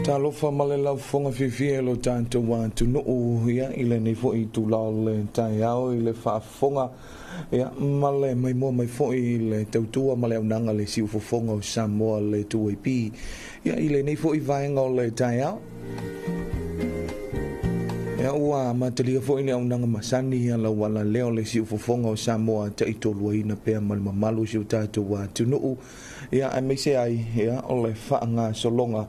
Talofa ma le laufofoga fiafia i lo tatou atunuu ia i lenei foi itula o le taeao i le faafofoga ia ma le maimoa mai foi i le tautua ma le auaunaga a le siufofoga o Samoa le 2AP ia i lenei foi vaega o le taeao. Ia ua amatalia foi le auaunaga masani ia lau alaleo le siufofoga o Samoa taitoluaina pea ma le mamalu o si o tatou atunuu ia aemaise ai ia o le faagasologa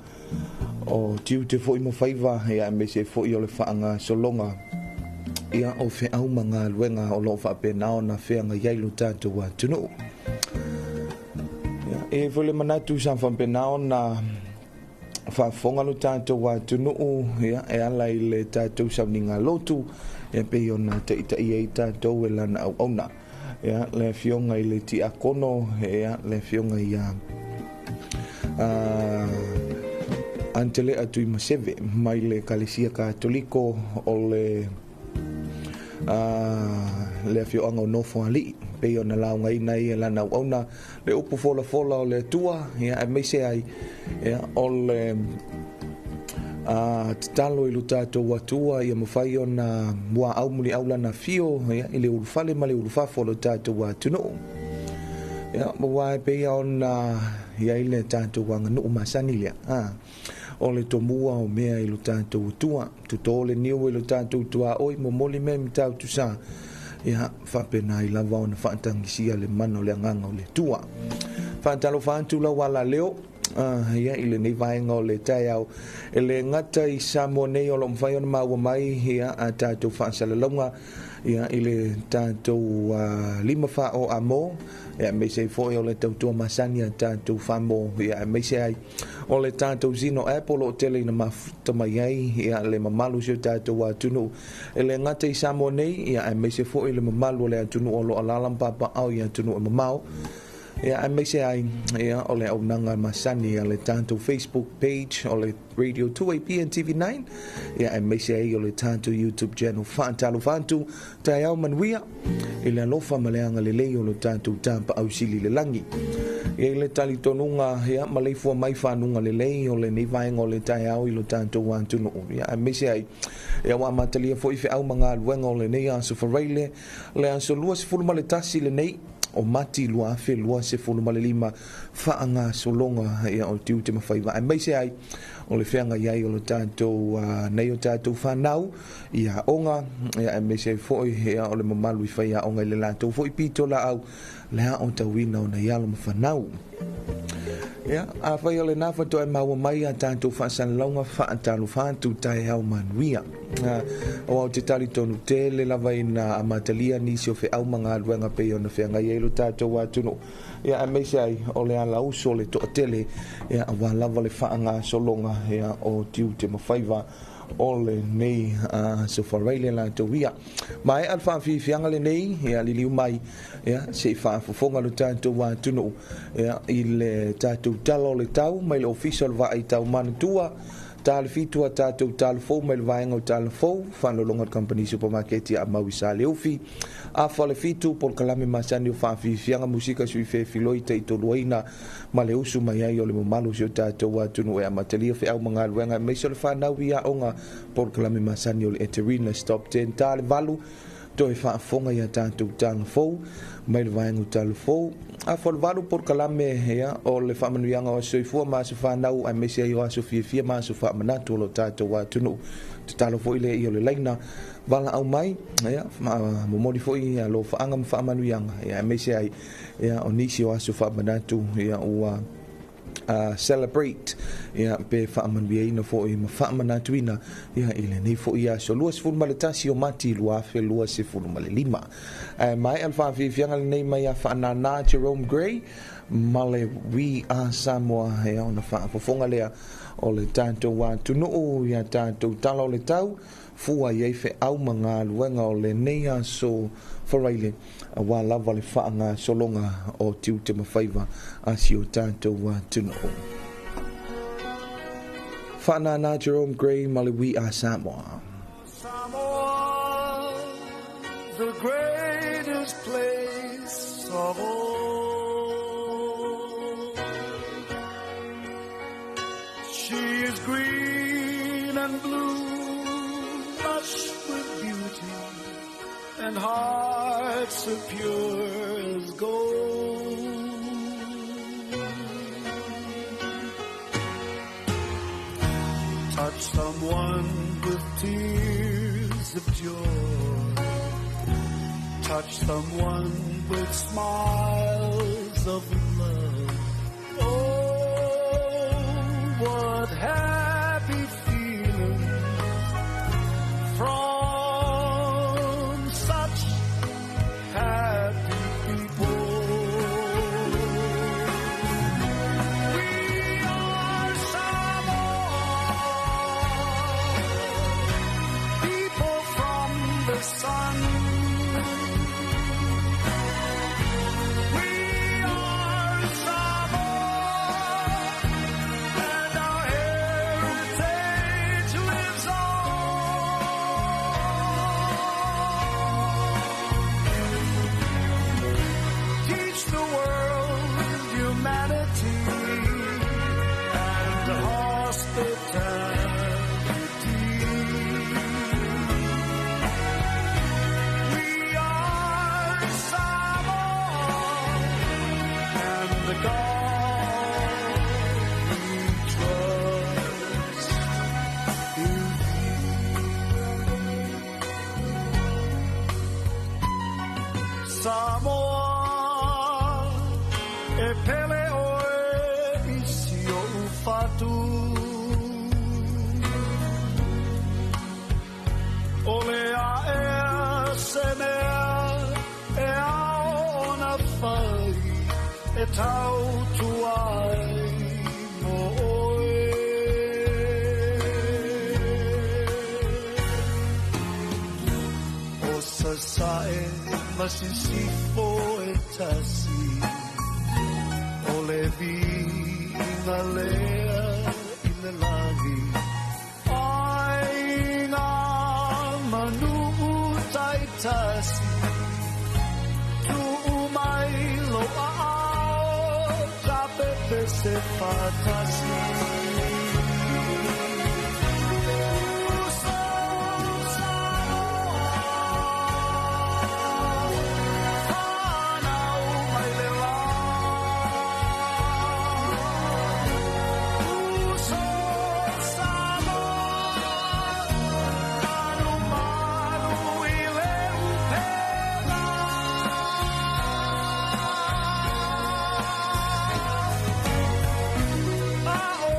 o tiute foi ma faiva ia aemaise foi o le faagasologa ia o feau ma galuega o lo o faapena ona feagai ai lo tatou atunuu. Ia, e i ai foi le manatu sa faapena ona faafofoga lo tatou atunuu ia e ala i le tatou sauniga lotu e pei ona taitai ai tatou e lana auauna ia le afioga i le tiakono ia le afioga ia Antelea Tuimaseve mai le Ekalesia Katoliko o le le afioaga o Nofoalii pei ona laugaina ai e lana auauna le upu folafola o le Atua ia aemaise ai ia o le tatalo i lo tatou Atua ia mafai ona muaau muliau lana afio ia, i le ulufale ma le ulufafo o lo tatou atunuu. Ia, aua e pei ona i ai le tatou aganuu masani lea. A, o le tomua o mea i lo tatou Atua, toto le niu i lo tatou tuaoi, momoli mea i Matautu-sa, ia, faapena ai lava ona faatagisia le mana o le agaga o le Atua. Faatalofa atu lau alaleo, ia i lenei vaega o le taeao e le gata i Samoa nei o lo o mafai ona maua mai ia a tatou faasalalauga ia i le tatou lima faa-o amo ia aemaise ai foi o le tautua masani a tatou famo ia aemaise ai o le tatou Zeno app o lo o tele ina mafuta mai ai ia le mamalu o si o tatou atunuu e le gata i Samoa nei ia aemaise foi le mamalu o le atunuu o lo o alaala ma papaaao i atunuu e mamao Ia, aemaise ai ia, o le auaunaga masani a le tatou Facebook page o le Radio 2AP and TV9, ia, aemaise ai o le tatou YouTube channel. Faatalofa atu, taeao manuia i le alofa ma le agalelei o lo tatou Tapaau Sili i le lagi. E i ai le talitonuga ia, maleifua mai fanuga lelei o lenei vaega o le taeao i lo tatou atunuu. Ia, aemaise ai ia, ua amatalia foi feau ma galuega o lenei aso Faraile, le aso 21 lenei o Mati 2025 faagasologa ia o tiute ma faiva aemaise ai o le feagai ai o lo tatou nei o tatou fanau i aoga ia aemaise ai foi ia o le mamalu i faiaoga i le latou foi pitolaau le aotauina o nai alo ma fanau. Ia, afai o lena faatoa e maua mai a tatou faasalalauga faatalofa atu taeao manuia. Aua ou te talitonu tele lava ina amatalia nisi o feau ma galuega pei ona feagai ai lo tatou atunuu. Ia, aemaise ai o le alauso o le toatele, ia, aua lava le faagasologa ia, o tiute ma faiva o lenei aso faraile latou ia. Maea le faafiafiaga lenei, ia, liliu mai, ia, se i faafofoga lo tatou atunuu ia, i le tatou tala o le tau mai le Ofisa o le Vaai Tau Manatua, ta le fitu a tatou tala fou mai le vaega o tala fou, faalologa le Kamupani Supamaketi a Maui Saleufi, afa le fitu, polokalame masani o faafiafiaga musika sui fefiloi taitoluaina ma le usu mai ai o le mamalu o si o tatou atunuu e amatalia feau ma galuega aemaise o le fanau i aoga polokalame masani o le Eterina Stop 10 ta le valu toe faafofoga i a tatou tala fou mai le vaega o tala fou. Afa o le valu polokalame ia o le faamanuiaga o aso soifua ma aso fanau aemaise ai o aso fiafia ma aso faamanatu o lo tatou atunuu. Tatalo foi lea ia o le laina valaau mai ia momoli foi ia alofaaga ma faamanuiaga ia aemaise ai ia o nisi o aso faamanatu ia ua celebrate ia pe faamanuiaina foi ma faamanatuina ia i lenei foi aso 21 o Mati 2025. Ae maea le faafiafiaga lenei mai ia Faanana Jerome Gray ma le We Are Samoa ia ona faafofoga lea o le tatou atunuu ia tatou tala o le tau fua i ai feau ma galuega o lenei aso Faraile aua lava le faagasologa o tiute ma faiva a si o tatou atunuu. Faanana Jerome Gray ma le We Are Samoa. Samoa, the greatest place of all. She is green and blue, lush with beauty, and hearts so pure as gold. Touch someone with tears of joy. Touch someone with smiles of love. Oh, what happy feelings from such happy people. We are Samoa, people from the sun. We are Samoa, and our heritage lives on. Teach the world humanity and hospitality. We are Samoa, and the God we trust is Samoa, e pele oe i si o'u fatu. O le aea se mea e ao ona fai e tautua ai mo oe. O Sasae ma Sisifo e tasi, o le viiga lea i le lagi. Aiga ma nuu taitasi, tuu mai lou aao, tapepese faatasi. Uso Samoa, fanau mai le la. Uso Samoa, malumalu i le upega. A o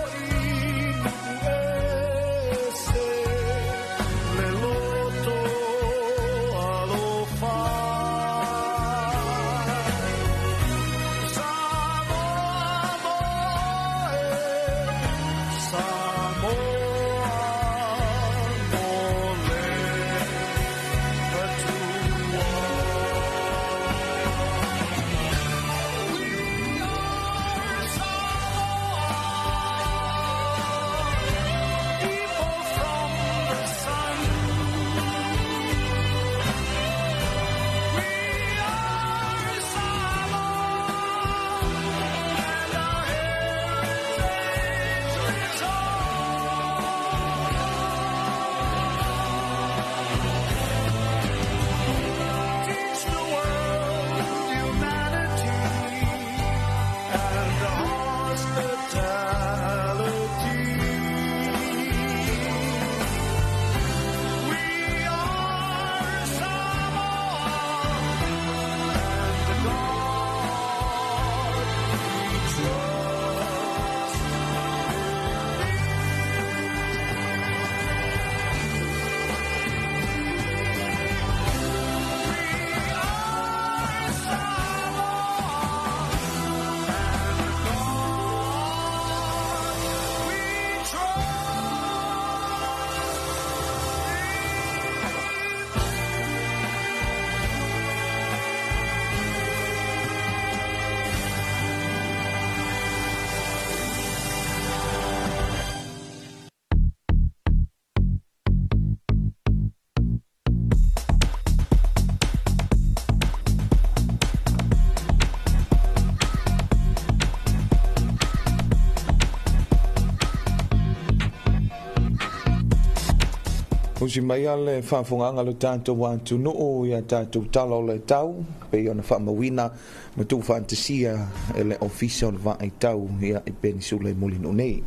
Usi mai le faafofogaaga le tatou atunuu ia tatou tala o le tau pei ona faamauina ma tuufaatasia e le Ofisa o le Vaaitau ia i Penisula i Mulinuu nei.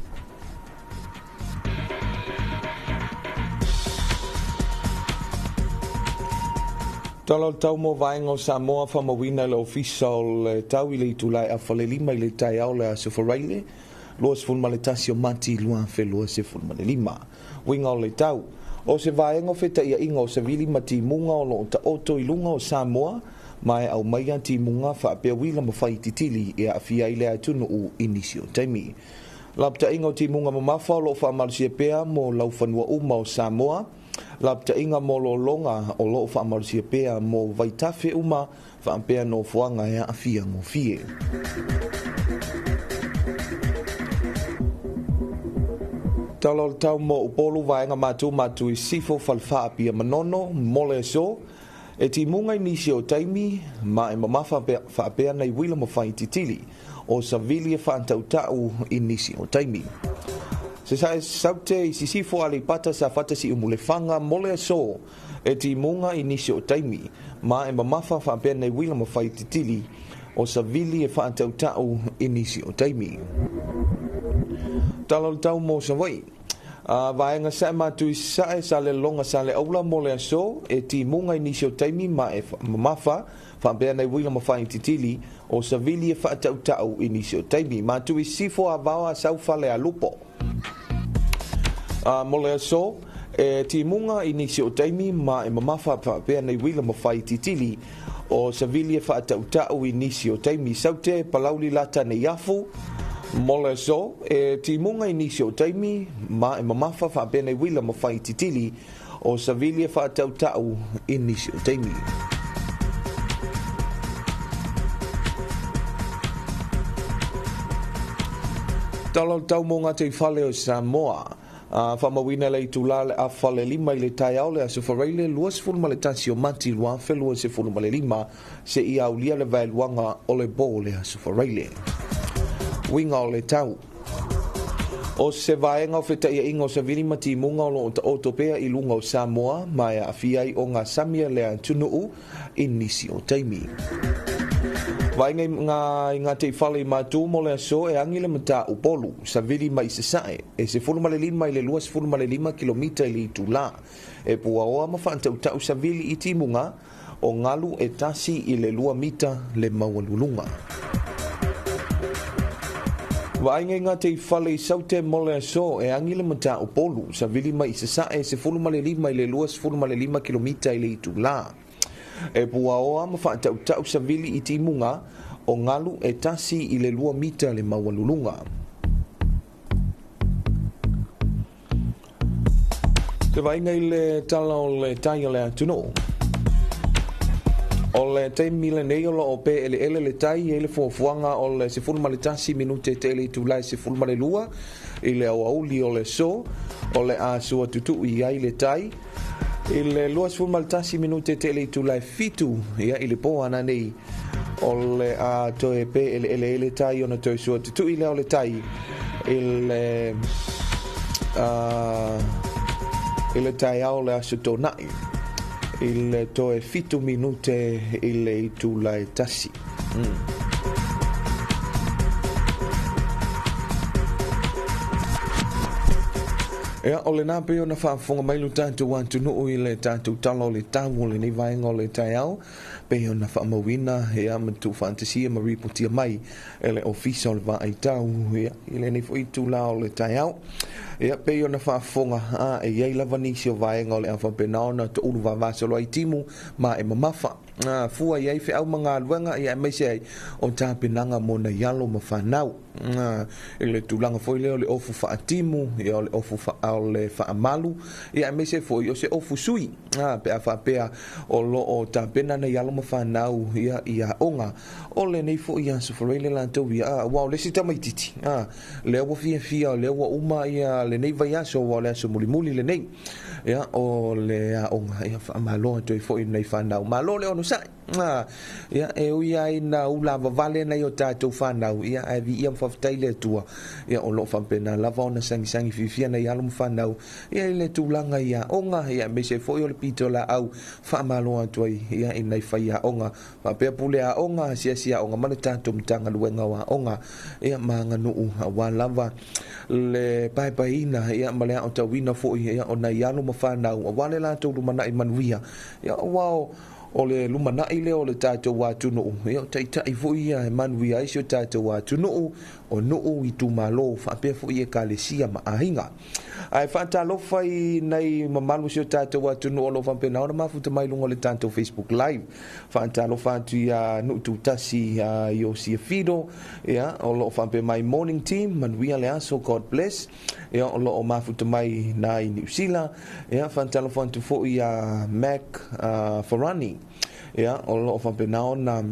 Tala o le tau mo vaega o Samoa faamauina e le Ofisa o le Tau i le itula e 4:30 i le taeao le Aso Faraile 21 o Mati 2025. Uiga o le tau. O se vaega o fetaiaiga o savili ma timuga o loo taoto i luga o Samoa ma e aumaia timuga faapea uila ma faititili e aafia ai le atunuu i nisi o taimi. Lapataiga o timuga mamafa o loo faamalosia pea mo laufanua uma o Samoa. Lapataiga mo lologa o loo faamalosia pea mo vaitafe uma faapea nofoaga e aafia gofie. Tala o le tau mo Upolu vaega matu matu i Sifo Falefaa Apia Manono mo le aso e timuga i nisi o taimi ma e mamafa faapea nai uila ma faititili o savili e faatautau i nisi o taimi. Se sae saute i Sisifo Aleipata Safata Siumu-le-Faga mo le aso e timuga i nisi o taimi ma e mamafa faapea nai uila ma faititili o savili e faatautau i nisi o taimi. Tala o le tau mo Savaii. Vaega sae matu i sae sa le loga sa le aula mo le aso e timuga i nisi o taimi ma e mamafa faapea nai uila ma faititili o savili e faatautau i nisi o taimi. Matu i Sifo Avao a sau fale a lupo. Mo le aso e timuga i nisi o taimi ma e mamafa faapea nai uila ma faititili o savili e faatautau i nisi o taimi. Saute Palauli lata nei afu mo le aso e timuga i nisi o taimi ma e mamafa faapea nei uila ma faititili o savili e faatautau i nisi o taimi. Tala o le tau mo ngā teifale o Samoa. Faamauina le itula le 4:30 i le taeao le Aso Faraile 21 o Mati 2025 se i aulia le vaeluaga o le po le Aso Faraile. Uiga o le tau. O se vaega o fetaiaiga o savili ma timuga o loo taoto pea i luga o Samoa ma e aafia ai o ngā sami a le atunuu i nisi o taimi. Vaega i ngā teifale i Matu mo le aso e agi le matā Upolu, savili mai i Sasae, e 15 i le 25 kilomita i le itula. E puaoa ma faatautau savili i timuga o galu e 1 i le 2 mita le maualuluga. Vaaiga i ngā teifale i Saute mo le aso e agi le matā Upolu, savili mai i Sasae, 15 i le 25 kilomita i le itula. E puaoa ma faatautau savili i timuga o galu e 1 i le 2 mita le maualuluga. Te vaaiga i le tala o le tai o le atunuu. O le taimi lenei o loo pe eleele le tai e le fuafuaga o le 11 minute te le itula e 12 i le aoauli o le so o le a sua tutui ai le tai i le 21 minute te le itula e 7 ia i le po ana nei o le a toe pe eleele le tai ona toe sua tutui lea o le tai i le i le taeao le aso tōnai i le toe 7 minute i le itula e 1. Ia, o le nā pei ona faafofoga mai lo tatou atunuu i le tatou tala o le tau o lenei vaega o le taeao pei ona faamauina ia ma tuufaatasia ma ripotia mai e le Ofisa o le Vaaitau ia i lenei foi itula o le taeao. Ia pei ona faafofoga a e iai lava nisi o vaega o le a faapena ona toulu vavasolo ai timu ma e mamafa. Fua i ai feau ma galuega ia aemaise ai o tapenaga mo nai alo ma fanau. I le tulaga foi lea o le ofu faatimu, ia o le ofu o le faamalu, ia aemaise foi o se ofu sui. Pe a faapea o loo tapena nai alo ma fanau ia i aoga o lenei foi aso Faraile latou ia ua o le isi tamaititi lea ua fiafia lea ua uma ia lenei vaiaso ua o le aso mulimuli lenei ia o le aoga ia faamalo atu ai foi nei fanau malo le onosai. Ia, e ui lava ina ulavavale nai o tatou fanau, ia, ae viia ma faafetai le Atua, ia, o lo o faapena lava ona sagisagi fiafia nai alo ma fanau, ia, i le tulaga i aoga, ia, aemaise ai foi o le pitolaau faamalo atu ai, ia, i nai faiaoga, faapea pule aoga, asiasi aoga ma le tatou Matagaluega o Aoga, ia, ma aganuu, aua lava le paepaeina, ia, ma le aotauina foi, ia, o nai alo ma fanau, aua le latou lumanai manuia, ia, aua o le lumanai lea o le tatou atunuu, ia, o taitai foi ia e manuia ai si o tatou atunuu, o nuu, itumalo, faapea foi ekalesia ma aiga. Ae faatalofa i nai mamalu o si o tatou atunuu o lo o faapena ona mafuta mai i luga o le tatou Facebook Live. Faatalofa atu ia Nuututasi Iosia Fido, ia, o lo o faapea mai morning team, manuia le aso, God bless. Ia, o lo o mafuta mai na i Niu Sila. Ia, faatalofa atu foi ia Mac Farani, ia, o lo o faapena ona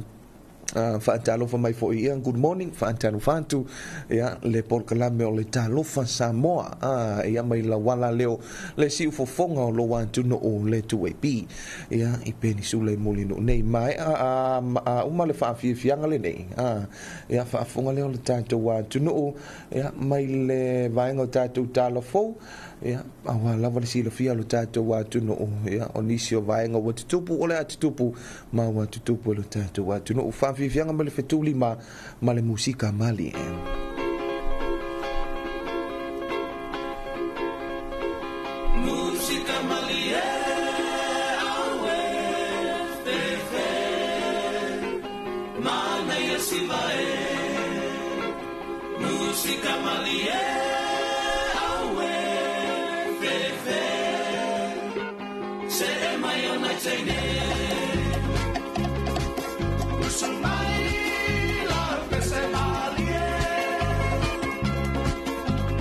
faatalofa mai foi, ia, good morning. Faatalofa atu, ia, le polokalame o le Talofa Samoa, ia, mai lauala leo le siufofoga o lou atunuu le 2AP, ia, i Penisula i Mulinuu nei. Maea uma le faafiafiaga lenei, ia, faafofoga lea o le tatou atunuu, ia, mai le vaega o tatou tala fou, ia, aua lava le silafia o le tatou atunuu, ia, o nisi o vaega ua tutupu, o le a tutupu ma ua tutupu e le tatou atunuu. Faafiafiaga ma le fetuli ma le musika malie. Musika malie, aue, fefe, manaia sivae. Musika malie, aue, fefe, se e mai o nai teine. Usu mai la pese malie,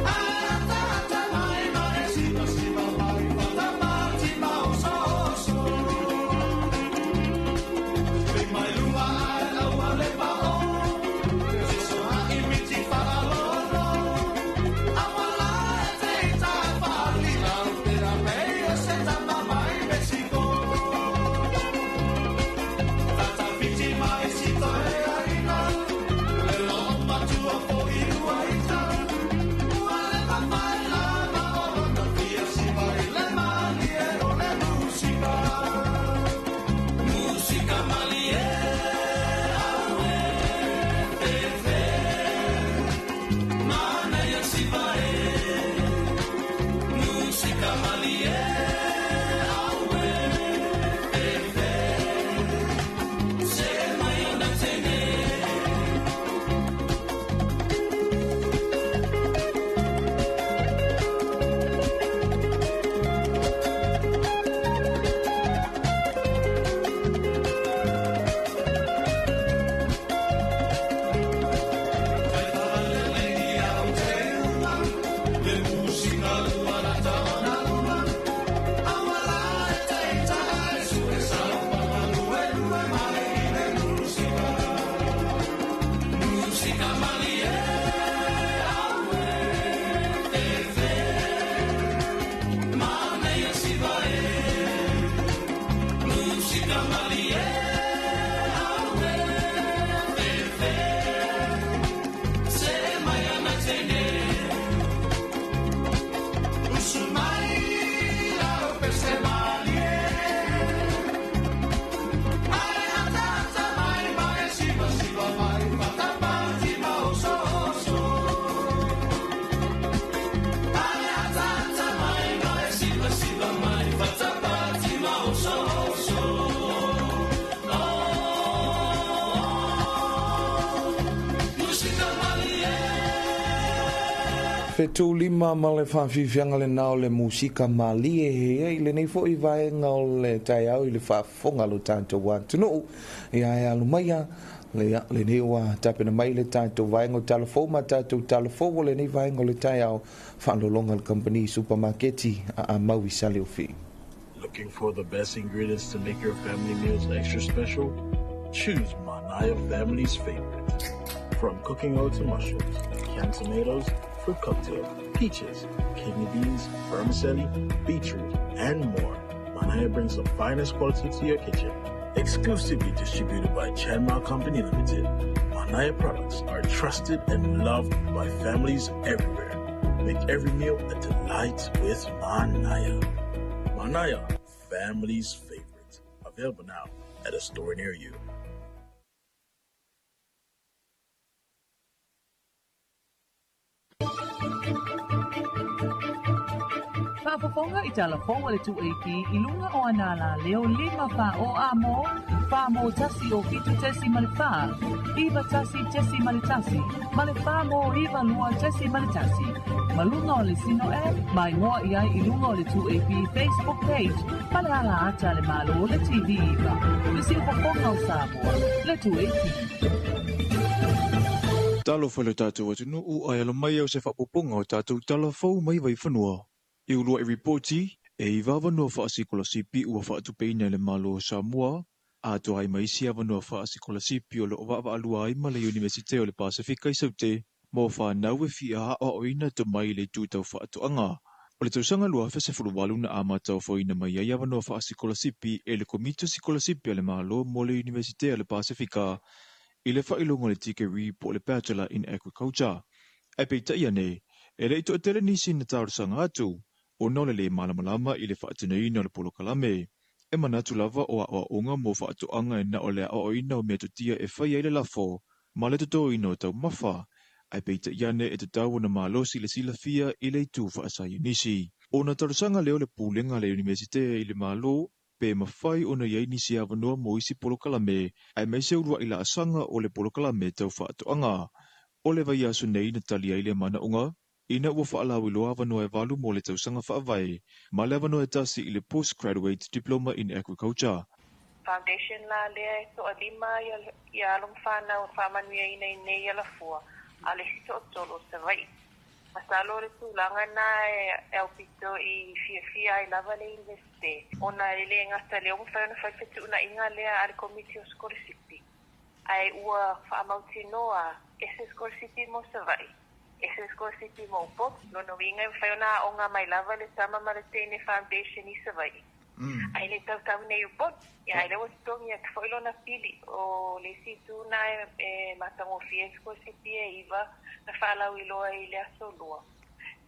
ata mai mai siva siva mai fata mati ma oso oso. Big mai lua ai laua le pa o, te so ha i miti whalalo. Awala e te ita whali la, te ra mei o se tama mai Mexico. Tata whiti mai si toe aina, le lo matua fo i ua ita. Ua le mawhai la ma o na fia si mai le malie o le musika. Musika malie, aue, fefe, manaia sivae. Musika malie, aue, fefe, se mai o na teine. Musika malie, aue, fefe, manaia sivae. Musika malie, aue, fefe, se mai ana teine. Usu mai la pese malie, ai ata ata mai mai siva siva mai fata mati ma oso oso. Ai ata ata mai mai siva siva mai fata mati ma oso oso. Oh, musika malie. 75 ma le faafiafiaga lenā o le musika malie e i lenei foʻi vaega o le taeao i le faafofoga lo tatou atunuu, ia, e alu maia le lenei ua tapena mai le tatou vaega o talafou ma tatou talafou o lenei vaega o le taeao faalologa le kamupani supamaketi a Amau i Saleofi. Looking for the best ingredients to make your family meals extra special? Choose Manaya family's favorite. From cooking oil to mushrooms, canned tomatoes, fruit cocktail, peaches, kidney beans, vermicelli, beetroot, and more. Manaya brings the finest quality to your kitchen Exclusively distributed by Chanmar Company Limited, Manaya products are trusted and loved by families everywhere. Make every meal a delight with Manaya. Manaya, family's favorite. Available now at a store near you. Faafofoga i tala fou a le 2AP i luga o ana alaleo 5 fa o a mo, fa mo tasi o fitu tesi ma le fa, iva tasi tesi ma le tasi, ma le fa mo iva lua tesi ma le tasi. Ma luga o le Sino App, ma igoa i ai i luga o le 2AP Facebook page, ma le ala ata a le Malo o le TV iva. Le siufofoga o Samoa, le 2AP. Talofa i lo tatou atunuu ae alo mai au se faaopoopoga o tatou tala fou mai Vaifanua. I uluai ripoti, e iva avanoa faasikolasipi ua faatupeina e le Malo o Samoa, atoa ai ma isi avanoa faasikolasipi o lo o vaavaalua ai ma le Iunivesite o le Pasefika i Saute mo fanau e fia aoaoina tomai i le itu tau faatoaga. O le tausaga 2018 na amata ofoina mai ai avanoa faasikolasipi e le Komiti o Sikolasipi a le Malo mo le Iunivesite a le Pasefika i le faailoga o le tikeri po o le Bachelor in Agriculture. Ae peitai ane, e le i toatele nisi na talosaga atu, ona o le lē malamalama i le faatinoina o le polokalame. E manatu lava o aoaoga mo faatoaga e na o le aoaoina o metotia e fai ai le lafo ma le totoina o taumafa, ae peitai ane e tatau ona malosi le silafia i le itu faasaienisi. Ona talosaga lea o le Pulega a le Iunivesite i le Malo pe mafai ona i ai nisi avanoa mo isi polokalame, aemaise uluai laasaga o le polokalame tau faatoaga. O le vaiaso nei na tali ai lea manaoga, ina ua faalauiloa avanoa e valu mo le tausaga faavae, ma le avanoa e tasi i le Postgraduate Diploma in Agriculture. Foundation la lea e toalima ia alo ma fanau e faamanuiaina i nei alafua, a o le isi toatolu o Savaii. Masalo o le tulaga lena e aupito i fiafia ai lava le Iunivesite, ona e le gata lea ua mafai ona fai le fetuunaiga lea a le Komiti o Sikolasipi, ae ua faamautinoa e se sikolasipi mo Savaii, e se sikolasipi mo Upolu. Lona uiga e mafai ona aoga mai lava le tama ma le teine foundation i Savaii, ae le tautau nei i Upolu. Ia, ae lea ua totogi atu foi lona pili. O le isi itu lena e matagofie ai sikolasipi e iva na faalauiloa i le aso Lua,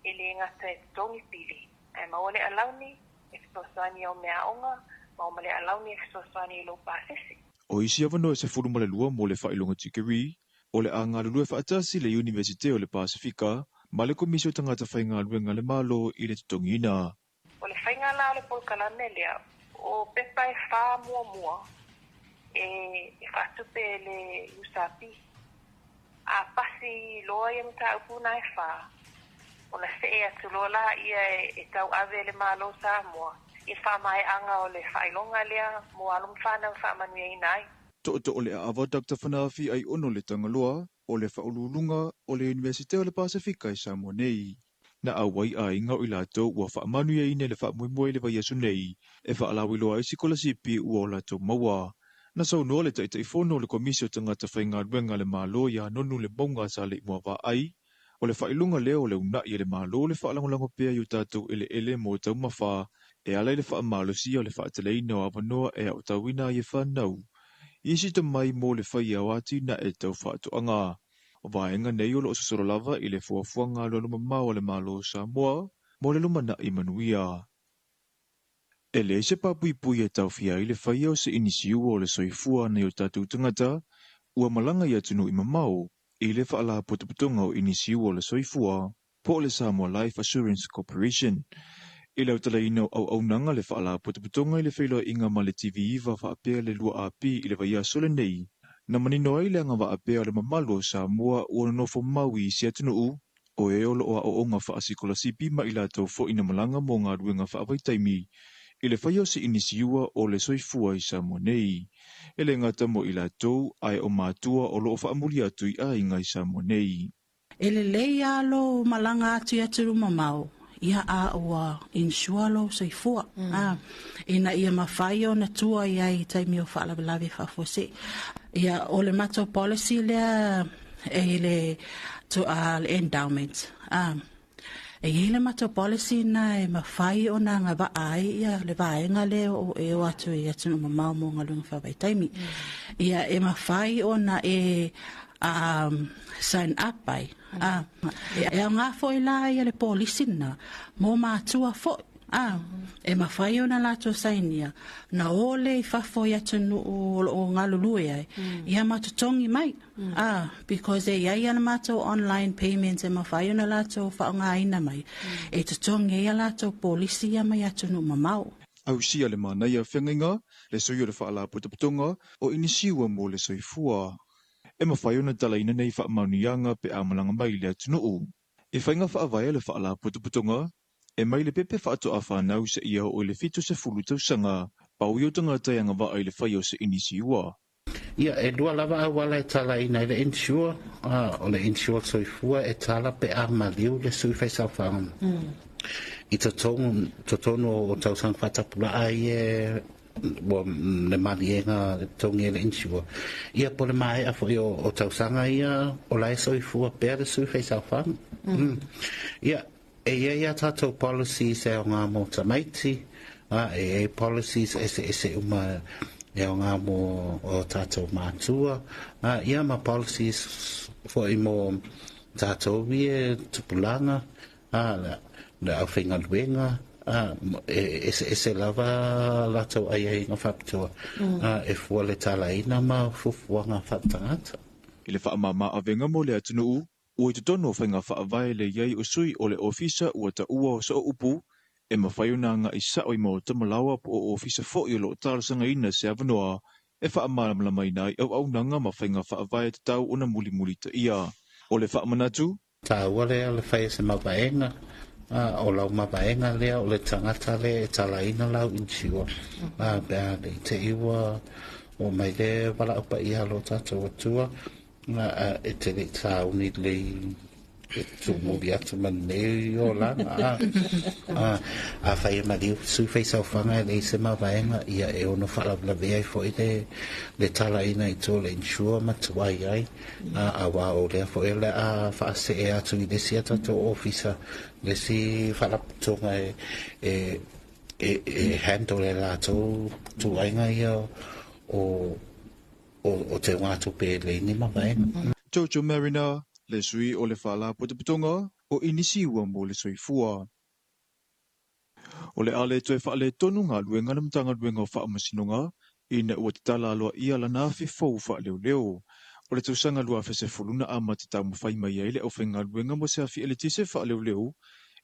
e le gata e totogi pili, ae maua le alauni e fesoasoani i au meaaoga, maua ma le alauni e fesoasoani i lou pasese. O isi avanoa e 12 mo le faailoga tikeri, o le a galulue faatasi le Iunivesite o le Pasefika ma le Komisi o Tagata Faigaluega a le Malo i le totogiina. O le faiga la o le polokalame lea, o pepa e fa muamua e faatupe e le USAP. A pasi loa ia mataupu na e fa, ona see atu loa laia e tauave e le Malo o Samoa i le faamaeaga o le faailoga lea mo alo ma fanau e faamanuiaina ai. Tootoo le aava Doctor Fanaafi Aiono le Tagaloa o le Faauluuluga o le Iunivesite o le Pasefika i Samoa nei. Na auai aiga o i latou ua faamanuiaina i le faamoemoe i le vaiaso nei e faalauiloa ai sikolasipi ua o latou maua. Na saunoa le Taitaifono o le Komisi o Tagata Faigaluega a le Malo iā Nonu Le Mauga Saleimoavaai, o le faailoga lea o le uunai e le Malo le faalagolago pea i o tatou eleele mo taumafa e ala i le faamalosia o le faateleina o avanoa e aotauina ai e fanau i isi tomai mo le faia o atinae tau faatoaga. O vaega nei o lo o sosolo lava i le fuafuaga alualumamao a le Malo o Samoa mo le lumanai manuia. E leai se papuipui e taofia ai le faia o se inisiua o le soifua a nai o tatou tagata ua malaga i atunuu i mamao i le Faalapotopotoga o Inisiua o le Soifua po o le Samoa Life Assurance Corporation. I le autalaina o auaunaga le Faalapotopotoga i le feiloaiga ma le TV9 faapea le 2AP i le vaiaso lenei, na manino ai le agavaa pea o le mamalu o Samoa ua nonofo mau i isi atunuu, o e o lo o aooga faasikolasipi ma i latou foi na malaga mo galuega faavaitaimi i le faia o se inisiua o le soifua i Samoa nei. E le gata mo i latou, ae o matua o lo o faamuli atu i aiga i Samoa nei. E lelei lava lou malaga atu i atunuu mamao, ia a ua insure lou soifua, a, ina ia mafai ona tua i ai i taimi o faalavelave faafuasei. Ia, o le matou policy lea e i le, to, le endowment, a, E i ai le matou policy na e mafai ona agavaa ai ia le vaega lea o e o atu i atunuu mamao mo galuega faavaitaimi. Ia e mafai ona e sign up ai. E aoga foi la ia le polisi na mo matua foi. E mafai ona latou sainia na o lea i fafo i atunuu o loo galulue ai, ia ma totogi mai. Because e iai ana matou online payments e mafai ona latou faaaogaina mai, e totogi ai a latou polisi ia mai atunuu mamao. Ausia le manaia feagaiga le sui o le Faalapotopotoga o Inisiua mo le Soifua. E mafai ona talaina nei faamanuiaga pe a malaga mai i le atunuu. E faiga faavae le Faalapotopotoga e mai le pepe faatoa fanau seia oo i le 70 tausaga, pau ia o tagata e agavaa i le faia o se inisiua. Ia, e lua lava auala e talaina ai le insure, o le insure soifua e tala pe a maliu le sui faisaofaga i totonu, totonu o tausaga faatapulaa ia ua le maliega e totogi ai le insure. Ia, po o le maea foi o tausaga ia o la e soifua pea le sui faisaofaga. Ia, e iai a tatou policies e aoga mo tamaiti, e iai policies eseese uma e aoga mo o tatou matua, ia ma policies foi mo tatou ia tupulaga, le aufaigaluega, e eseese lava latou aiaiga faapitoa, e fua le talaina ma fuafuaga faaletagata. I le faamama avega mo le atunuu, ua i totonu o faiga faavae le i ai o sui o le ofisa ua taua o sooupu, e mafai ona agai sao i maota malaoa po o ofisa foi o loo talosagaina se avanoa e faamalamalamaina ai auaunaga ma faiga faavae tatau ona mulimulitaia. O le faamanatu, Taua lea le fai o se mavaega, o lau mavaega lea o le tagata lea e talaina lau insure, pe a le i te i ua oo mai le valaau paia a lo tatou Atua, e te le i sauni lelei e tuumuli atu ma lenei olaga. Afai e maliu sui faisaofaga e leai se mavaega, ia e ono faalavelavea ai foi le talaina i tua o le insure ma tuai ai, auā o lea foi o le a faasee atu i le isi a tatou ofisa, le isi faalapotopotoga e handle e latou tuaiga ia o te ugatupe e leai ni mavaega. Jojo Mariner, le sui o le Faalapotopotoga o Inisiua mo le Soifua. O le a le toe faaletonu galuega a le Matagaluega o Faamasinoga ina ua tatala aloaia lana afi fou faaleoleo. O le tausaga 2010 na amata taumafai mai ai le aufaigaluega mo se afi eletise faaleoleo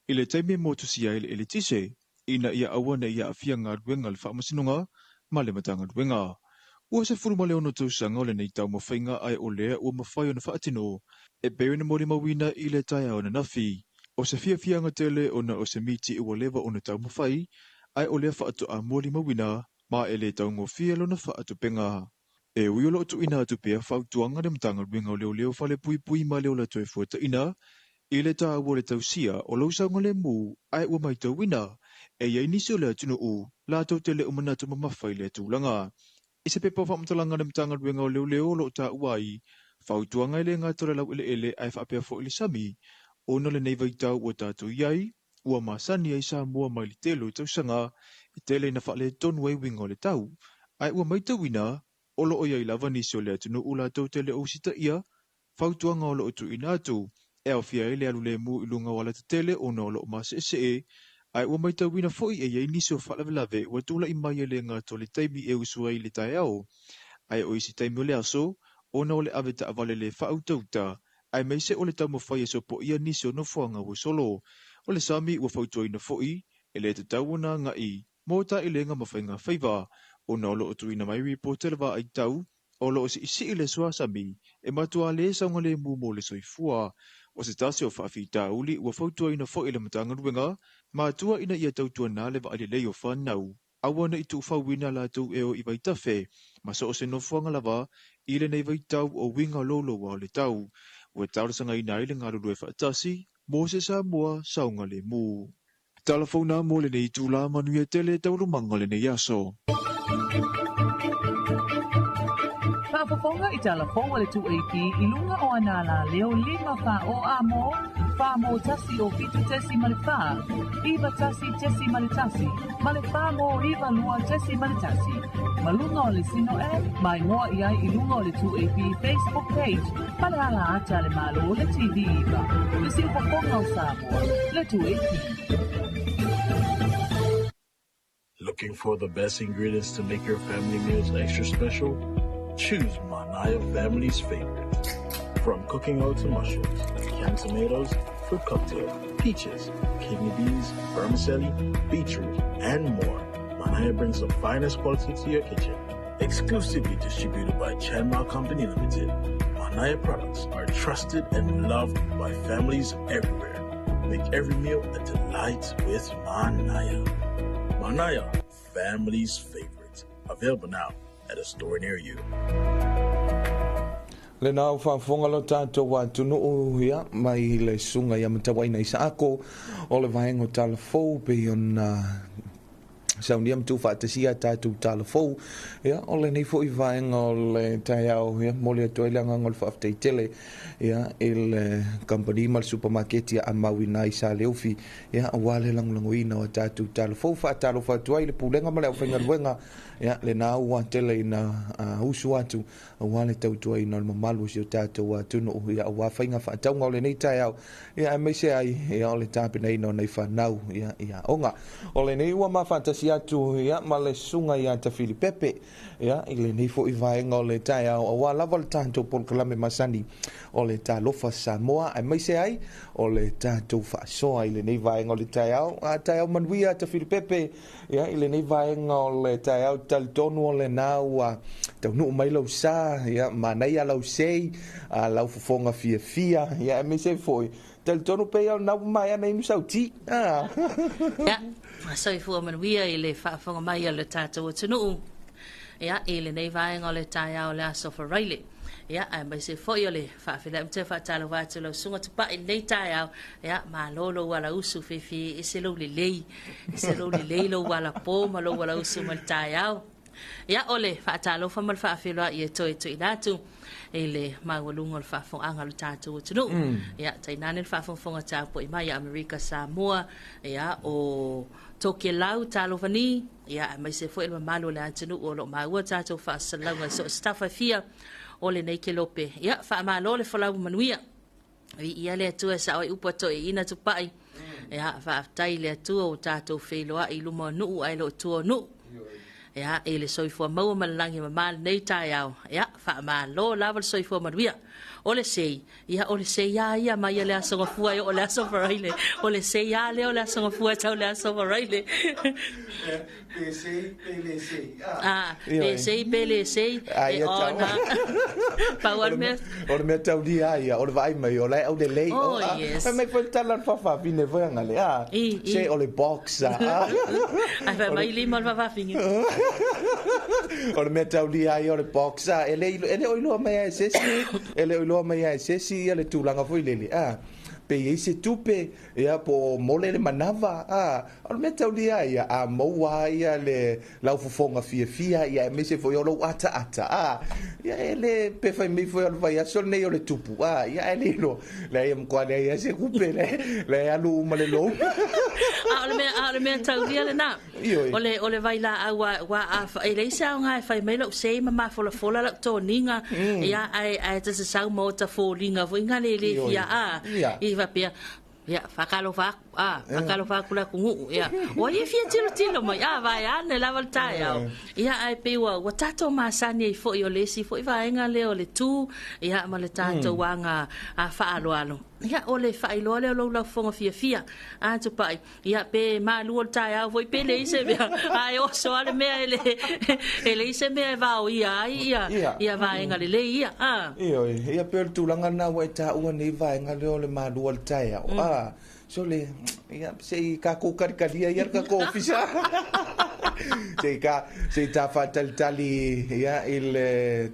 i le taimi e motusia ai le eletise ina ia aua ne i aafia galuega a le Faamasinoga ma le Matagaluega. Ua 16 tausaga o lenei taumafaiga ae o lea ua mafai ona faatino e pei ona molimauina i le taeao ananafi. O se fiafiaga tele ona o se miti ua leva ona taumafai ae o lea faatoa molimauina ma e le taugofie lona faatupega. E ui o loo tuuina atu pea fautuaga le Matagaluega o Leoleo Falepuipui ma le Ola Toefuataina i le taua o le tausia o lou saogalemu ae ua matauina e i ai nisi o le atunuu latou te le o manatu mamafa i lea tulaga. I se pepa o faamatalaga a le Matagaluega o Leoleo o loo taua ai fautuaga e le gata o le laueleele ae faapea foi le sami ona o lenei vaitau ua tatou i ai ua masani ai Samoa mai le tele o tausaga e tele ina faaletonu ai uiga o le tau ae ua matauina o loo i ai lava nisi o le atunuu latou te le o usitaia fautuaga o loo tuuina atu e aofia ai le alu lemu i luga o alatetele ona o loo maseesee ae ua matauina foi e i ai nisi o faalavelave ua tulai mai e le gata o le taimi e usu ai i le taeao ae o isi taimi o le aso ona o le ave taavale le faautauta aemaise o le taumafai e sopoia nisi o nofoaga ua solo. O le sami ua fautuaina foi e le tatau ona agai mo taelega ma faiga faiva ona o loo tuuina mai ripoti a le vaai tau o loo siisii le suasami e matua le saogalemu mo le soifua. O se tasi o faafitauli ua fautuaina foi e le Matagaluega matua ina ia tautuana le vaai lelei o fanau aua ne i tuufauina latou e o i vaitafe ma so o se nofoaga lava i lenei vaitau o uiga louloua o le tau. Ua talosagaina ai le galulue faatasi mo se Samoa saogalemu. Tala fou na mo lenei itula, manuia tele taualumaga o lenei aso. Faafofoga i tala fou a le 2AP i luga o ana alaleo 5 fa o a mo Fa mo tasi o fitu tesi ma le fa, iva tasi tesi ma le tasi, ma le fa mo iva lua tesi ma le tasi. Malunga o le sino e, mai ngoa i ai i lunga o le 2AP Facebook page, ma le ala ata le malo le TV iva. Le si upafonga o Samoa, le 2AP. Looking for the best ingredients to make your family meals extra special? Choose Manaya Family's favorite. From cooking oil to mushrooms, canned tomatoes, fruit cocktail, peaches, kidney beans, vermicelli, beetroot, and more. Manaya brings the finest quality to your kitchen. Exclusively distributed by Chanma Company Limited, Manaya products are trusted and loved by families everywhere. Make every meal a delight with Manaya. Manaya, family's favorite. Available now at a store near you. Le nā whaafonga lo tātou wa tunuu ia mai le sunga ia matawaina i saako o le vaenga o talafou pe ona saunia matu whaatasia tātou talafou ia o le nei foi vaenga o le taeao ia mole atu ai le agaga o le faafetai tele ia i le kampani ma le supermarket ia a mauina ai sa leofi ia auā le lagolagoina o tātou talafou faatalofa atu ai le pulega ma le aufaigaluega ia lena ua tele ina usu atu auā le tautuaina o le mamalu o si o tātou atunuu ia auā faiga faatauga o lenei taeao ia aemaise ai ia o le tapenaina o nai fanau ia i aoga o lenei ua mafaatasi atu ia ma le susuga ia Tafilipepe ia i lenei fo'i vaega o le taeao auā lava le tatou polokalame masani o le Talofa Samoa aemaise ai o le tatou faasoa i lenei vaega o le taeao a taeao manuia Tafilipepe ia i lenei vaega o le taeao talitonu o lena ua taunuu mai lau sa ia manaia lau sei a lau fofoga fiafia ia aemaise foi talitonu pei o lena ua maea ona inu sau ti a Ia, soifua manuia i le faafofoga mai a le tatou atunuu. Ia, i lenei vaega o le taeao o le aso Faraile. Ia, aemaise foi o le faafeiloai ma toe faatalofa atu i lau susuga Tupai i lenei taeao. Ia, malo lou alausu fiafia ese lou lelei. Ese lou lelei lou alapō ma lou alausu mai le taeao. Ia, o le faatalofa ma le faafeiloai e toe tuuina atu i le maualuga o le faafofogaaga a le tatou atunuu. Ia, tainane le faafogafoga tapuai mai a Amerika Samoa, ia, o Tokelau, talofa ni, ia, aemaise foi le mamalu o le atunuu o lo o maua tatou faasalalauga i so o se tafa e fia o lenei kelope. Ia, faamalo le folau manuia. Viia le Atua e sao ai upu a toeaiina Tupai. Ia, faafetai i le Atua ua tatou feiloai i luma o nuu ae le o tua o nuu. Ia, i le soifua maua ma le lagi e mama lenei taeao. Ia, faamalo lava le soifua manuia. O le sei, ia o le sei lava ia mai le Aso Gafua e oo i le Aso Faraile. O le sei lava lea o le Aso Gafua e tau le Aso Faraile. Pe sei, pe le sei. Ah, pe sei, pe le sei. Ah, E ia tau. ona. Pau O a le le mea. o le mea taulia ia, o le vaai mai, o la e aulelei. Oh, O, ah, yes. fai mai foi le tala a le faafafine foi agale. Ah, I, se i. o le boxer. Ah. Ai fai O le mai lima o le faafafine. o le mea taulia ia o le boxer. E le e le o iloa mai a e se isi, e le o iloa mai a e se isi ia le tulaga foi lele. Ah, pe i ai se tupe, ia po o mole le manava. Ah, o le mea taulia ia, a maua ia le lau fofoga fiafia, ia aemaise foi o lou ataata. Ah, ia e le pe fai mai foi o le vaiaso lenei o le tupu. Ah, ia e le iloa. Leai e matua leai lava se tupe, le le alu uma le lou. A o le mea, a o le mea taulia lena. Ioe. O le, o le vailaau a, ua a, e leai se aoga e fai mai lau sei ma mafolafola lau toniga. Ia, ae, ae ta sasau ma ota foliga foi nga le le Ioe. fia a. Ia. I faapea, ia, faatalofa atu, a, faatalofa atu le atunuu, ia. Ua ia fia tilotilo mai, a, vaeane lava le taeao. Ia, ae pei ua, ua tatou masani ai foi o le isi foi vaega lea o le tu, ia, ma le tatou aga a faaaloalo. Ia, o le faailoa lea o lou laufofoga fiafia, a Tupai. Ia, pe malu o le taeao foi, pe leai se mea, ae oso lava le mea e le, e leai se mea e vaoia ai ia, Ia. ia vaega lelei ia, a. Ioe, ia pei o le tulaga lena ua e taua nei vaega lea o le malu o le taeao. Ah, so le, ia, se i kākou kalikalia ia le kākou ofisa. Se i ka, se i tā whātalitali, ia, i le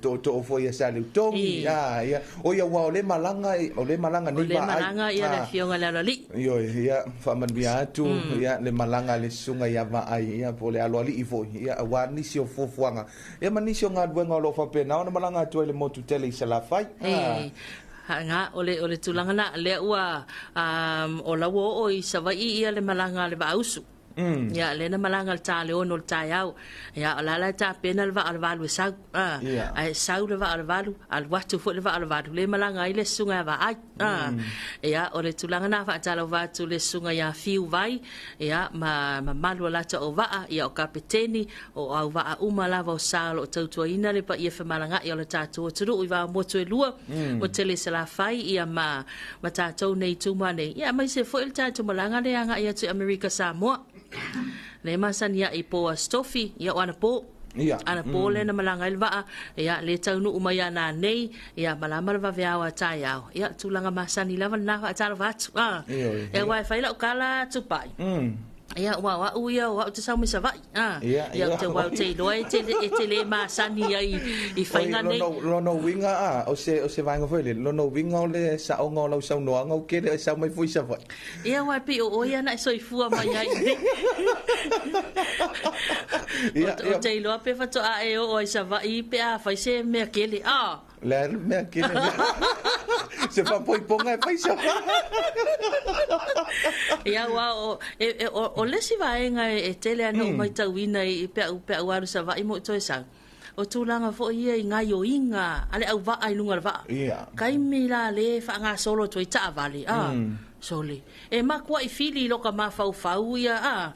to'oto'o foi ia sa Leutogi. I. Ah, ia, o ia ua o le malaga, o le malaga O nei le vaai. malaga ia le Ah. afioga i le aloalii. Ioe, ia, faamanuia atu, ia, le malaga a le susuga ia vaai, ia, po o le aloalii foi, ia, auā nisi o fuafuaga, ia, ma nisi o galuega o loo faapena ona malaga atu ai le motu tele i Salafai. Ah. E, Nga o le tulaga na lea ua o laua oo i Savaii ia le malaga a le Vaausu. Ia lea na malaga le ta le 6 o le taeao. Ia o la la e tapena le vaa o le 8 e sau. Ae sau le vaa o le 8, alu atu foi le vaa o le 8, le malaga ai le susuga ia Vaai. Ia o le tulaga na faatalauva atu le susuga ia Fiu Vai, ia ma mamalu o latou auvaa, ia o kapeteni, o auvaa uma lava o sa o loo tautuaina le paia femalaga'i o le tatou atunuu i vao motu e lua, o tele Salafai ia ma tatou nei Tumua nei, ia aemaise foi le tatou malaga lea aga'i atu i Amerika Samoa. Le masani a'i po a Stofi, ia o anapo. Anapo lea na malaga ai le vaa, ia le taunuu mai ana nei, ia malama le vaveao a taeao. Ia tulaga masani lava lena faatalofa atu. Ia ua e fai lau tala Tupai. Ia ua o au ia o au te sau mai Savaii. Ia ou te ua ou te iloa e te le masani ai i faiga nei. Lona uiga o se vaega foi lele, lona uiga o le saoga o lau saunoaga o kele e sau mai foi Savaii. Ia ua e pei o oe ia na e soifua mai ai. O te iloa pe faatoa e oo ai Savaii pe a fai se mea kele. Le mea kele. Se faapoipoga e fai Savaii. Ia ua o le isi vaega e tele ana ou matauina i peau alu Savaii mo toe sau. O tulaga foi ia i gaioiga a le auvaa i luga o le vaa. Taimi la le faagasolo atu ai taavale. Sole. E makuai fili i loka mafaufau ia a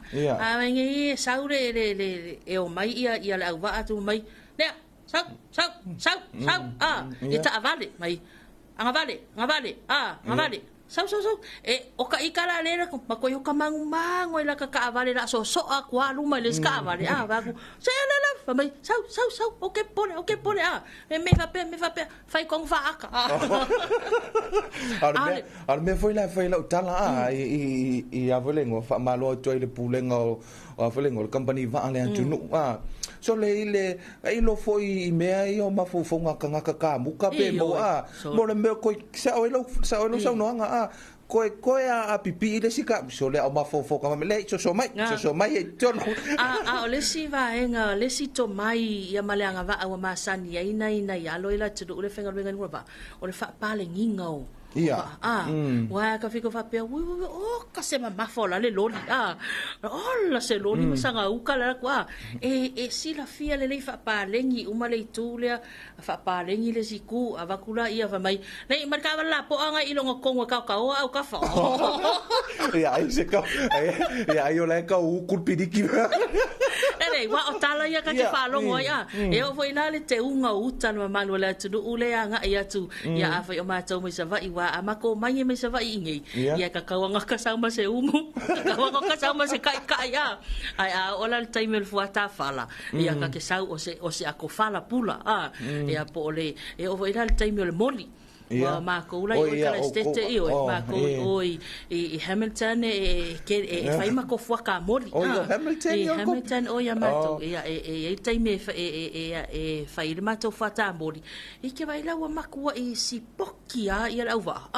nge e sau le e o mai ia ia le auvaa atu mai. Lea sau sau sau sau i taavale mai. Agavale agavale agavale. Sau sau sau e o ka ikala le la ma ko yo ka mangu mangu la ka kaavale la so so a kwa luma le skaavale a va ku se la la fa mai sau sau sau o ke pole e me fa pe fai kong fa aka a me foi la foi la tala i a vole ngo fa malo to ile pulenga o a vole ngo company va le atunu a so le ile ai lo foi i mea i o mafufonga kanga ka muka pe mo a mo le me ko sa o lo sa no anga a koe koe a pipi ile sika so le o mafofoga ma le so so mai so mai e tonu a o le si vaega le si to mai ia maleanga va ua masani ai nai nai alo ila tulu le fenga lenga ni va o le fa pale nginga o Ua ka fika fa pe ui o ka se mamafa o la le loli o la se loli masanga uka la kwa e sila fia le fa palengi uma le itu le fa palengi le siku avakula ia fa mai nei marka la po anga ilongo kongo ka ka o au ka fa ia ai se ka ia ai o la ka u kulpiriki ele wa o tala ia ka te whalongo ai e o foi la le te unga uta no mamalu le atu ule anga ia tu ia a foi o mātou mai Savaii wa a mako mai mai Savaii nei ia ka kauanga ka sau ma se umu ka kauanga ka sau ma se kai kai a ai a ola le taimi le fuata fala ia ka ke sau o se akofala pula a ia po le e o foi la le taimi o le moli Wa mako ula i kala stete i o mako o i Hamilton e e fai mako fuaka moli Hamilton Hamilton o ia mato ia e e taimi e fai le mato fuata moli i ke vai la wa mako i sipoki a ia la uva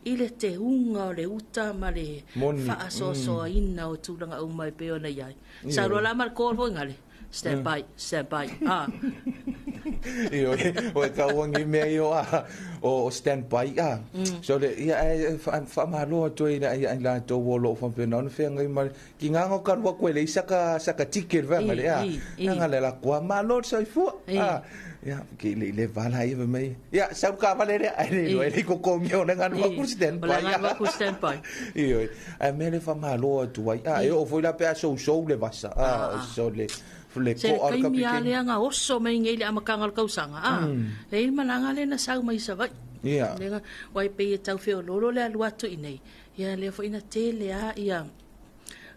i le te unga o le uta ma le faasoasoaina o tulaga uma e pei ona i ai sauloa la ma le call foi ngale stand by stand by Io o ka wangi me io a o stand by a so le ia e fa malo to ina ia la to wo lo fa pe non fe ngai ma ki ngango ka ro ko le saka saka ticket va ma le a nga le la kwa malo so fu a ia ki le le vala ia me ia sa ka va le ai le le ko ko mi o nga no ku stand by nga ku stand by io a me le fa malo to ai a io foi la pe a so so le vasa a so le le ko al kapiteni. Se le nga oso mai ngai le amakanga o le kausanga. Le i malanga le na sau mai Savaii. Ia. Le nga wai pe e tau feo lolo le alu atu i nei. Ia le fo ina tele a ia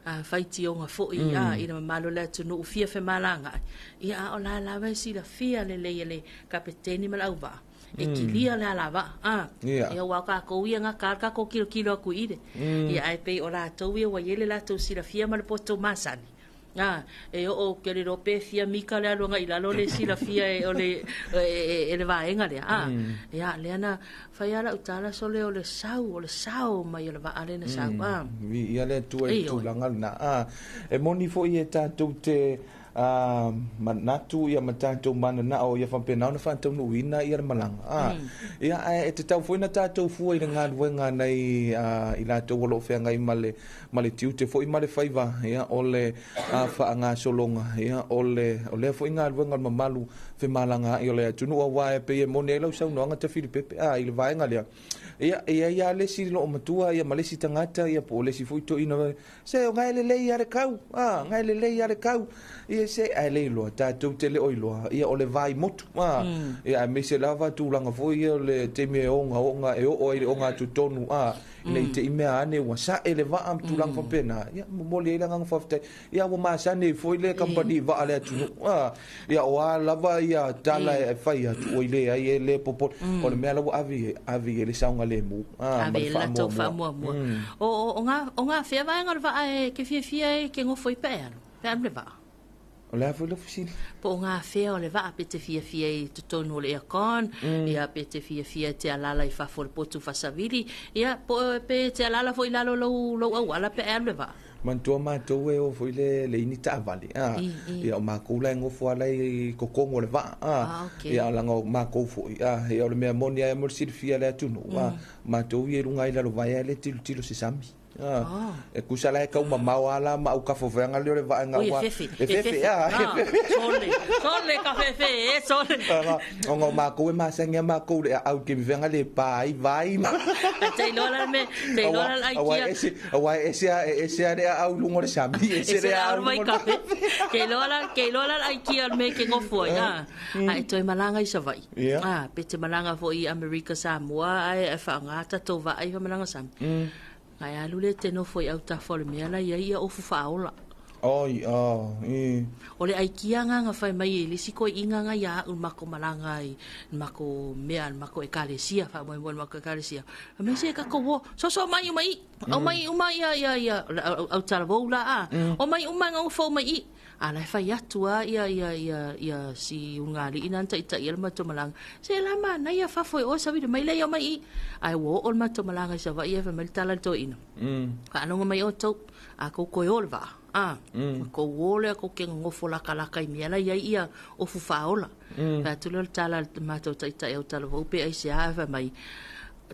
a whaitionga foi a ina mamalo le atu no ufia fe malanga. Ia a o la la vai si la fia le le le kapiteni ma lau vaa. E kilia le alava ia ua ka ko ia nga ka ko kilo kilo aku ire. Ia ai pe o la tau ia wa yele la tau si la fia ma le poto masani. E o ke le rope fia mika le alonga i lalo le sila fia e o le e le vaenga le ia le ana fai ala utala so le o le sau mai o le vaa le na sau ia le tua i tulaga lena e moni foi e tatou te Manatu ia ma tatou mananao ia faapena ona faataunuuina ia le malaga. Ia ae e tatau foi ona tatou fua i le galuega nai i latou o lo o feagai ma le ma le tiute foi ma le faiva ia o le faagasologa ia o le o lea foi galuega o le mamalu femalagaai o le atunuu aua e pei e moni ai lau saunoaga Tafilipepe i le vaega lea. Ia e i ai lava le isi loomatua ia ma le isi tagata ia po o le isi foi toeaina Se o gae lelei a le kau, a, gae lelei a le kau. Ia se, ae le iloa, tatou te le o iloa, ia o le vai motu, a. Ia aemaise lava tulaga foi ia o le taimi e ogaoga, e oo ai i le ogatotonu, a, ina i te i mea ane ua sae le vaa ma tulaga faapena, ia, momoli ai le agaga faafetai. Ia ua masani ai foi le kamupani vaa a le atunuu, a. Ia o a lava ia tala e fai atu, oi leai e le popole. O le mea la ua ave i ai, ave i ai le saogalemu, a, ma le faamuamua. O gafea vaega o le vaa e ke fiafia e ke gofo i pe alu, pe alu le vaa. O le a foi lau fesili? Po o gafea o le vaa pe te fiafia i totonu o le aircon, ia pe te fiafia e te alala i fafo o le potu faasavili, ia po pe te alala foi i lalo o lou auala pe alu le vaa. Manatua matou e o foi le le ini taavale a ia o makou la e gofo ala i totonu o le vaa a ia leaga o makou foi a ia o le mea moni a mo le silafia e le atunuu a matou ia i luga i lalo vaea e le tilotilo i se sami a e tusa la e tau mamao a la ma autafa o feaga lea o le vaa e ua e fefe a sole sole ka fefe e sole ona o makou e masani a makou i le aau i taimi feaga le pa ai vai ma te iloa la le mea te iloa la le aikia Aua e ese a, e ese a le aau i luga o le sami, e ese le aau i luga o le kafe. Ke iloa la, ke iloa la le aikia o le mea e ke gofo ai, a, a e toe malaga i Savaii. A, pe te malaga foi i Amerika Samoa ae e faaaoga tatou vaa i malaga sami. Ae alu lea e te nofo i autafa o le mea la e i ai ia ofu faaola. Oi, oh, i. O le aikia nga nga fai mai e le isi koiʻiga nga ia aʻu mako malaga ai mako mea mako ekalesia faamoemoe le mako ekalesia fai mai se kakou o soso mai uma i aumai uma ia ia ia au talavou la a omai uma e gaufou mai i a la e fai atu a ia ia ia ia si ulugalii na na taʻitaʻi ai le matou malaga se la manaia fafo e oe savili mai lea omai i ae ua oo le matou malaga i Savaii ae fai mai le tala a le toeaina faalogo mai outou a kou toe o le vaa a kou o lea kou ke gogofo lakalaka i mea la i ai ia ofu faaola. Fai atu lea o le tala a le matou taitai au talavou pe aisea ae fai mai,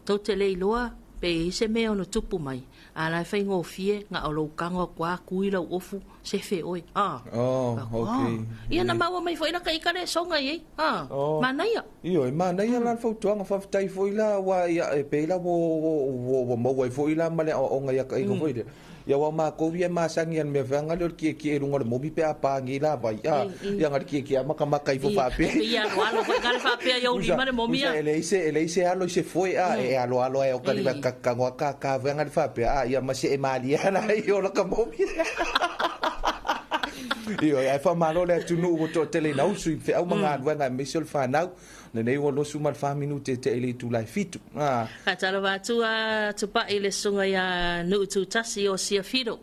tou te le iloa pe i ai se mea e ono tupu mai, a la e faigofie na o lou tago atu lava tui lau ofu sefe oe. A. Oh, okay. Ia na maua mai foi lata ita le soga i ai. A. Oh. Manaia. Ioe, manaia la le fautuaga, faafetai foi la aua ia e pei la ua ua maua ai foi la ma le aoaoga ia taika foi lea. Ia aua o matou ia e masani i le mea feaga lea o le tietie i luga o le momi pe a pa nei la vai, a, ia na o le tietie lava matamata ifo faapea. E pei e aloalo foi ka le faapea i ou lima le momi a. E leai se, e leai se alo i se foe, a, e aloalo lava e oka lima tago a kaka feaga le faapea, a, ia ma see malie lava la i o laka momi. Ioe, ae faamalo le atunuu ua toatele ina usu i feau ma galuega aemaise o le fanau. Lenei ua 24 minute te i le itula e 7. Ah. Faatalofa atu a Tupai i le susuga ia Nuututasi o Siafido.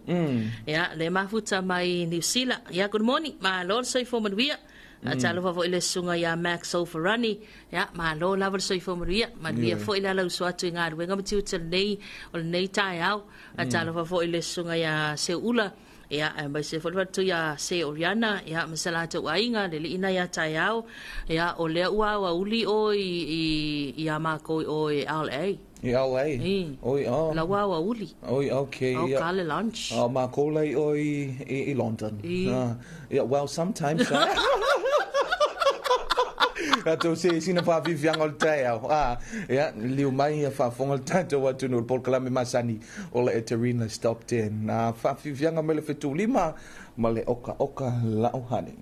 Ia, le mafuta mai Niu Sila. Ia, good morning. Malo le soifua manuia. Faatalofa foi i le susuga ia Max Ofarani. Ia, malo lava le soifua manuia. Manuia foi le ala uso atu i galuega ma tiute o lenei taeao. Faatalofa foi i le susuga ia Seuula. Ia, aemaise foi le faletua ia Se Oriana, ia, ma se latou aiga, le alii na ia taeao. Ia, o lea ua aoauli oe i, i, ia makou i o i LA. I LA? I. Oi, oh. La ua aoauli. Oi, okay. Au ka le lunch. Oh, makou la i o i, i, i London. I. Yeah, well, sometimes. Tatou se sina faafiafiaga o le taeao. Ah, ia, liliu mai ia faafofoga le tatou atunuu i le polokalame masani o le Eterina Stop 10. Ah, faafiafiaga mai le fetulima ma le okaoka lauhane.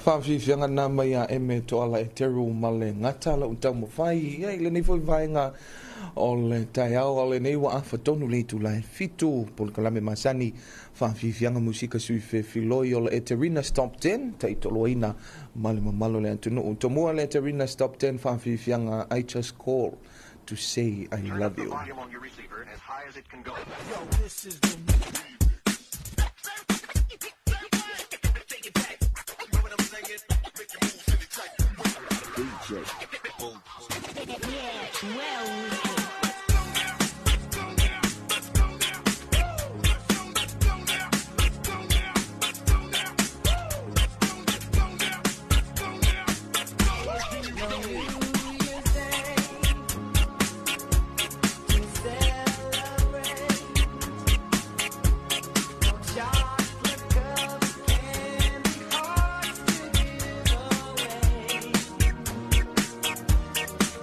Faafiafiaga na mai a eme toala e teru ma le gata lau taumafai ia i lenei foi vaega o le taeao o lenei ua afatonu le itula e 7 polokalame masani faafiafiaga musika sui fefiloi o le Eterina Stop 10 taitoloaina ma le mamalo le atunuu tomua le Eterina Stop 10 faafiafiaga I just call to say I love you. Volume on your receiver as high as it can go. Yo, this is the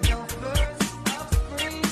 No first of spring.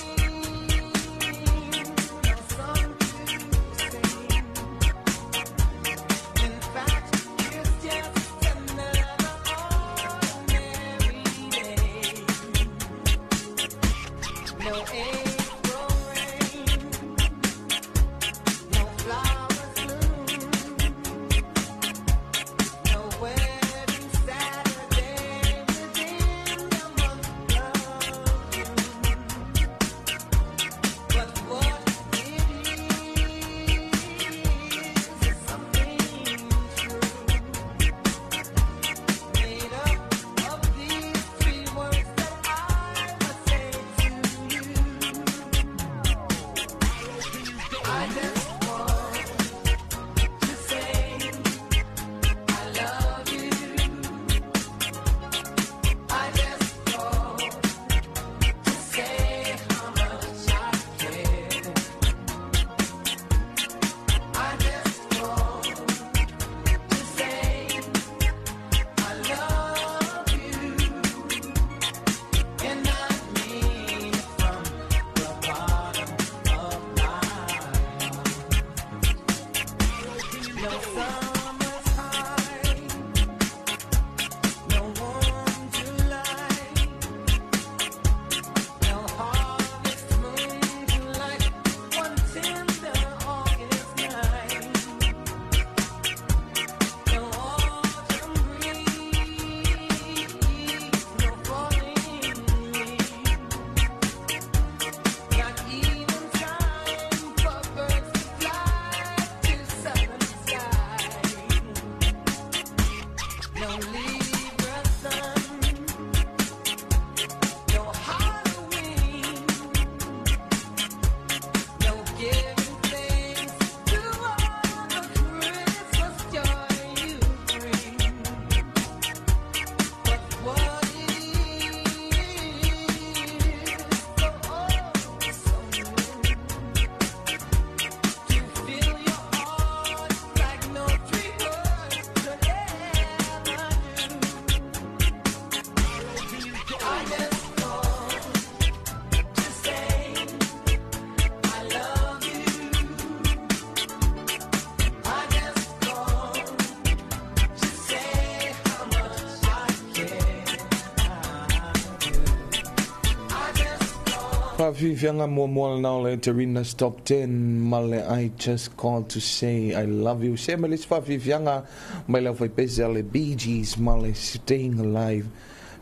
Whaafifianga mua mua na le Tarina's Top 10 ma le I Just Called to Say I Love You. Se ma le whaafifianga mai le whaipese le Bee Gees ma le Staying Alive.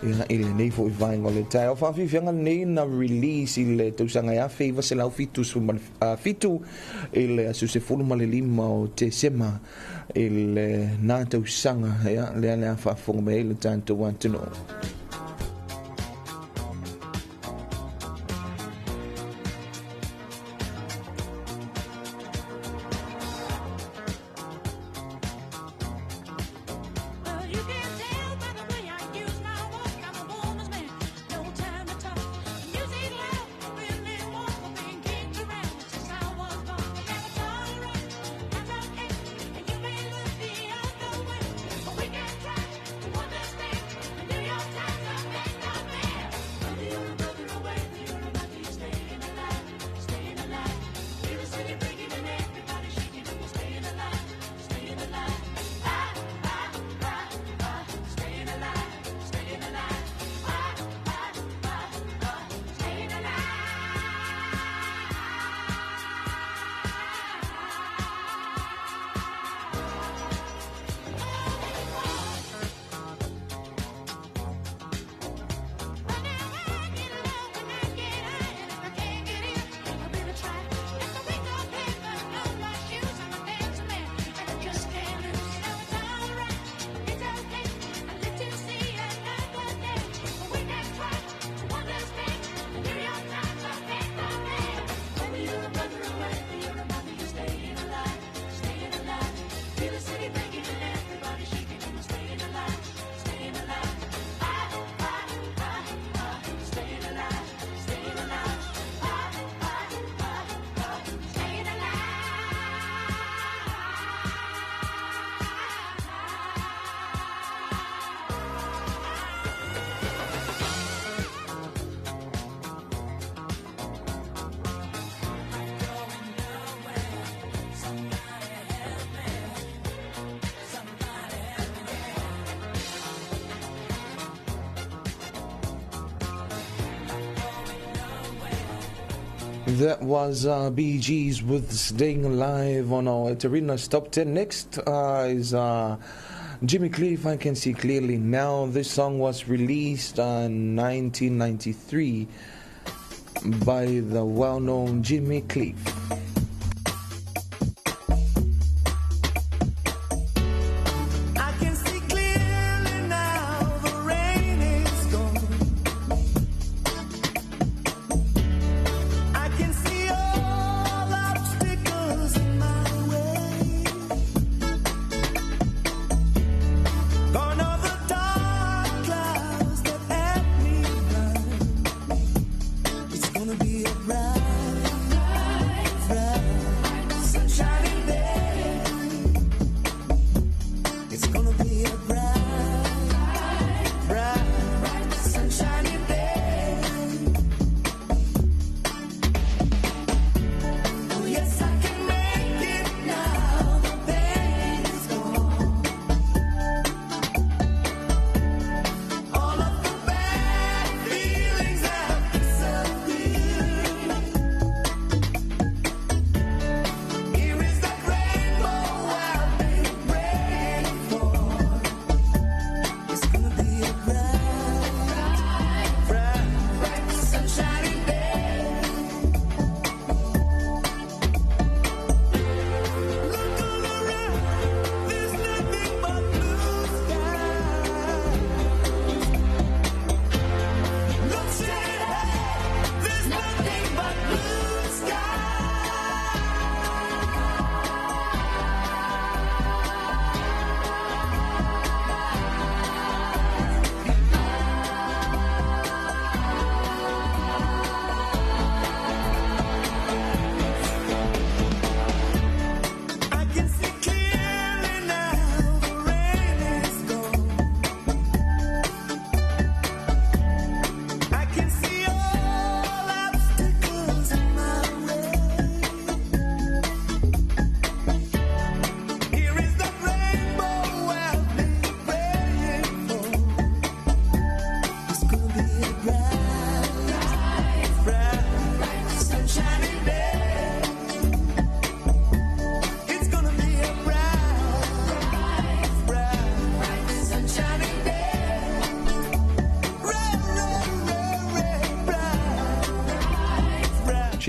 Ia i lenei fo'i vaega o le taeao. Faafiafiaga lenei na release i le tausaga e 1977 i le aso 15 o Tesema i lena tausaga. Ia lea le a faafofoga mai ai le tatou atunuu. That was Bee Gees with Staying Alive on our Tarina's Top 10. Next is Jimmy Cliff, I Can See Clearly Now. This song was released in 1993 by the well-known Jimmy Cliff. I can see clearly now the rain is gone. I can see all obstacles in my way. Gone are the dark clouds that had me blind. It's gonna be a bright, bright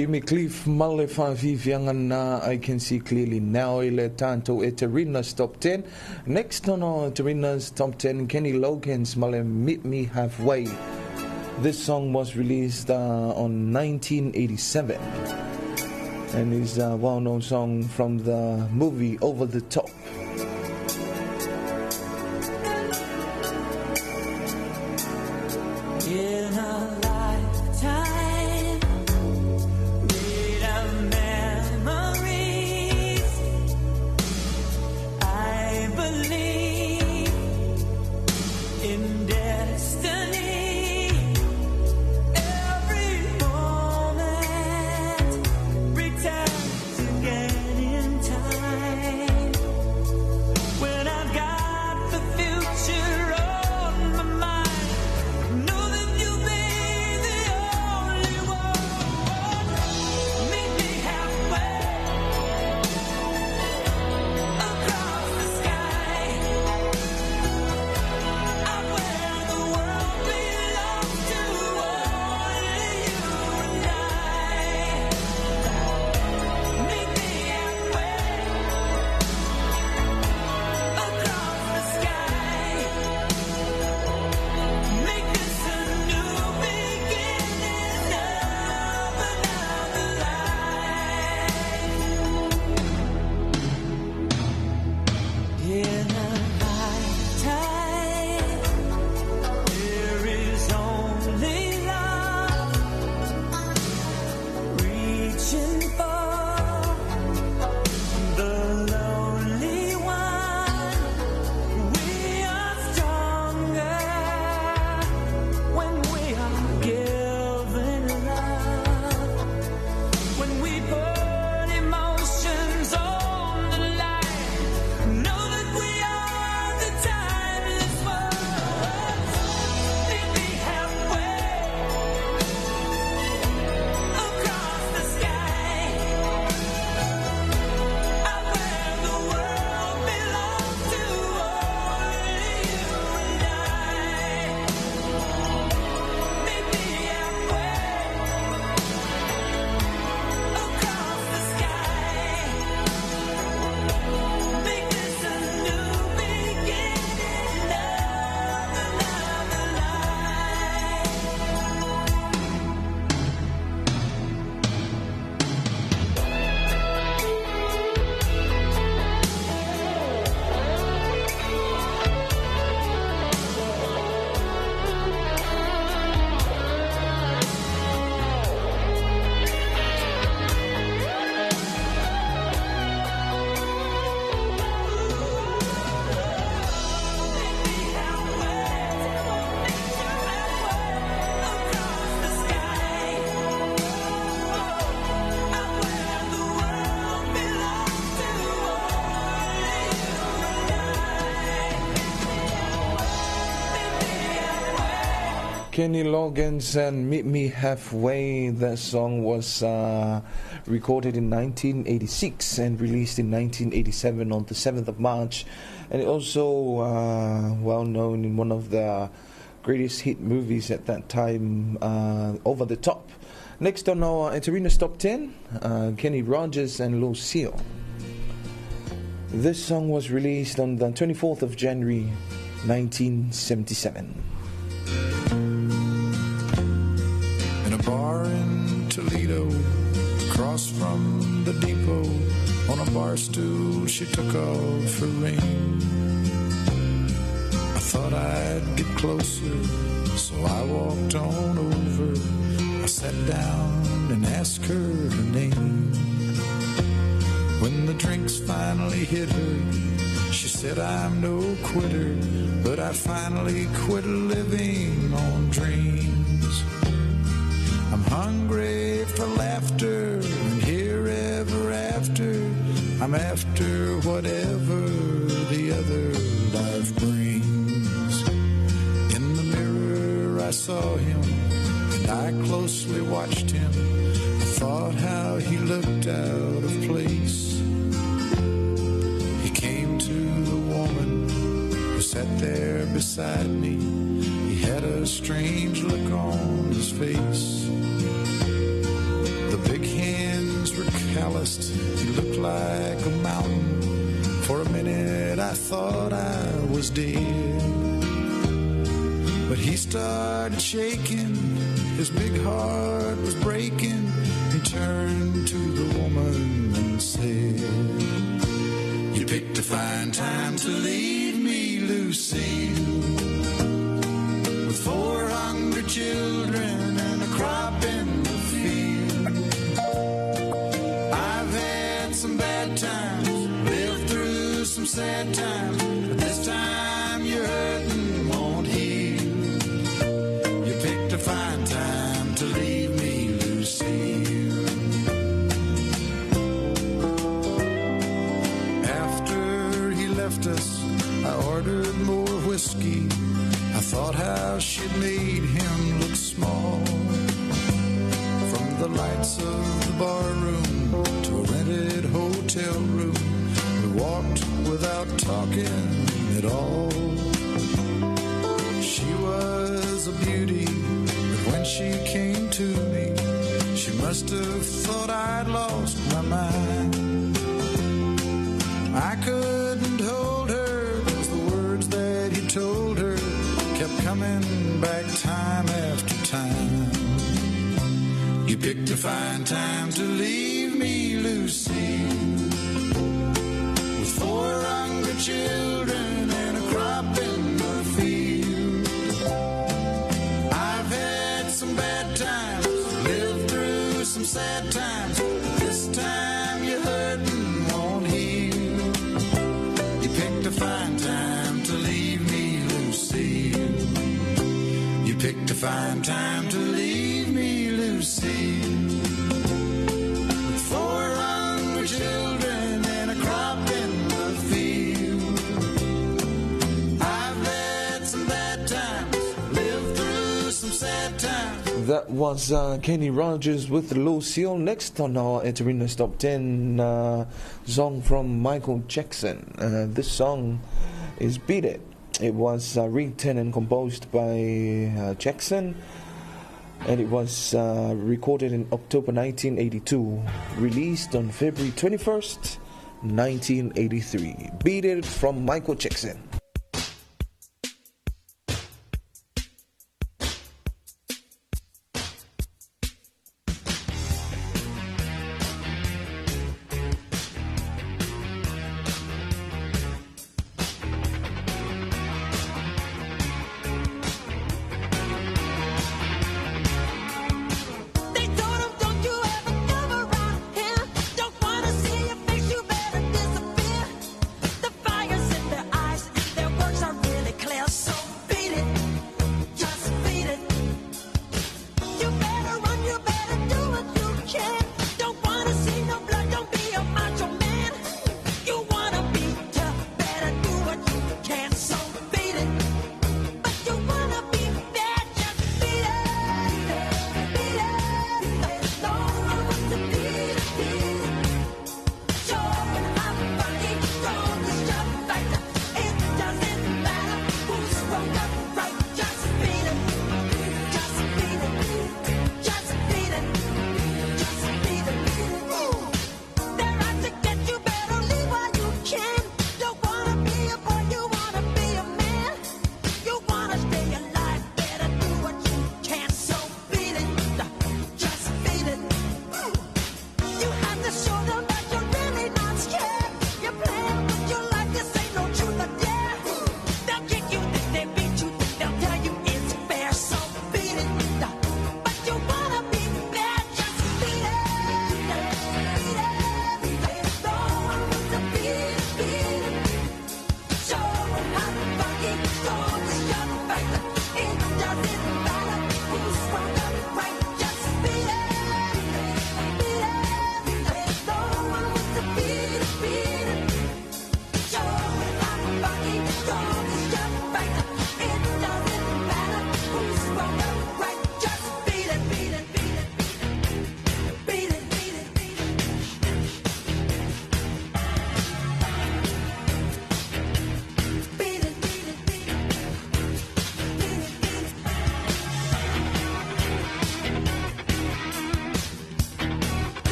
Jimmy Cliff male whaafifianga na I Can See Clearly Now i le tātou e Tarina's Top 10. Next on our Tarina's Top 10, Kenny Loggins male Meet Me Halfway. This song was released on 1987 and is a well-known song from the movie Over the Top. In a lifetime made of memories, I believe in destiny. Every moment returns again in time. When I've got the future on my mind, know that you'll be the only one. Meet me halfway across the sky. Out where the world belongs to only you and I. Meet me halfway across the sky. Make this a new beginning of another life. In a lifetime, there is only love reaching for the lonely one. We are stronger when we are given love. When we put emotions on the line, know that we are the timeless ones. Meet me halfway across the sky. Out where the world belongs to only you and I. Meet me halfway across the sky. Make this a new beginning of another life. Kenny Loggins and Meet Me Halfway. That song was recorded in 1986 and released in 1987 on the 7th of March. And it also well known in one of the greatest hit movies at that time, Over the Top. Next on our Tarina's Top 10, Kenny Rogers and Lucille. This song was released on the 24th of January 1977. In a bar in Toledo, across from the depot, on a bar stool she took off her ring. I thought I'd get closer, so I walked on over. I sat down and asked her her name. When the drinks finally hit her, she said, I'm no quitter, but I finally quit living on dreams. I'm hungry for laughter and here ever after. I'm after whatever the other life brings. In the mirror I saw him, and I closely watched him. I thought how he looked out of place. He came to the woman who sat there beside me. He had a strange look on his face. The big mountain. For a minute I thought I was dead. But he started shaking, his big heart was breaking. He turned to the woman and said, You picked a fine time to leave me, Lucille. With 400 children and a crop in the field. I've had some bad times, lived through some sad times, but this time you're hurting won't heal. You picked a fine time to leave me, Lucille. After he left us, I ordered more whiskey. I thought how she'd made him look small. From the lights of the barroom to a rented hotel room, we walked without talking at all. She was a beauty, but when she came to me, she must have thought I'd lost my mind. I couldn't hold her, 'cause the words that he told her kept coming back time after time. You picked a fine time to leave me, Lucille, with 4 hungry children and a crop in the field. I've had some bad times, lived through some sad times, but this time you're hurting won't heal. You picked a fine time to leave me, Lucille. You picked a fine time to leave me, Lucille. With 4 hungry children and a crop in the field. I've had some bad times, lived through some sad times. That was Kenny Rogers with Lucille. Next on our Aterina's Top 10, song from Michael Jackson. This song is Beat It. It was written and composed by Jackson, and it was recorded in October 1982, released on February 21st, 1983. Beat It from Michael Jackson. They told him, don't you ever come around here. Don't want to see your face, you better disappear. The fire's in their eyes and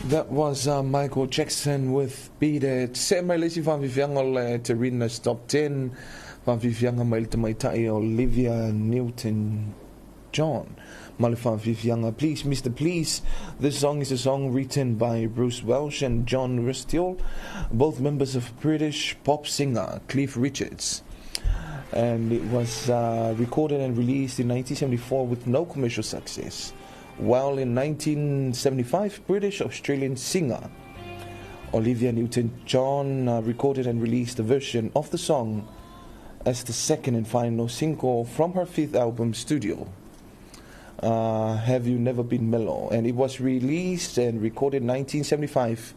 That was Michael Jackson with Beat It. Se mai le isi faafiafiaga o le Terina's Top 10. Faafiafiaga mai le tamaitai Olivia Newton-John. Ma le faafiafiaga Please Mr. Please. This song is a song written by Bruce Welch and John Restall, both members of British pop singer Cliff Richards. And it was recorded and released in 1974 with no commercial success. While in 1975, British Australian singer Olivia Newton-John recorded and released a version of the song as the second and final single from her fifth album studio, Have You Never Been Mellow? And it was released and recorded in 1975.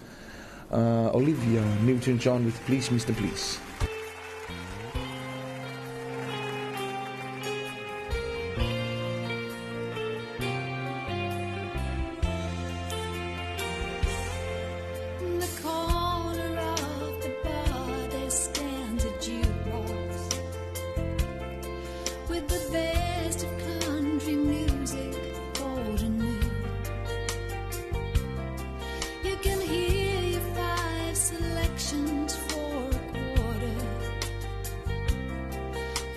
Olivia Newton-John with Please Mr. Please. In the corner of the bar there stands a jukebox with the best of country music, old and new. You can hear your 5 selections for a quarter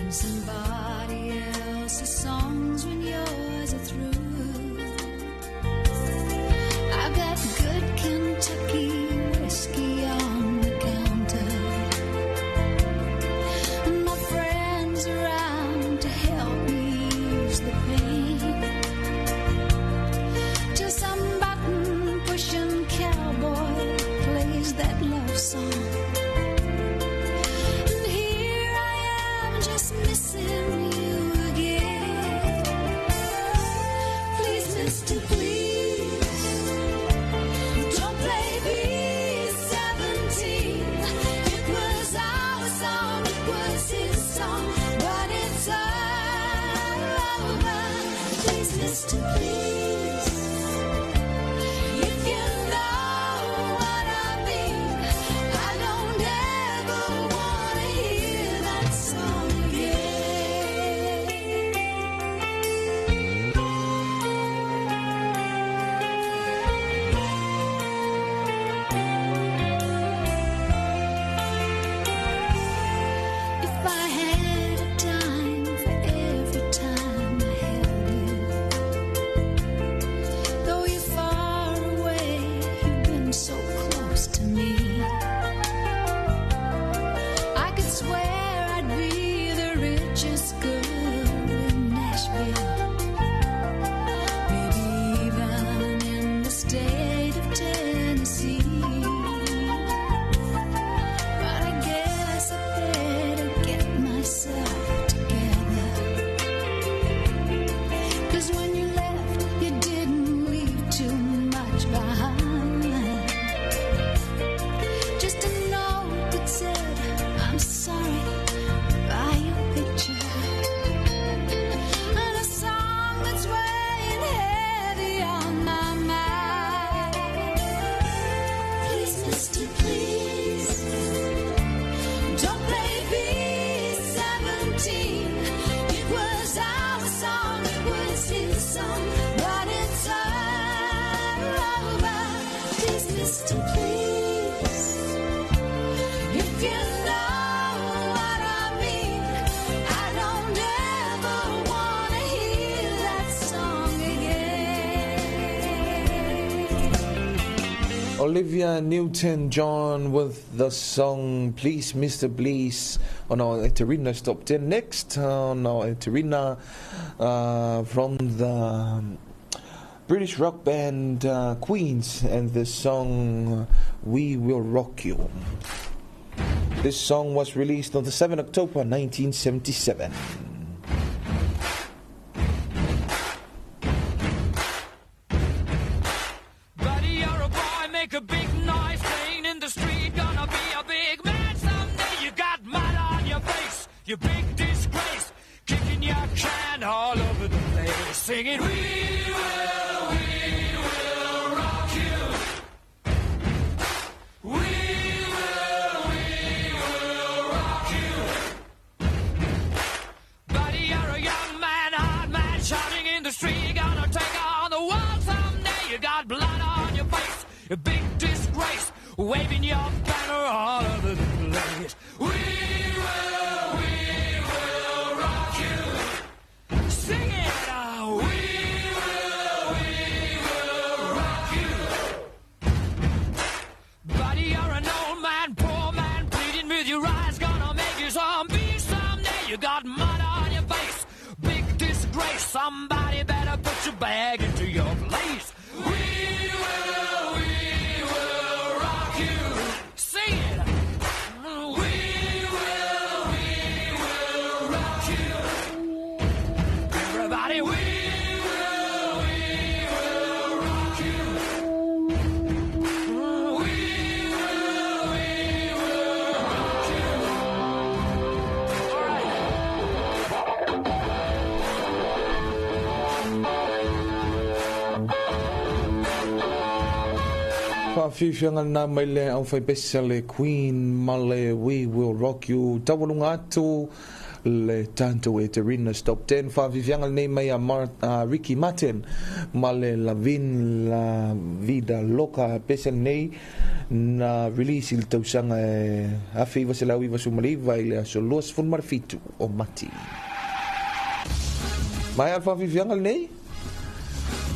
and somebody else's songs when yours are through. I've got good Kentucky whiskey on the counter, and my friends around to help me ease the pain. Till some button pushing cowboy plays that love song, and here I am just missing you again. Please, Mr. Please, don't play B-17. It was our song, it was his song, but it's over. Please, Mr. Please, if you know what I mean, I don't ever want to hear that song again. If I had a dime for every time I held you, though you're far away, you've been so close to me. I could swear I'd be the richest girl in Nashville, maybe even in the state of Tennessee. But I guess I better get myself together, because when you left, you didn't leave too much behind. Just a note that said, I'm sorry, by your picture, and a song that's weighing heavy on my mind. Please, Mr. Please, don't play B-17. It was our song, it was his song, but it's over. Please, Mr. Please, if you know what I mean, I don't ever want to hear that song again. Olivia Newton-John with the song Please, Mr. Please on our Eterina's Top 10. Next on our Eterina, from the British rock band Queens and the song We Will Rock You. This song was released on the 7th of October 1977. Buddy, you're a boy, make a big noise playing in the street. Gonna be a big man someday. You got mud on your face, you big disgrace, kicking your can all over the place, singing, we will rock you. We will rock you. Buddy, you're a young man, hard man, shouting in the street. Gonna take on the world someday. You got blood on your face, A big disgrace, waving your banner all over the place. We will rock you. Sing it out. We will rock you. Buddy, you're an old man, poor man, pleading with your eyes, gonna make you zombie someday. You got mud on your face, big disgrace. Somebody better put your bag into your place. We will rock you. Sing it. We will rock you. Everybody, we will rock you. We will rock you. All right. Whawhiwhianga nā mai le au whaipesa le Queen ma le We Will Rock You. Tawalunga atu le tanto e te Rina Stop 10. Whawhiwhianga nei mai a Ricky Martin ma le Lavin La Vida Loca pesa nei na release il tausanga e awhiwa se lau iwa sumaliva i le aso luas fun marfitu o Mati. Mai a whawhiwhianga nei?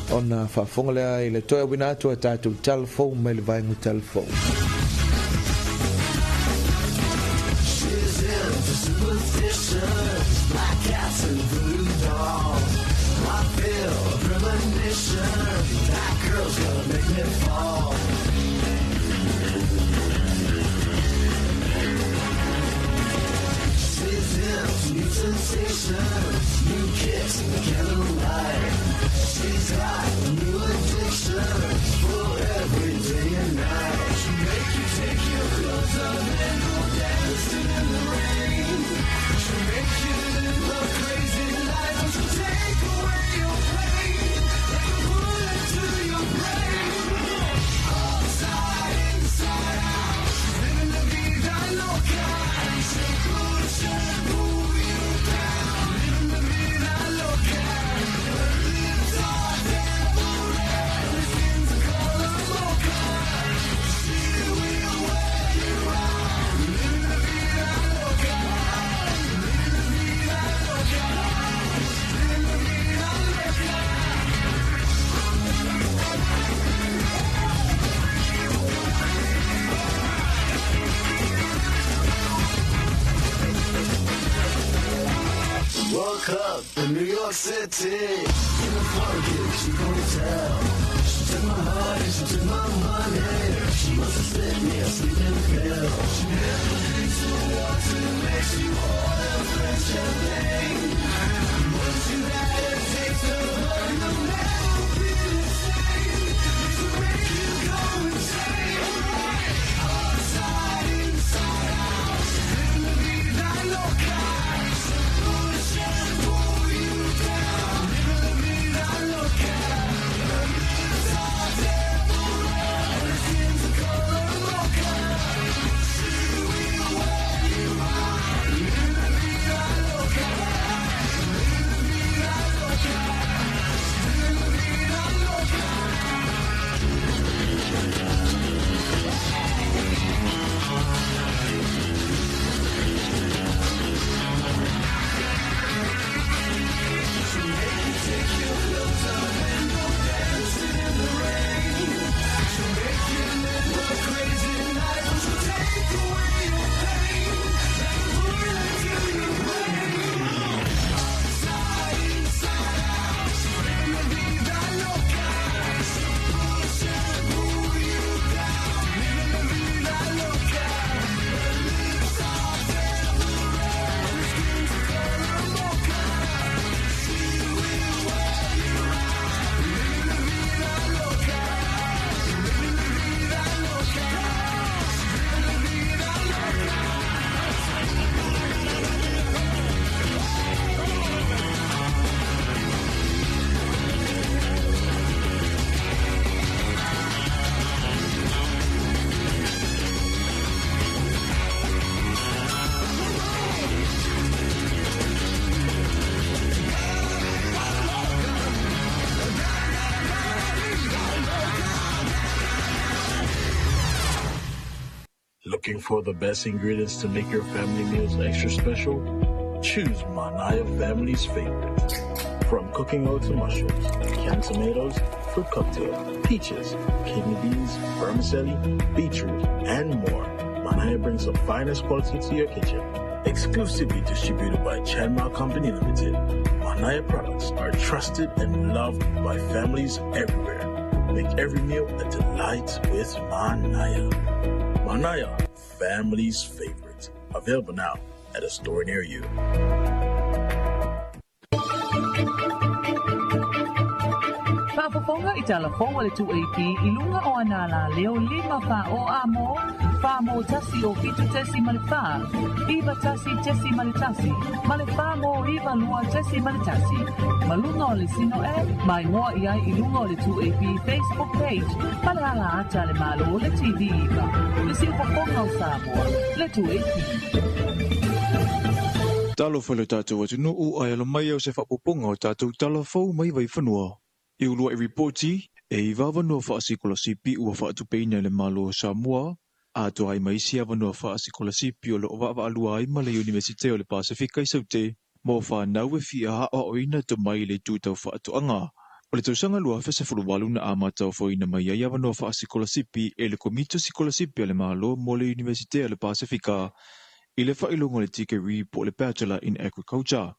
Ona whaafonga lea i le toea wina atu a tātou telefon mai le vaengu telefon. She's into superstitions, black cats and voodoo dolls. I feel a premonition, that girl's gonna make me fall. She's into new sensations, new kicks in the candlelight. She's got a new addiction for every day and night. She'll make you take your clothes off and go dancing in the rain. She'll make you live a crazy life, and she'll take away your pain like a bullet to your brain. Upside, inside out, she's living la vida loca. She'll push and pull you down, living la vida loca. Her lips are devil red, her skin's a color mocha. She will wear you out, living la vida loca, living la vida loca, living la vida loca. Woke up in New York City in a funky cheap hotel. She took my heart and she took my money. She must have slipped me a sleeping pill. She never drinks the water, makes you order French champagne. Once you had a taste of her, you'll never be the same. She'll make you go insane. Upside, inside out, she's living la vida loca. She'll push and pull you down, living la vida loca. Her lips are devil red, her skin's a color mocha. She will wear you out, living la vida Looking for the best ingredients to make your family meals extra special? Choose Manaya family's favorite. From cooking oil to mushrooms, canned tomatoes, fruit cocktail, peaches, kidney beans, vermicelli, beetroot, and more. Manaya brings the finest quality to your kitchen. Exclusively distributed by Chanma Company Limited, Manaya products are trusted and loved by families everywhere. Make every meal a delight with Manaya. Manaya, family's favorite. Available now at a store near you. Faafofoga i talafou a le 2AP i luga o ana alaleo 5 fa o a mo, fa mo tasi o fitu tesi ma le fa, iva tasi tesi ma le tasi, ma le fa mo iva lua tesi ma le tasi. Ma luga o le Sino app, ma igoa i ai i luga o le 2AP Facebook page, ma le ala ata a le Malo o le TV iva. Le siufofoga o Samoa, le 2AP. Talofa i lo tatou atunuu ae alo mai au se faaopoopoga o tatou tala fou mai Vaifanua. I ulua'i ripoti, e iva avanoa faasikolasipi ua faatupeina e le Malo o Samoa, atoa ai ma isi avanoa faasikolasipi o lo o vaavaalua ai ma le Iunivesite o le Pasefika i Saute mo fanau e fia aoaoina tomai i le itu tau faatoaga. O le tausaga 2018 na amata ofoina mai ai avanoa faasikolasipi e le Komiti o Sikolasipi a le Malo mo le Iunivesite o le Pasefika i le faailoga o le tikeri po o le Bachelor in Agriculture.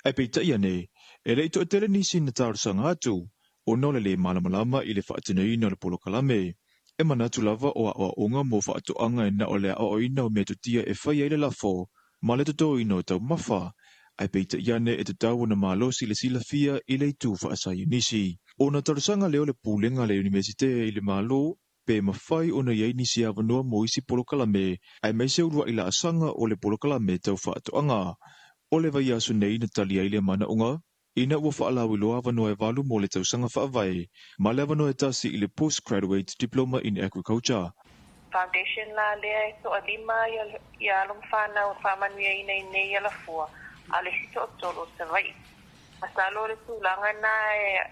Ae peitai ane, e le i toatele nisi na talosaga atu, ona o le lē malamalama i le faatinoina o le polokalame. E manatu lava o aoaoga mo faatoaga e na o le aoaoina o metotia e fai ai le lafo ma le totoina o taumafa, ae peitai ane e tatau ona malosi le silafia i le itu faasaienisi. Ona talosaga lea o le Pulega a le Iunivesite i le Malo pe mafai ona i ai nisi avanoa mo isi polokalame, aemaise ulua'i laasaga o le polokalame tau faatoaga. O le vaiaso nei na tali ai lea manaoga, ina ua faalauiloa avanoa e valu mo le tausaga faavae, ma le avanoa e tasi i le Postgraduate Diploma in Agriculture. Foundation la lea e toalima ia alo ma fanau e faamanuiaina i nei alafua, a o le isi toatolu o Savaii. Masalo o le tulaga lena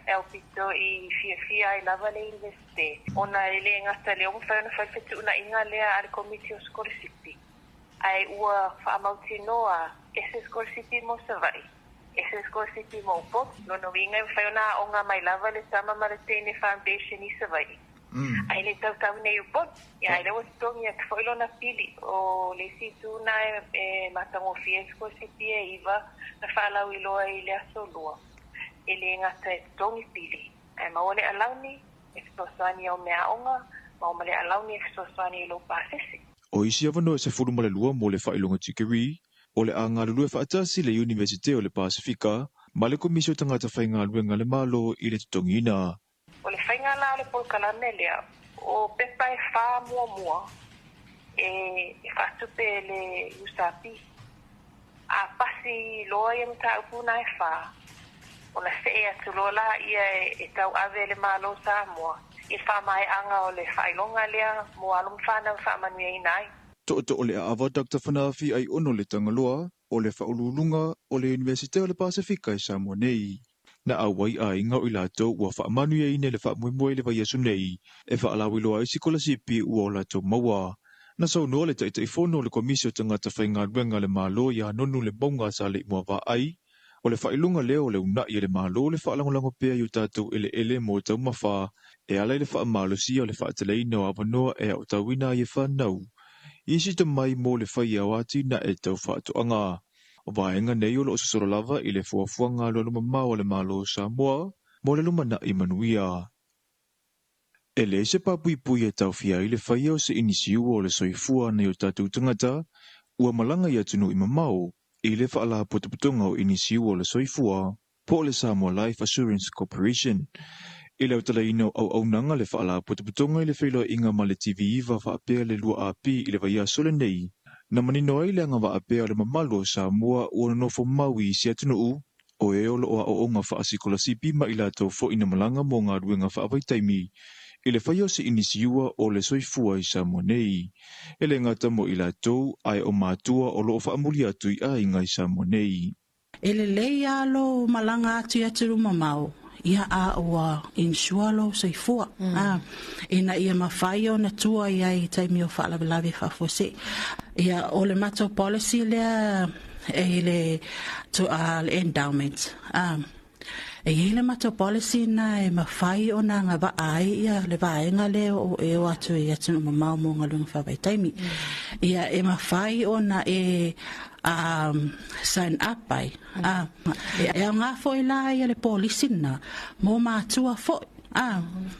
e aupito i fiafia ai lava le Iunivesite, ona e le gata lea ua mafai ona fai le fetuunaiga lea a le Komiti o Sikolasipi, ae ua faamautinoa e se sikolasipi mo Savaii, e se sikolasipi mo Upolu. Lona uiga e mafai ona aoga mai lava le tama ma le teine foundation i Savaii, ae le tautau nei i Upolu. Ia, ae lea ua totogi atu foi lona pili. O le isi itu lena e matagofie ai sikolasipi e iva na faalauiloa i le aso Lua, e le gata e totogi pili, ae maua le alauni e fesoasoani i au meaaoga, maua ma le alauni e fesoasoani i lou pasese. O isi avanoa e 12 mo le faailoga tikeri, o le a galulue faatasi le Iunivesite o le Pasefika ma le Komisi o Tagata Faigaluega a le Malo i le totogiina. O le faiga la o le polokalame lea, o pepa e fa muamua e faatupe e le USAP. A pasi loa ia mataupu na e fa, ona see atu loa laia e tauave e le Malo o Samoa i le faamaeaga o le faailoga lea mo alo ma fanau e faamanuiaina ai. Tootoo le aava Dr Fanaafi Aiono le Tagaloa o le Faauluuluga o le Iunivesite o le Pasefika i Samoa nei. Na auai aiga o i latou ua faamanuiaina i le faamoemoe i le vaiaso nei e faalauiloa ai sikolasipi ua o latou maua. Na saunoa le Taitaifono o le Komisi o Tagata Faigaluega a le Malo iā Nonu Le Mauga Saleimoavaai, o le faailoga lea o le una'i e le Malo le faalagolago pea i o tatou eleele mo taumafa e ala i le faamalosia o le faateleina o avanoa e aotauina ai e fanau i isi tomai mo le faia o atinae tau faatoaga. O vaega nei o lo o sosolo lava i le fuafuaga alualumamao a le Malo o Samoa mo le lumanai manuia. E leai se papuipui e taofia ai le faia o se inisiua o le soifua a nai o tatou tagata ua malaga i atunuu i mamao i le Faalapotopotoga o Inisiua o le Soifua po o le Samoa Life Assurance Corporation. I le autalaina o auaunaga le Faalapotopotoga i le feiloaiga ma le TV9 faapea le 2AP i le vaiaso lenei, na manino ai le agavaa pea o le mamalu o Samoa ua nonofo mau i isi atunuu, o e o lo o aoaoga faasikolasipi ma i latou foi na malaga mo galuega faavaitaimi i le faia o se inisiua o le soifua i Samoa nei. E le gata mo i latou, ae o matua o lo o faamuli atu i aiga i Samoa nei. E lelei lava lou malaga atu i atunuu mamao, Ia a ua insure lou soifua. A ina ia mafai ona tua i ai i taimi o faalavelave faafuasei. Ia o le matou policy lea e i le to, le endowment. A e i ai le matou policy na e mafai ona agavaa ai ia le vaega lea o e o atu i atunuu mamao mo galuega faavaitaimi. Ia e mafai ona e sign up ai. E aoga foi la ia le polisi lena mo matua foi.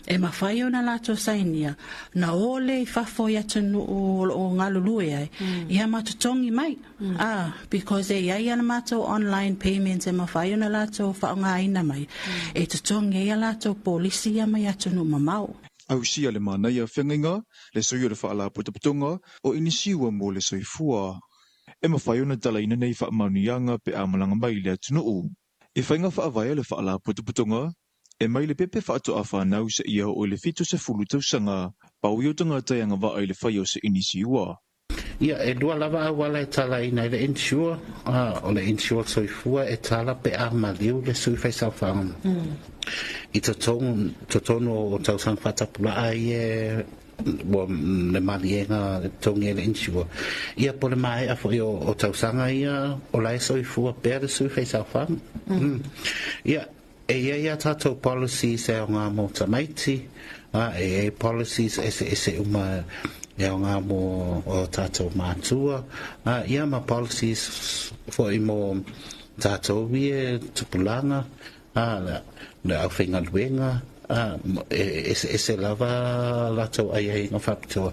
E mafai ona latou sainia na o le i fafo i atunuu o loo galulue ai, ia ma totogi mai. Because e iai ana matou online payments e mafai ona latou faaaogaina mai, e totogi ai a latou polisi ia mai atunuu mamao. Ausia le manaia feagaiga, le sui o le Faalapotopotoga o Inisiua mo le Soifua. E mafai ona talaina nei faamanuiaga pe a malaga mai i le atunuu. I faiga faavae a le Faalapotopotoga, e mai le pepe faatoa fanau seia oo i le 70 tausaga, pau ia o tagata e agavaa i le faia o se inisiua. Ia, e lua lava auala e talaina ai le insure, o le insure soifua e tala pe a maliu le sui faisaofaga i totonu, totonu o tausaga faatapulaa ia ua le maliega e totogi ai le insure. Ia po o le maea foi o tausaga ia o la e soifua pea le sui faisaofaga. Ia, e iai a tatou policies e aoga mo tamaiti, e iai policies eseese uma e aoga mo o tatou matua, ia ma policies foi mo tatou ia tupulaga, le aufaigaluega, e eseese lava latou aiaiga faapitoa,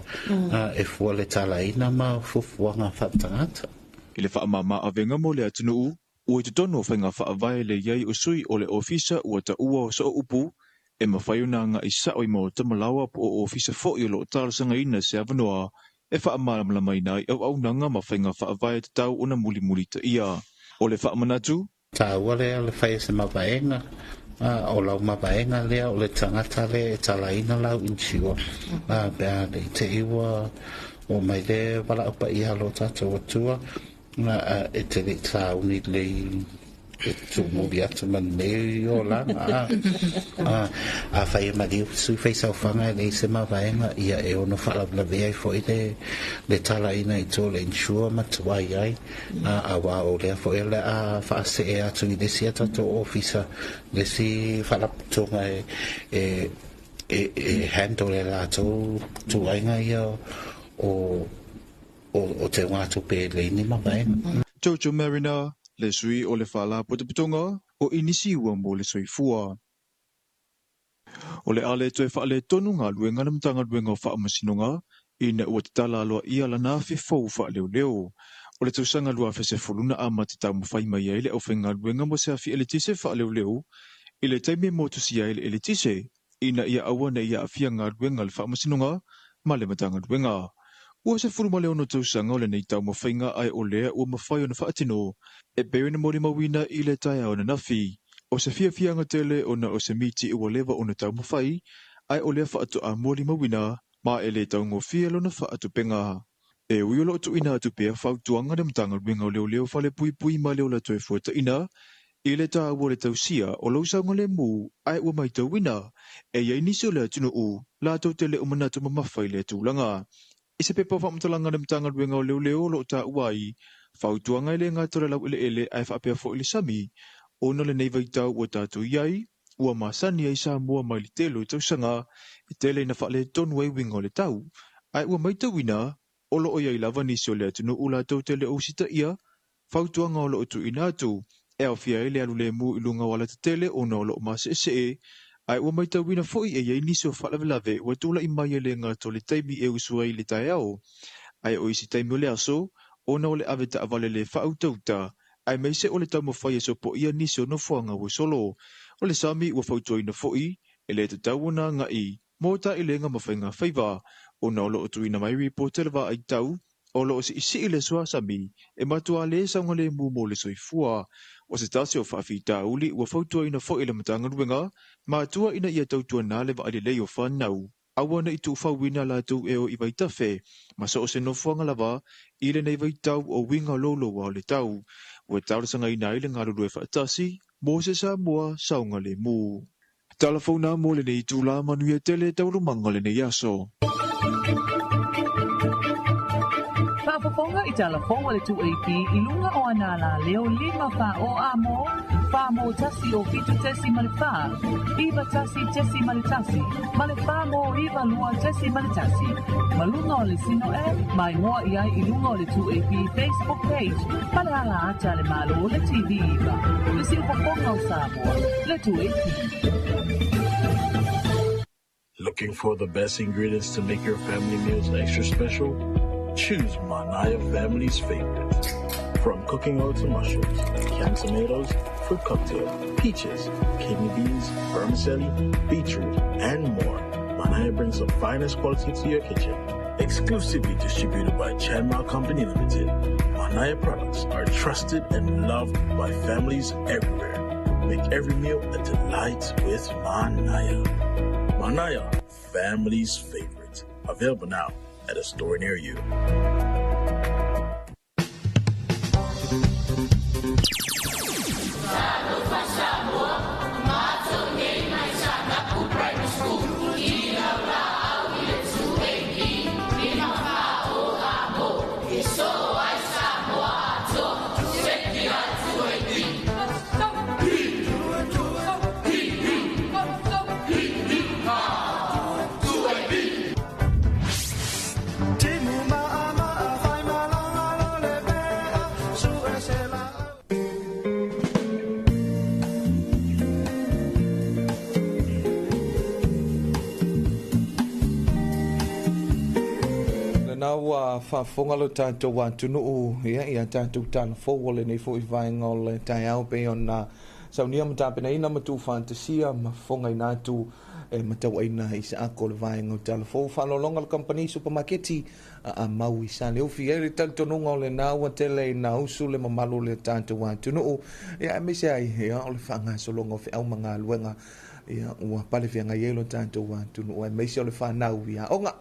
e fua le talaina ma fuafuaga faatagata. I le faamama avega mo le atunuu, ua i totonu o faiga faavae le i ai o sui o le ofisa ua taua o sooupu, e mafai ona agai sao i maota malaoa po o ofisa foi o loo talosagaina se avanoa e faamalamalamaina ai auaunaga ma faiga faavae tatau ona mulimulitaia. O le faamanatu, Taua lea le fai o se mavaega, o lau mavaega lea o le tagata lea e talaina lau insure, pe a le i te i ua oo mai le valaau paia a lo tatou Atua, e te le i sauni lelei e tuumuli atu ma lenei olaga. Afai e maliu sui faisaofaga e leai se mavaega, ia e ono faalavelavea ai foi le talaina i tua o le insure ma tuai ai, auā o lea foi o le a faasee atu i le isi a tatou ofisa, le isi faalapotopotoga e e handle e latou tuaiga ia o o te ugatupe e leai ni mavaega. Jojo Mariner, le sui o le Faalapotopotoga o Inisiua mo le Soifua. O le a le toe faaletonu galuega a le Matagaluega o Faamasinoga ina ua tatala aloaia lana afi fou faaleoleo. O le tausaga 2010 na amata taumafai mai ai le aufaigaluega mo se afi eletise faaleoleo i le taimi e motusia ai le eletise ina ia aua ne i aafia galuega a le Faamasinoga ma le Matagaluega. Ua 16 tausaga o lenei taumafaiga ae o lea ua mafai ona faatino e pei ona molimauina i le taeao ananafi. O se fiafiaga tele ona o se miti ua leva ona taumafai ae o lea faatoa molimauina ma e le taugofie lona faatupega. E ui o loo tuuina atu pea fautuaga le Matagaluega o Leoleo Falepuipui ma le Ola Toefuataina i le taua o le tausia o lou saogalemu ae ua matauina e i ai nisi o le atunuu latou te le o manatu mamafa i lea tulaga. I se pepa faamatalaga a le Matagaluega o Leoleo o loo taua ai fautuaga e le gata o le laueleele ae faapea foi le sami ona o lenei vaitau ua tatou i ai ua masani ai Samoa mai le tele o tausaga e tele ina faaletonu ai uiga o le tau ae ua matauina o loo i ai lava nisi o le atunuu latou te le o usitaia fautuaga o loo tuuina atu e aofia ai le alu lemu i luga o alatetele ona o loo maseesee ae ua matauina foi e i ai nisi o faalavelave ua tulai mai e le gata o le taimi e usu ai i le taeao ae o isi taimi o le aso ona o le ave taavale le faautauta aemaise o le taumafai e sopoia nisi o nofoaga ua solo. O le sami ua fautuaina foi e le tatau ona agai mo taelega ma faiga faiva ona o loo tuuina mai ripoti a le vaai tau o loo siisii le suasami e matua le saogalemu mo le soifua. O se tasi o faafitauli ua fautuaina foi e le Matagaluega matua ina ia tautuana le vaai lelei o fanau aua ne i tuufauina latou e o i vaitafe ma so o se nofoaga lava i lenei vaitau o uiga louloua o le tau. Ua talosagaina ai le galulue faatasi mo se Samoa saogalemu. Tala fou na mo lenei itulā manuia tele taualumaga o lenei aso. Faafofoga i tala fou a le 2AP i luga o ana alaleo 5 fa o a mo, fa mo tasi o fitu tesi ma le fa, iva tasi tesi ma le tasi, ma le fa mo iva lua tesi ma le tasi. Ma luga o le Sino App, ma igoa i ai i luga o le 2AP Facebook page ma le ala ata a le Malo le TV iva. Le siufofoga o Samoa, le 2AP. Looking for the best ingredients to make your family meals extra special? Choose Manaya family's favorite. From cooking oil to mushrooms, canned tomatoes, fruit cocktail, peaches, kidney beans, vermicelli, beetroot, and more. Manaya brings the finest quality to your kitchen. Exclusively distributed by Chanma Company Limited, Manaya products are trusted and loved by families everywhere. Make every meal a delight with Manaya. Manaya, family's favorite. Available now at a store near you. Lena ua faafofoga lo tatou atunuu ia i a tatou tala fou o lenei foi vaega o le taeao pei ona saunia ma tapenaina ma tuufaatasia ma fofogaina atu e matauaina i se ako o le vaega o tala fou. Faaaloaloga le kamupani supamaketi a amau i Saleufi. E le talitonuga o lena ua tele ina usu le mamalu o le tatou atunuu ia aemaise ai ia o le faagasologa o feau ma galuega ia ua pale feagai ai lo tatou atunuu aemaise o le fanau i aoga.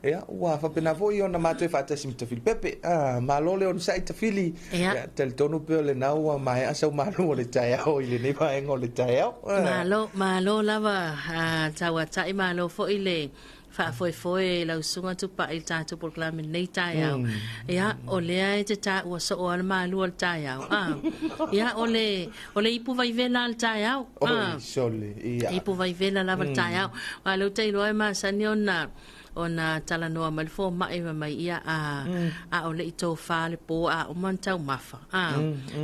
Ia ua faapena foi ona matou faatasi ma Tafili Pepe. Malo le onosai Tafili. Ia talitonu pea o lena ua maea sau malu o le taeao i lenei vaega o le taeao. Malo, malo lava tauatai, malo foi le faafoefoe i lau susuga Tupai i le tatou polokalame i lenei taeao. Ia, o lea e te taua soo lava le malu o le taeao. Ia, o le, o le ipu vaivela le taeao. Oi, sole, ia. Ipu vaivela lava le taeao. Aua o lea ou te iloa e masani ona ona talanoa mai le fomai fai mai ia a a o le i tofa le po a uma ona taumafa a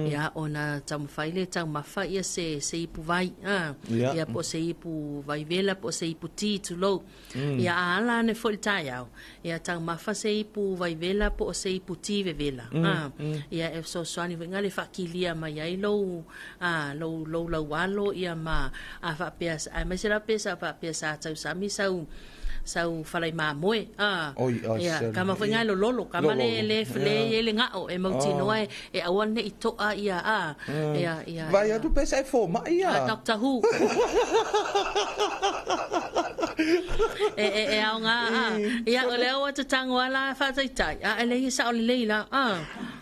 ia ona taumafai lea e taumafa ia se se ipu vai a ia po o se ipu vaivela po o se ipu ti tulou ia a ala ane foi i le taeao ia taumafa se ipu vaivela po o se ipu ti vevela a ia e fesoasoani foi le faakilia mai ai lou a lou lou laualo ia ma a faapea aemaise lava pe sa faapea sa tausami sau sau falai mamoe a Oi, ai, ia sele. kama foi ngai lololo kama le Lololo. le le Ia. le le ngao e mautinoa e e aua nei toa ia a ia ia Vai atu pe sa e fomai ia. A Doctor Who. E e e aoga a ia o lea ua tatango ala faataitai a e leai e sao lelei la a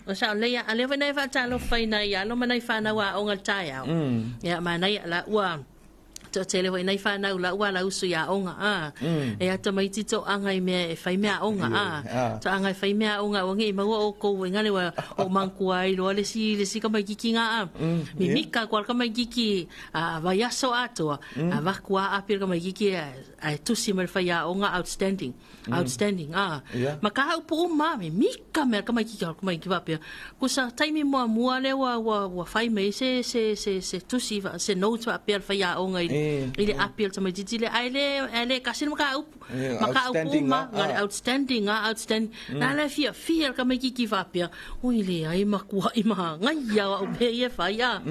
o sao lelei a lea foi nai faatalofaina i alo ma nai fanau aoga i le taeao ia manaia la ua toatele foi nai fanau la ua lausu i aoga a e atamaiti toaga i mea e fai mea aoga a toaga e fai mea aoga ua nge'i maua oukou e gale ua o mankua ai loa le isi le isi kamaititi ga a mimika koa le kamaititi a vaiaso atoa a vaku aapi le kamaititi ae tusi mai le faiaoga outstanding outstanding a ma ka upu uma mimika mea le kamaititi kamaititi faapea kusa taimi muamua lea ua ua ua fai mai se se se se tusi se note faapea le faiaoga i i le api o le tamaititi lea ae le ae le kasi le mataupu mataupu uma na le outstanding a outstanding na le fiafia le kamaititi faapea ui leai matua'i magaia o a'u mea ia e fai a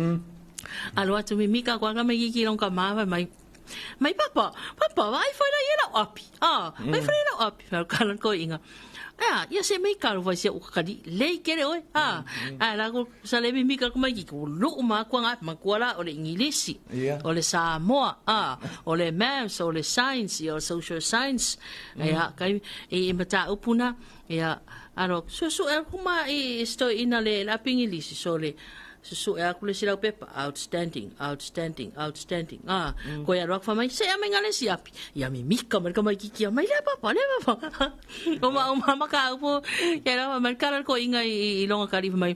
alo atu mimika koa le kamaititi i lona tama fai mai Mai papa, papa, vaai foi la ia lau api. Ah, vaai foi la lau api. Fai kala ko inga. Ea, ia se mei kalo fai se o kakali. Lei kele oe. Ah, a la ko sa le mimi ka mai ki ko lu ma ko nga ma ko la o le Ingilisi. O le Samoa, ah, o le maths, o le science, o le social science. Ia kai e mataupu na ia alo su su e kuma i sto ina le la Ingilisi so le Susu e aku le silau pepa, outstanding, outstanding, outstanding. Ah, koe alu aku whamai, se ame ngale si api. Ia mi mika mai ka mai kiki mai le papa, le papa. O ma o mama ka upo, ia la mai kala ko inga i longa kali mai.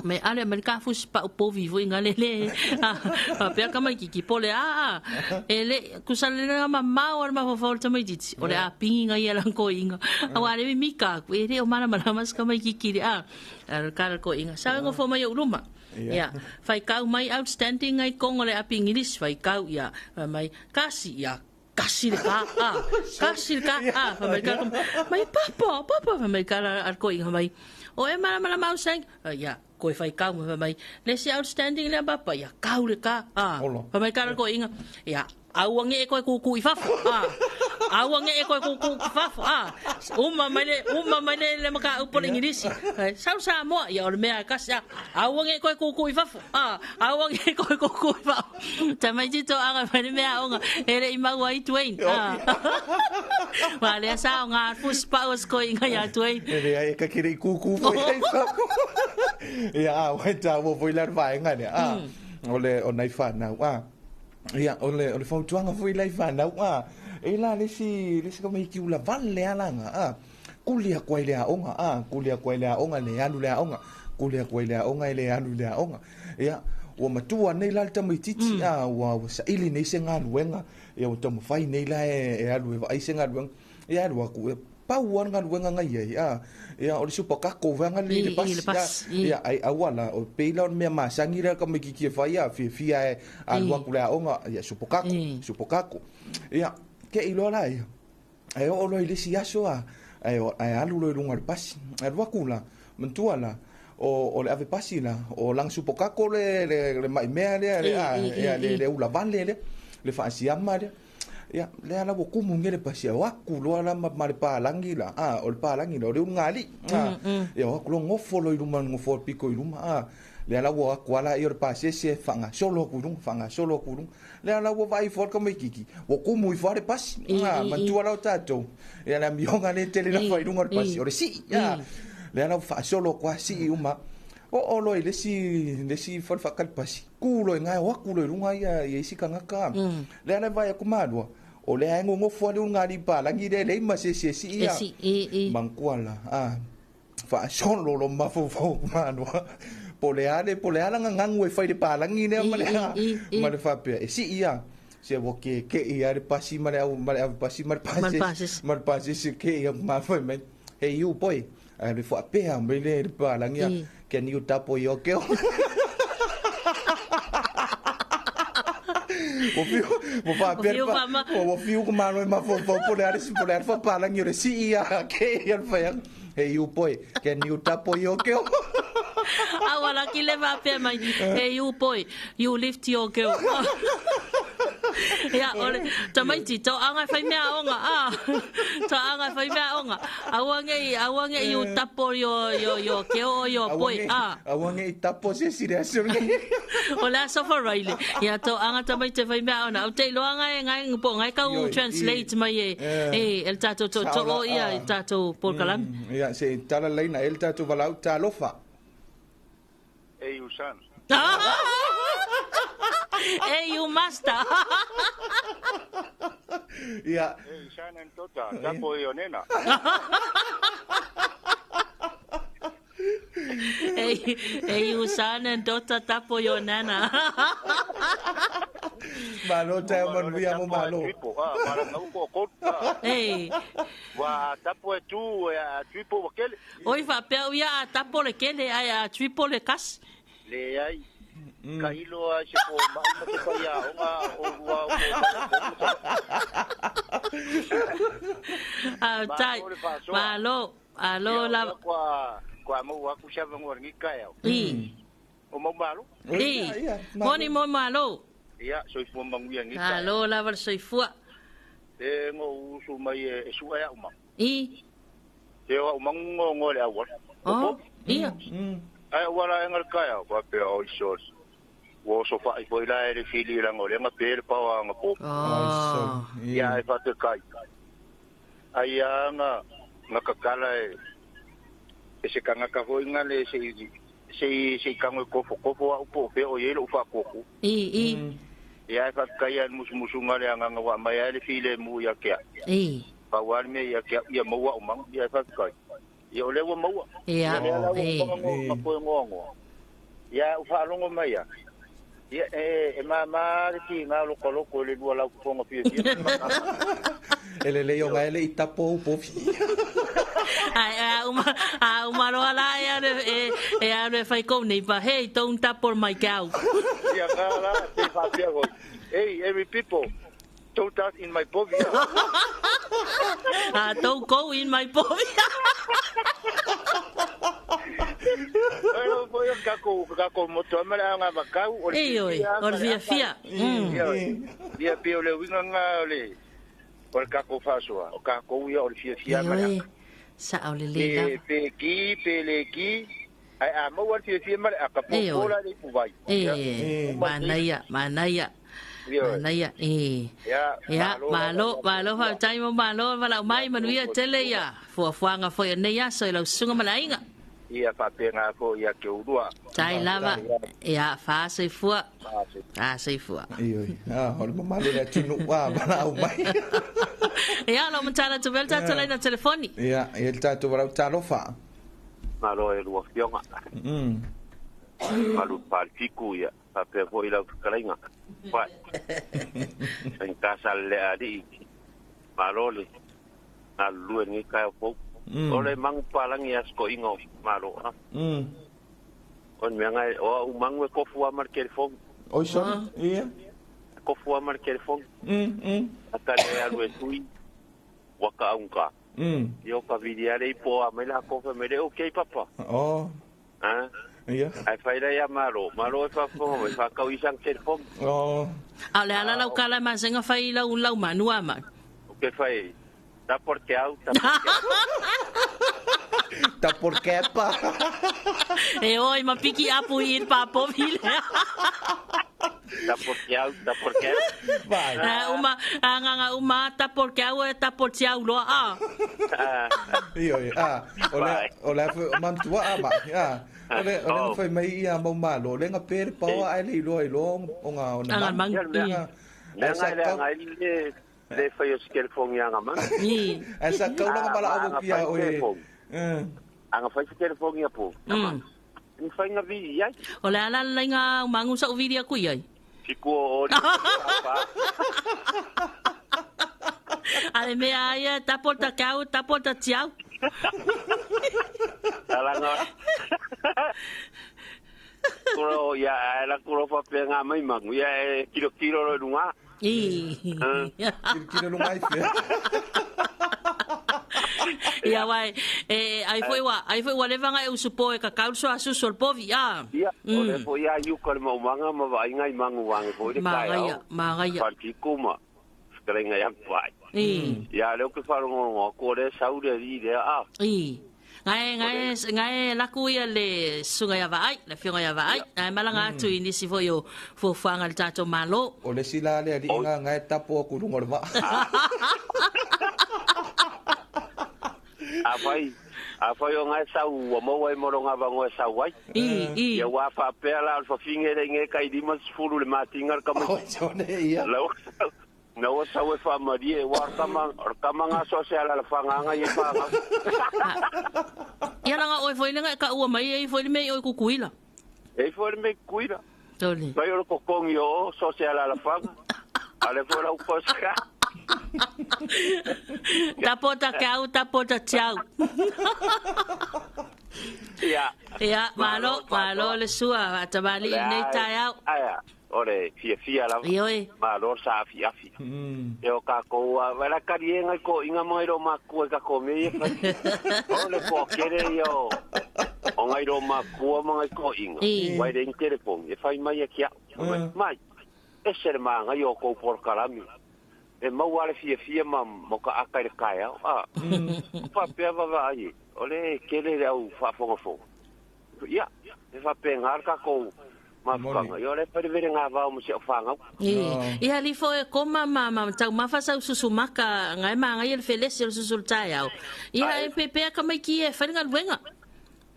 Me ale mai ka fusi pa upo vivo inga le le. Ah, pea ka mai kiki pole a. E le kusale le ma mau al ma fofo te mai titi. O le a pingi nga ia lang ko inga. Awa le mi mika ku e le o mana mana mas ka mai kiki le a. Al kala ko inga. Sa ngo fo mai uluma. Ia, whai kau mai outstanding ai kongo le api English, whai kau ia, mai kasi ia, kasi le ka, a, kasi le ka, a, mai ka, mai papa, papa, mai ka la ko inga mai, o e mana mana mau sang, ia, koe whai kau mai, le si outstanding le papa, ia, kau le ka, a, mai ka ko inga, ia, auange e koe kuku i fafo, a, auange e koe kuku i fafo, a, uma mai le maka upo le Ingilisi, sau sa moa, ia o le mea kasi, a, auange e koe kuku i fafo, a, auange e koe kuku i fafo, ta mai tito anga mai le mea onga, e le i maua i Dwayne, a, wa lea sa o ngā fusi pau as koe inga ia Dwayne. E lea e kakere i kuku foi ai fafo. Ia, a, wai tā ua foi lar vaenga ne, a, o le o nei whanau, a, ia, o le fautuanga foi lai whanau, a, e la le si ka mai ki ula vale alanga, a, kulia koe le aonga, a, kulia koe le aonga, le alu le aonga, kulia koe le aonga, le alu le aonga, ia, ua matua nei la le tamaititi, a, ua saili nei se galuega, ia, ua taumafai nei la e alu e vaai se galuega, ia, alu aku, e pau ana galuega ngai ai, a, ia, o le supakako vanga le le pasi, ia, ai awala, o peila o mea masangi la ka mai kiki e whai, a, fia e alu aku le aonga, ia, supakako, supakako, ia, ke iloa la ia, ai o loi le si aso a, ai alu loi lunga le pasi, alu aku la, mantua la, o le ave pasi la, o lang supakako le mai mea le, le le ula vale le, le whaasiama le, ia, le ala ua kumu nge le pasi, o aku loa la ma le pālangi la, a, o le pālangi la, o le ungali, a, ia, o aku loa ngofo lo i luma, ngofo le piko i luma, a, le ala ua aku ala i o le pāsese, whanga solo aku lunga, whanga solo aku lunga, le ala ua vai fo ka mai kiki, ua kumu i fo le pasi, a, mantua lau tātou, ia, le amionga le tele la whai lunga le pasi, o le sii, a, le ala ua wha solo kwa sii uma, o loi le si whalwhakali pasi, ku loi ngai, o aku loi lunga ia isi kangaka, le ala vai aku malua, o le ae ngongofo ale unga li pālangi le leima se se si ia, mangkua la, a, whaasolo lo mafofo malua, po le ale ngangu e whai le pālangi lea ma le whapea, e si ia, se wo ke ia le pasi ma le au pasi ma le pasi se ke ia mafoi mai, hey you boy, a le whapea mai le pālangi ia, can you tapo yo keo? O fiu ko malo ma fo fo le ale po le ale fo palangi le si ia ke ia fa hey you boy, can you tapo yo keo? Awala ki le va pe mai, hey you boy, you lift your girl. Ia, ole, tamaiti, tau anga whai mea onga, a, tau anga whai mea onga. Awange i tapo yo keo yo boy, a. Awange i tapo se sire aso. O le aso wharaile. Ia, tau anga tamaiti whai mea onga. O te iloa ngai, ngai, po, ngai kau translate mai e, el tātou to o ia, i tātou pōkalami. Ia, se tala leina, el tātou walau tālofa. Ei, usan. Hey, you master. Yeah. Ei, sanen tota, tapo i onena. Ei, you sanen tota, tapo i onena. Malo tayo manuia mo malo. Ei. Wa tapo e tu, a tripo wa kele. Oi, fa peo ia a tapo le kele, ai a tripo le kasi. Le ai. Ka ilo a se po mai ma te pai a onga o rua o o tai malo alo la kwa mo aku sa vango ngi ka ya i o mo malo i moni mo malo ia soi fu mangu ia ngi ka alo la val soi fu e ngo usu mai e su ya uma i e o mangu ngo le awal o ia ai wala engal ka ya wa pe o isos wo so fa i la e fili la ngole nga pele pa wa nga po ia e fa te kai ai nga nga kakala e se kanga ka foi nga le se Sei tago e kofokofo a'u po o fea o iai lo'u fa'akuakua. I i. Ia e fa'afetaia le musumusuga le agaga ua aumai ai le filemu ia te a'u. I. Pau a le mea ia te a'u ia maua a'u maga, ia e fa'afetai. Ia o lea ua maua. Ia, Ia lea la ua e. uma ona toe goagoa. Ia a'u fa'alogo mai a. Ia e māmā le tigā o lo loko i le lua lau fofoga fiafia. E lelei o ngai le i tapo au povi. Ai a uma a uma roa la e alu e e alu e fai kou nei pa hey don't tap on my cow. Ia ka la te fa'apea hoi. Hey, every people, don't touch in my povi. Ah, don't go in my povi. Ai o foi o kako moto ma le anga vakau o le Ei, oi, o le fiafia. Ia, ia pe o le uiga nga o le kako fa'asoa. O kako ia o le fiafia ma le Oi, sa o le le Pe pe ki pe le ki ai a maua le fiafia ma le aka po Ei, oi. po la le ipuvai. E, manaia, manaia. Manaia, e. Ia, Ia, malo, malo, fa'afetai mo malo, vala'u mai manuia tele ia. Fuafuaga foi o nei aso i lau susuga ma le aiga. Ia fa'apega fo'i ia ke ulua. Tai lava, ia, fa'asoifua. Asoifua. Oi, ah, o le mamalu le atunu'u a vala'au mai. Ia, lau matala tu vele tatou laina telefoni. Ia, ia le tatou valau talofa. Malo e lua fioga. Malu palifiku ia. Fa'apea fo'i lau fetalaiga. Pai. Faigata sa le ali'i. Malo le galulue lenei taeao fou. O le magu palagi a seko'iga o malo a. O le mea gae o a'u magu e kofu a ma le telefoni. Oi sorry. Ia. Kofu a ma le telefoni. Ata le alu e tui ua ka'auga. Ia o ka vili ale i po a mai la kofa mai le okay papa. Oh. A. Ia. Ai fai ia malo. Malo e fa'afofoga mai fa'akau i sang telefoni. Oh. A o le ala lau kala masega fai lau lau manua ma. O ke fai ta por te au ta por te au. Ta por kepa. E oi, ma piki apu i pa povi le. Ta por te au ta por ke. Vai. Ah, uma, a nganga uma ta por ke au e ta por te au loa a. Oi, ah, o le o le foi mantua a ma. Ah. O le foi mai ia mau malo, le nga pere paoa ai le iloa iloa o nga o Anga mang. Mea ngai le ngai le le fai o se telefoni anga mang. I. Ai sa kau langa mala au pia o e. Anga fai se telefoni a po. Ni fai nga vi ai. O le ala le nga mangu sa uviri aku iai. Fiku o o pa. A le mea ia ta por ta kau, ta por ta tiau. Alanga. Kuro ia la kuro fa pe nga mai mangu ia e kilo kilo ro lunga. I. Kilo lunga i fe. Ia wai, e ai foi wa, ai foi wa levanga e usupo e kakau so asu sol povi a. Ia, o le foi ia yu ko le maumanga ma vai ngai mangu wange foi le kai. Magaia, magaia. Pa ki kuma. Skrenga ia pai. I. Ia le ke farongo ko le saure ri le a. I. Ngai ngai ngai laku ia le sunga ia vaai, le fionga ia vaai. Ai malanga atu i nisi foi o fuafuaga le tatou malo. O le sila le ali nga ngai tapo aku lunga le va. A fai o ngai sau ua maua i moro ngā vango e sau ai. I, i. Ia wā whapea la o le whawhinge le nge kai 50 le mātinga le kama. Oi, tone ia. Na ua sau e whaamarie, wā kama ngā soa se ala le whanganga i e whanga. Ia langa oi foi lenga e ka ua mai e foi le mei oi kukuila. E foi le mei kukuila. Tole. Pai o le kokongi o soa se ala le whanga. Ale foi lau koska. Tapo ta kau, tapo ta tiau. Ia. Ia, malo, malo le sua, atamali nei tai au. Aia, ore, fia fia lava. Ioi. Malo sa afi afi. E o kako, wala kari e ngai ko inga mai ro makua i kako me ia. O le ko kere ia o. O ngai ro makua ma ngai ko inga. Wai re telefoni, e whai mai e kia. Mai, e sere maa ngai o kou por karami. E mau ale fia fia ma moka aka i le kai au. A, whapea wawa ai. O le kere le au whaafongafonga. Ia, e whapea ngā kako mafukanga. Ia o le wharewere ngā wao mo se o whangau. Ia li fo e koma ma tau mafa sau susumaka ngai ma ngai le felesi o le susul tai au. Ia e pepea ka mai ki e wharinga luenga.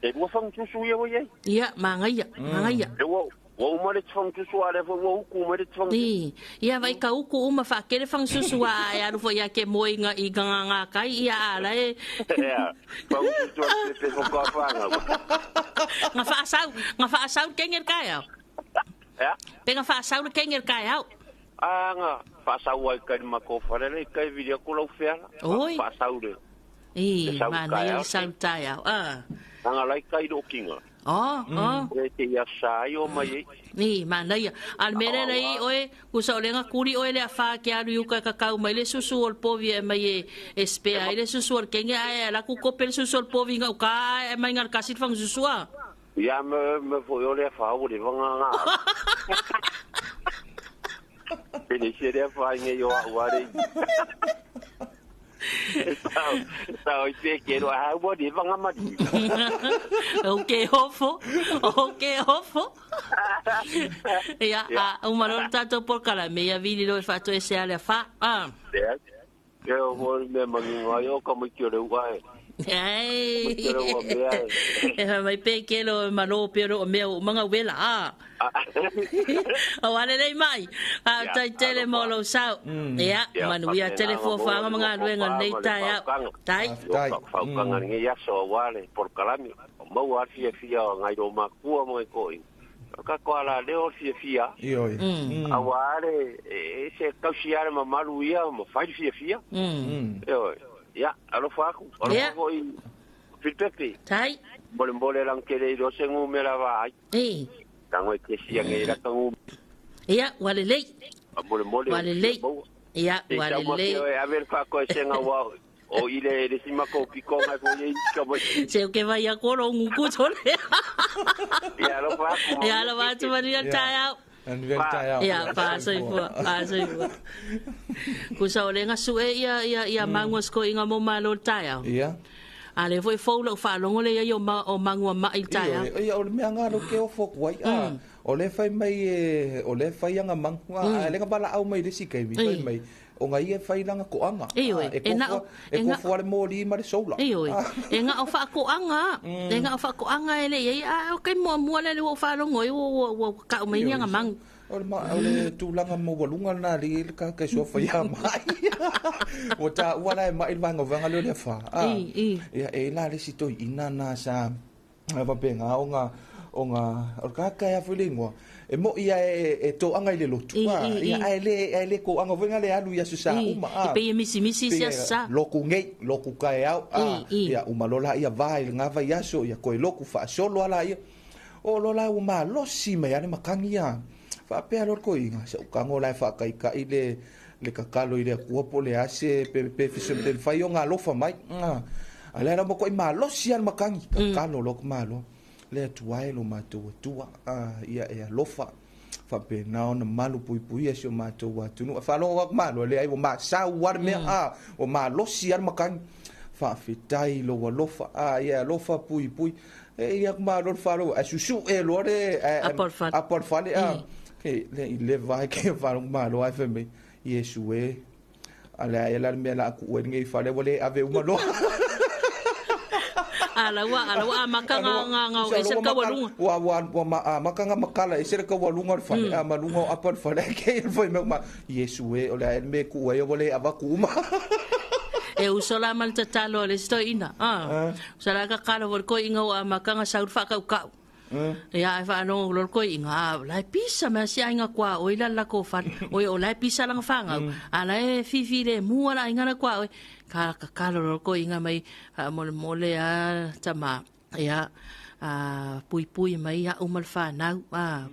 E lua fagatusu ia ua iai. Ia, magaia, magaia. E ua ua uma le fagatusu a lea foi ua uku mai le fagatusu. I, ia vai ka uku uma whaakere whangasusu a e aru fo ia ke moe inga i ngā ngā kai ia a la e. Ea, fagatusu a te pe whakawhanga. Ngā whaasau kenge kai au. Ea? Pe ngā whaasau le kenge kai au. A ngā whaasau ai kai mako wharere, kai viri aku lau wheala. Oi. Whaasau le. I, mana ia sau tai au. Nga lai kai rokinga. Oh, oh. E te ia sai o mai e. I, mana ia. Al mere rei oe, kusa o lenga kuri oe le a wha ke aru iuka kakau mai le susu o le povi e mai e spea ai le susu o le kenge ai e laku kope le susu o le povi ngau ka ai e mai ngar kasit whang susua. Ia me foi o le a wha o le wanga ngā. Pene se le a wha inge yo a uare. Sao i te kero a ua le wanga mari. O ke hofo, o ke hofo. Ia, a umarora tātou porkala, me ia vili lo e whāto e se ale a wha. Ia, ke o mori me manginga o ka mai ki o le ua e. Ai. E ha mai pe ke lo malo pe ro mea o manga wela a. O ale nei mai. A tai tele mo lo sau. Ia, manu ia telefo whanga mga luenga nei tai au. Tai. Whaukanga nge ia so wale por kalami. Mau a fia fia o ngai ro makua mo e koi. Ka ko ala leo fia fia. Ioi. A wale e se kausi ale mamalu ia mo fai fia fia. Ioi. Ia, alofa aku. Alofa foi Filipepe. Tai. Mbole mbole lang kele i lo sengu me la vai. E. Tango e kesia nge la tangu. Ia, wale lei. Mbole mbole. Wale lei. Ia, wale lei. E a ver fa ko senga wa o ile le sima ko piko ngai ko ye ka mo. Se o ke vai a koro nguku tole. Ia, alofa aku. Ia, alofa atu maria tai au. Ia, pāsoifua, pāsoifua. Kusa o lenga sue ia, ia, ia mangua sko inga mo malo tai au. Ia. A le foi fou lau whaalongo le ia o mangua mai tai au. Ia, o le mea ngā ke o fōku ai. O le whai mai, o le whai anga mangua, a lenga bala au mai resi kai, whai mai. O ngai e whai langa koanga. E kofua le mōri ma le soula. Ioi, e ngā o whaakoanga. E ngā o whaakoanga e le ia, o kai mua mua le o whaalongo i o kau mai ni anga mangu. O le tūlanga mo walunga nā li le ka kai sofa ia mai. O tā uala e mai vanga vanga leo le wha. Ia e la le sitoi ina nā sa wapenga o ngā o ngā o ka kai a fulingoa. E mo ia e tō anga i le lotu. Ia ai le ko anga venga le alu ia susa uma. E pe misi misi sia sa. Loku ngei, loku kai au. Ia umalola ia vai ngā vai aso ia koe loku wha solo ala ia. O lola u malosi mai ale makangi ia. Whaapea lor ko inga. Sa ukango lai whaakai ka i le kakalo i le kuapo le ase pe fiso pe whai o ngā lofa mai. A le ala mo ko i malosi ale makangi. Kakalo loko malo. Le atuae lo mātou atua, ia e alofa, whape nā ona malu pui pui a si o mātou atunu. A whalonga wak malo, le ai o mā sau ware mea, o mā losi ar makangi, whaafetai lo alofa, ia alofa pui pui, e ia malo whalo, a susu e loare, a porfale, ke le i le vai ke whalonga malo ai whame, Iesu e, a le ai la mea la aku ue ngei whale, wale ave umaloa. Ala ua makanga nga e se ka walunga. Ua makanga makala e se ka walunga le fale. A malunga o apa le fale ke le foi me ma Iesu e o le me ku e o le avaku uma. E usola mal tatalo le sto ina. Usala ka kala vol ko inga o makanga saur fa ka ka. Ia e whaanongo lor koe inga, lai pisa mea si ainga kua oi la la ko whan, oi o lai pisa langa whangau, a lai fifi le mua la inga na kua oi, ka kakalo lor koe inga mai, mole mole a tama, ia, pui pui mai a umal whanau,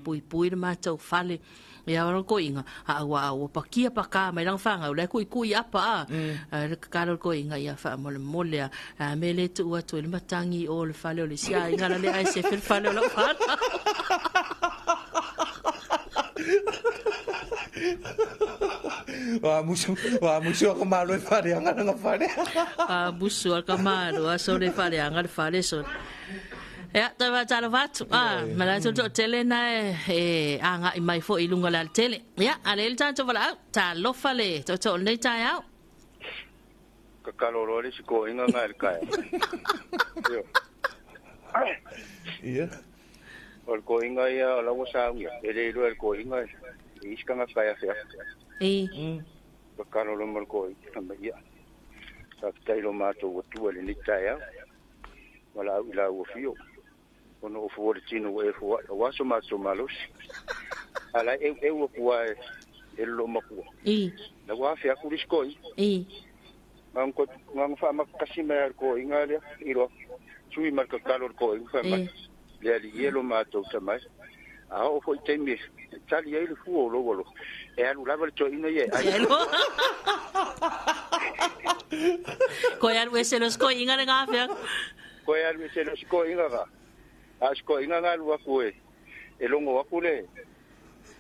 pui pui le mātou whale, ia lor koe inga, a ua pakia paka mai langa whangau, lai kui kui apa a, le kakalo lor koe inga ia wha mole mole a, me le tu atu le matangi o le whale o le sia inga la le ai se fel whale o la whanau. Wa musu ka malo e whare anga nga whare. Musu ka malo a so le whare anga le whare so. Ia, toi wā talo wātu. Ma la tō tele nā e anga i mai fo i lunga la tele. Ia, a le tātou wala au, tā lofa le, tō tō nei tai au. Ka kaloro le si ko inga ngai le kai. Yo. Ia. O le koʻiga ia o laua saugia e lē iloa e le koʻiga e isi tagata e afeafe. I. Kakalo lo ma le koʻiga ma ia. Faafetai lo matou atua i lenei taeao. Wala au i la ua fio. Ona o fua le tino ua e fua. Aua so matou malosi. Ala e eu ua e e lo makua. I. La ua afe aku lis koi. I. Ngang wha makasi mai al ko inga lea. I roa. Sui marka kalo ko inga wha mak. Le ali ie lo matou tamai. A o foi taimi tali ai le fua o lo walo. E alu lava le toina ie. Ai. Koe alu ese lo sko inga le ngawhea. Koe alu ese lo sko inga ka. A sko inga ngā lu aku e. E longo aku le.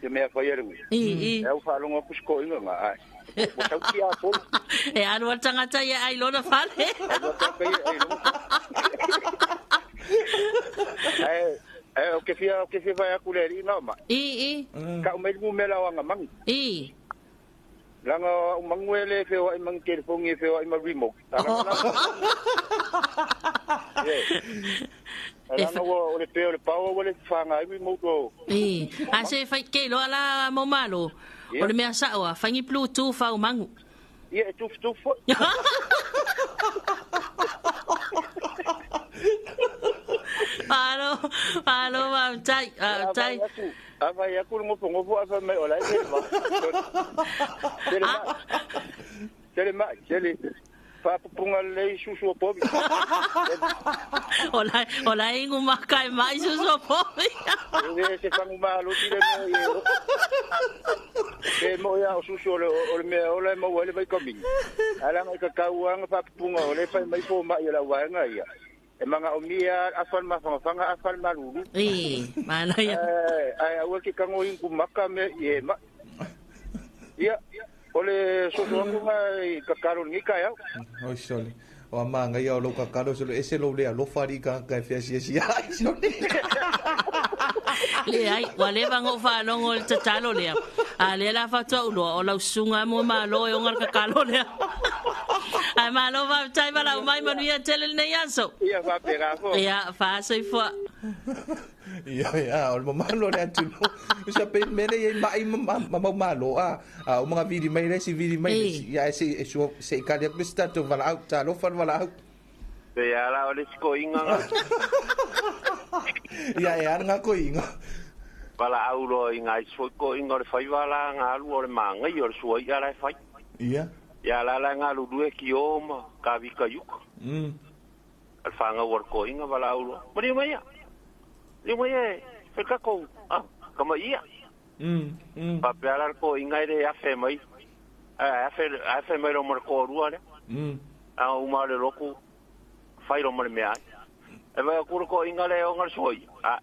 Te mea whai alu. I. E au whaalongo aku sko inga ngā. Ai. O tau ki a polo. E alu al tangata ia ai lona fale. Alu tangata ia ai lona. Ai, o ke fia vai aku le ri ngā ma. I. Ka umei mu mela o anga mangu. I. Langa o mangu e le whewa i mangu telefongi e whewa i ma remote. Langa o le peo le paua o le whanga i remote o. I. A se whai ke loa la mo malo. O le mea saoa, whangi Bluetooth au mangu. Ia, e tufu foi. Alo, tai. A vai aku ngofo afa mai ola e ma. Tele ma, tele. Pa punga le susu pobi. Ola ingu makai mai susu pobi. E se fangu ma lo tile mo e. E mo ya susu o le me ola mo wale mai coming. Ala ngai ka kauanga pa punga ole pa mai po ma ia la waenga ia. E manga o mia afal ma whanga afal ma ruru. I, mana ia. Ai, aua ki kango inku maka me i e ma. Ia, o le soso aku ngai kakaro ngi kai au. Oi sole. O manga ia o lo kakaro sole ese lo le alofa ri ka ka fia sia sia. Sole. Le ai, wa le vango whalongo le tatalo lea. A le la whatua uloa o lau sunga mo malo e ongar kakalo lea. Ai malo wa tai wala umai manuia tele nei aso. Ia wha pera fo. Ia wha soi fua. Ia, o le mamalo le atu no. Usa pe mele ia mai mamau malo a. O mga viri mai le si viri mai. Ia se se ikali aku stato wala au ta lofa wala au. Te ala o le siko inga. Ia e ana ko inga. Wala au lo inga i soi ko inga le whai wala ngā alu o le maangai o le sua ia la e whai. Ia. Ia la la ngā lulu e ki o ma ka vika yuka. Al whanga war ko inga wala au lo. Mari mai ia. Ni mai e whekako. Ah, kama ia. Papeara ko inga ere afe mai. Afe mai ro mara ko rua le. A uma le roku. Whai ro mara mea. E vai akura ko inga le o ngā soi. Ah,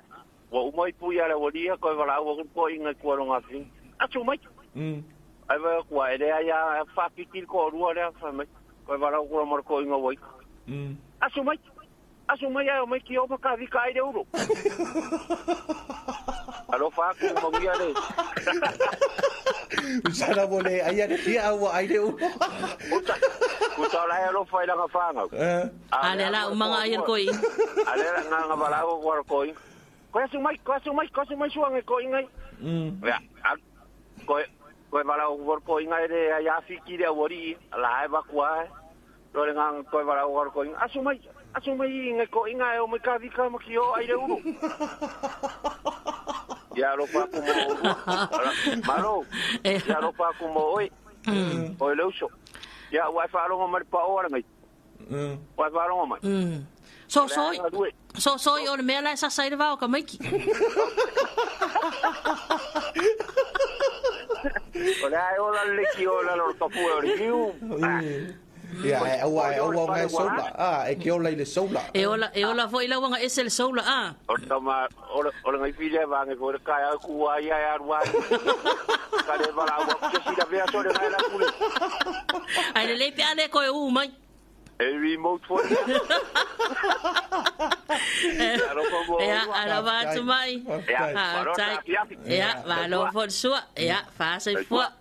wa umai puia le waria koe wala au ko inga kua ro ngā whing. Atu mai. Ai vai kua e rea ia whakikiri ko rua rea whai mai. Koe wala au kura mara ko inga wai. Asu mai. Asu mai ai o mai ki o maka vika ai le uro. Alo whaku manguia le. Usara mo le ai ale fia au ai le uro. Kuta lai alo whai langa whangau. Ale la umanga ai koi. Ale la nganga wala au kua koi. Koe asu mai suanga koi ngai. Ya, koe koe wala au kua koi ngai le ai afiki le awari la ai bakua. Lore ngang koe wala au kua koi. Asu mai ngai koi ngai o mai ka vika maki o ai le uro. Ia ro pa ku mo. Malo. Ia ro pa ku mo oi. Oi leuso. Ia wai whaalongo mai pa o ara ngai. Wai whaalongo mai. So soi o le mea lai sasa i le vao ka maiki. O le ai ola le ki ola lo kapua o le hiu. Ia, e aua ngai sola. Ah, e ke ola i le sola. E ola foi lau anga ese le sola, ah. O tama, o le ngai file vange foi le kai au kua ia e aru ai. Ka le wala ua kuke sila vea so le ngai la kule. Ai le leipe ale koe u mai. E remote foi. Ia, ala atu mai. Ia, malo foi sua. Ia, whaasai fua.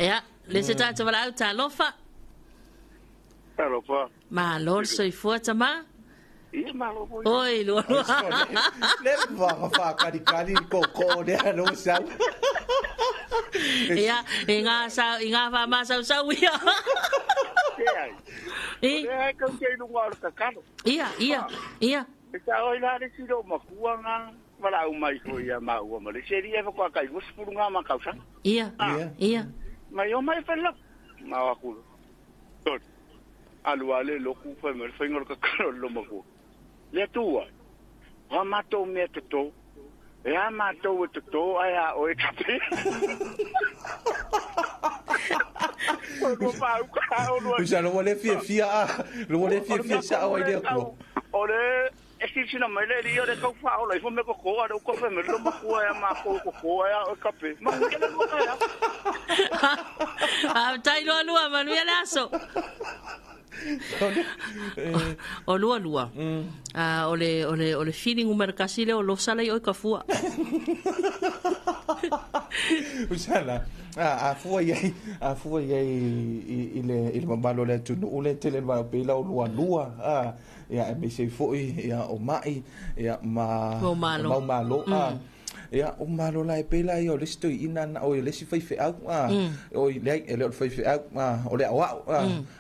Ia, le se tātou wala au tā lofa. Talofa. Malo le soifua tamā. Ia malo foi. Oi, lua lua. Le va fa kari kari ko ko le lo sa. Ia, i ngā sau, i ngā whamasau ia. Ke ai. I? Le ai kau te lunga o le kakalo. Ia, ia, ia. E sa oi la le silo makua ngā wala au mai ko ia maua ma le seri e whakua kai 20 ngā makausanga. Ia, ia. Mai o mai whenla. Ma wakulu. Tot. Alu ale loku whai mai whainga le kakalo lo makua. Le tua. Wa mātou mea te tō. E a mātou e te tō ai a oe kape. Usa lo le fia fia a, lo le fia fia sa o idea ko. O le e sisina mai le rio le kau wha ola i fo me koko a ko fe me lo makua e ma ko koko a o kape. Ma ke le mo ka. A tai lua lua manuia le aso. O lua lua. O le feeling umarakasi le o losa lai oi ka fua. Usala, a fua iai i le mamalo le atunu le tele ma pela o lua lua ia e me se foi ia o mai ia ma mau malo ia o malo la e pela ia o le sto ina na o le si fai fe au o le le o fai fe au o le au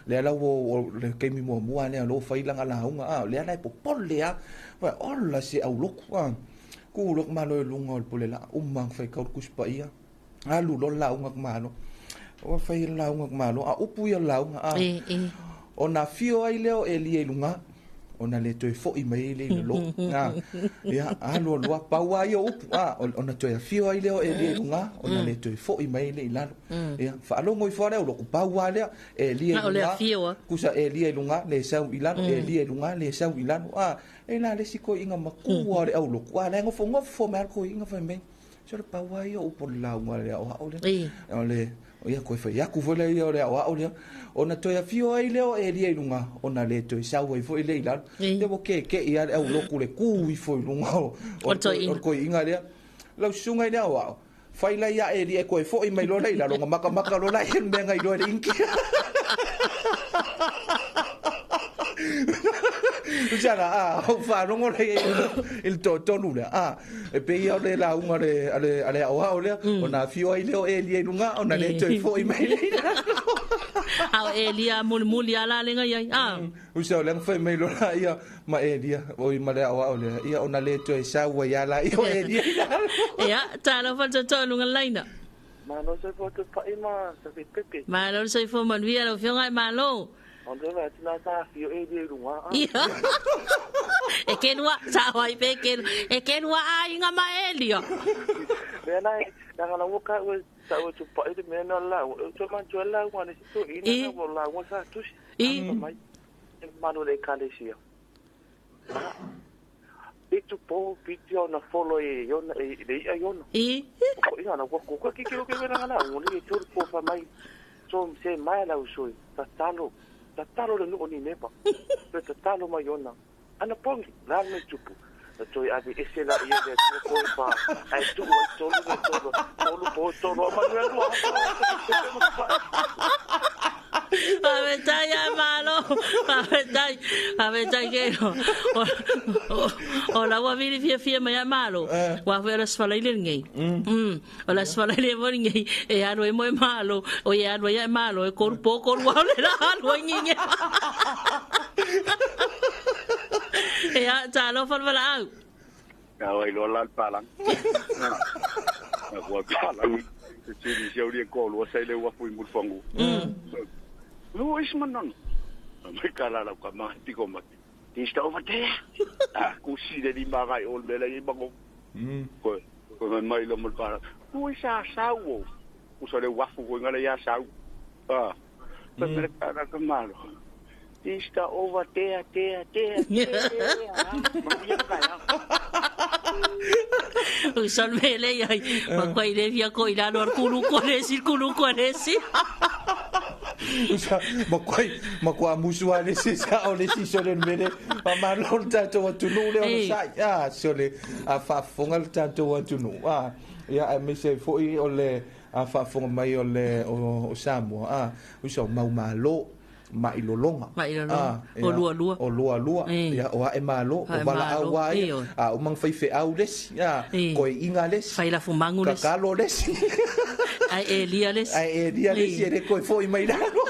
le la o le kemi mua mua le lo fai langa la unga le la e popole a wa ola se au loku ku lok malo e lunga o le pole la umang fai kau kuspa ia alu lo la unga malo o fai la unga malo a upu ia la unga o na fio ai leo e lie lunga ona le toe foi mai le lo ia alu lua paua ia upu ona toe fio ai leo e lie lunga ona le toe foi mai le lalo ia faalogo i fo leo lo paua lea e lie lunga kusa e lie lunga le sau i lalo e lie lunga le sau i lalo e la le siko inga makua le au lo kwa le ngofo ngofo mai ko inga fai mai so le paua ia upu la unga le o le o le ia koe fai aku foi le ia o le ao lea ona toe afio ai leo e lie lunga ona le toe sau ai foi le i lalo le mo ke ke ia le au loku le ku i foi lunga o koi inga lea lau susuga i le ao fai lai ia e lie koe foi mai lola i lalo nga makamaka lola e mea ngai loa le inki. Usala au wharongo le il tonu le e pe ia le la unga le ale au au le ona fio ai leo e lie lunga ona le toe foi mai le au e lia muli ala lenga ia usa le fai mai lola ia ma e lia oi ma le au au le ia ona le toe sau ia la ia e lia ia talo fa tonu ngalaina. Malo se fo te pai ma se pepe. Malo se fo manuia lo fionga malo. Onde vai te lá tá fio e de lunga. Ia. E ke lua sa wai pe ke e ke lua a inga ma elio. Me na na la woka o sa o tu pai de me na la o tu man tu la wa ne tu ina na la wa sa tu. I mai manu le kalesia. I tu po pitio na follow e yona e le ia yona. I ko ina na ko ko ki ki ki na na o ni tu po fa mai so se mai la usui tatalo tatalo le nu'u ni nepa pe tatalo mai ona ana pongi la me tupu na toi ave ese la ia le po pa ai tu ai tolu tolu tolu po tolu ma lua Faafetai ai malo, faafetai, faafetai ke o la ua vili fiafia mai ai malo, ua foi o le asofalai le lenei. O le asofalai le mo lenei, e alu ai mo e malo, o e alu ai ai malo, e koru po koru au le la alu ai nginge. E a, talofa le valaau. Ka wai loa la le palang. Na kua palang. Te tiri si au lia kolu, a saile ua fui mulfangu. No is manon. Mai kala la ka mai tiko mati. Tista over there. Ah, kusi le di magai ol mele i bango. Ko ko mai lo mo para. Ku isa sau. Ku sa le wafu ko ngale ya sau. Ah. Pa mele kala ka malo. Tista over there there there. O salvele ai ma qua ile via ko ila lo kulu ko le si kulu ko le si. Usa ma kwa musu ale se sa o le si so le mele ma malo tato atunu le o sa ya so le a fa fonga tato atunu a ya a me se foi o le a fa fonga mai o le o Samoa a usa mau malo Mailologa. Mailologa. O lualua. O lualua. Ia, o ae malo, o Ae vala malo. au ai. Ioe. A o mang faifeau le isi. A, koeʻiga le isi. Failafumagu le isi. Kakalo le isi. Ae elia le isi. Ae elia le isi, e le koe foʻi mai lalo.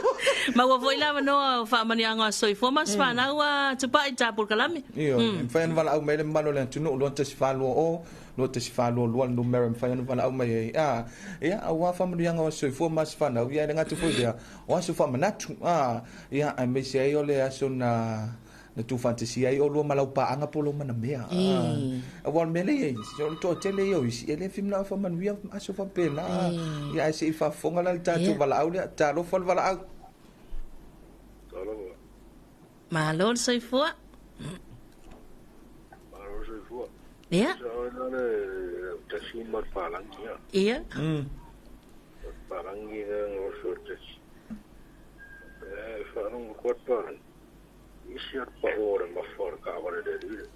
Ma ua foi le avanoa o faamanuiaga o soifua ma se fanau a tupaʻi tapulukalame. Ioe, e mafai ona valaau mai le mamalu o le atunuu 21420 21422 le numera e mafai ona valaau mai ai. A, ia, auā faamanuiaga o soifua ma se fanau, ia e le gata foi lea, o aso faamanatu. A, ia, aemaise ai o le aso na na tuufaatasia ai olua ma lau paaga po o lou manamea. A, auā o le mea lea i ai isi, o le toatele ia o isi, e le fia manao e faamanuia aso faapena. Ia, ae se i faafofoga la le tatou valaau lea. Talofa le valaau. Talofa. Malo le soifua. Malo soifua. Ia. Sa oe la le tasi ma le palangi ia. Ia. Palangi le ngoso tasi. E whaanunga koa palangi. Isi at pa o le mafa o le kaawale le lile.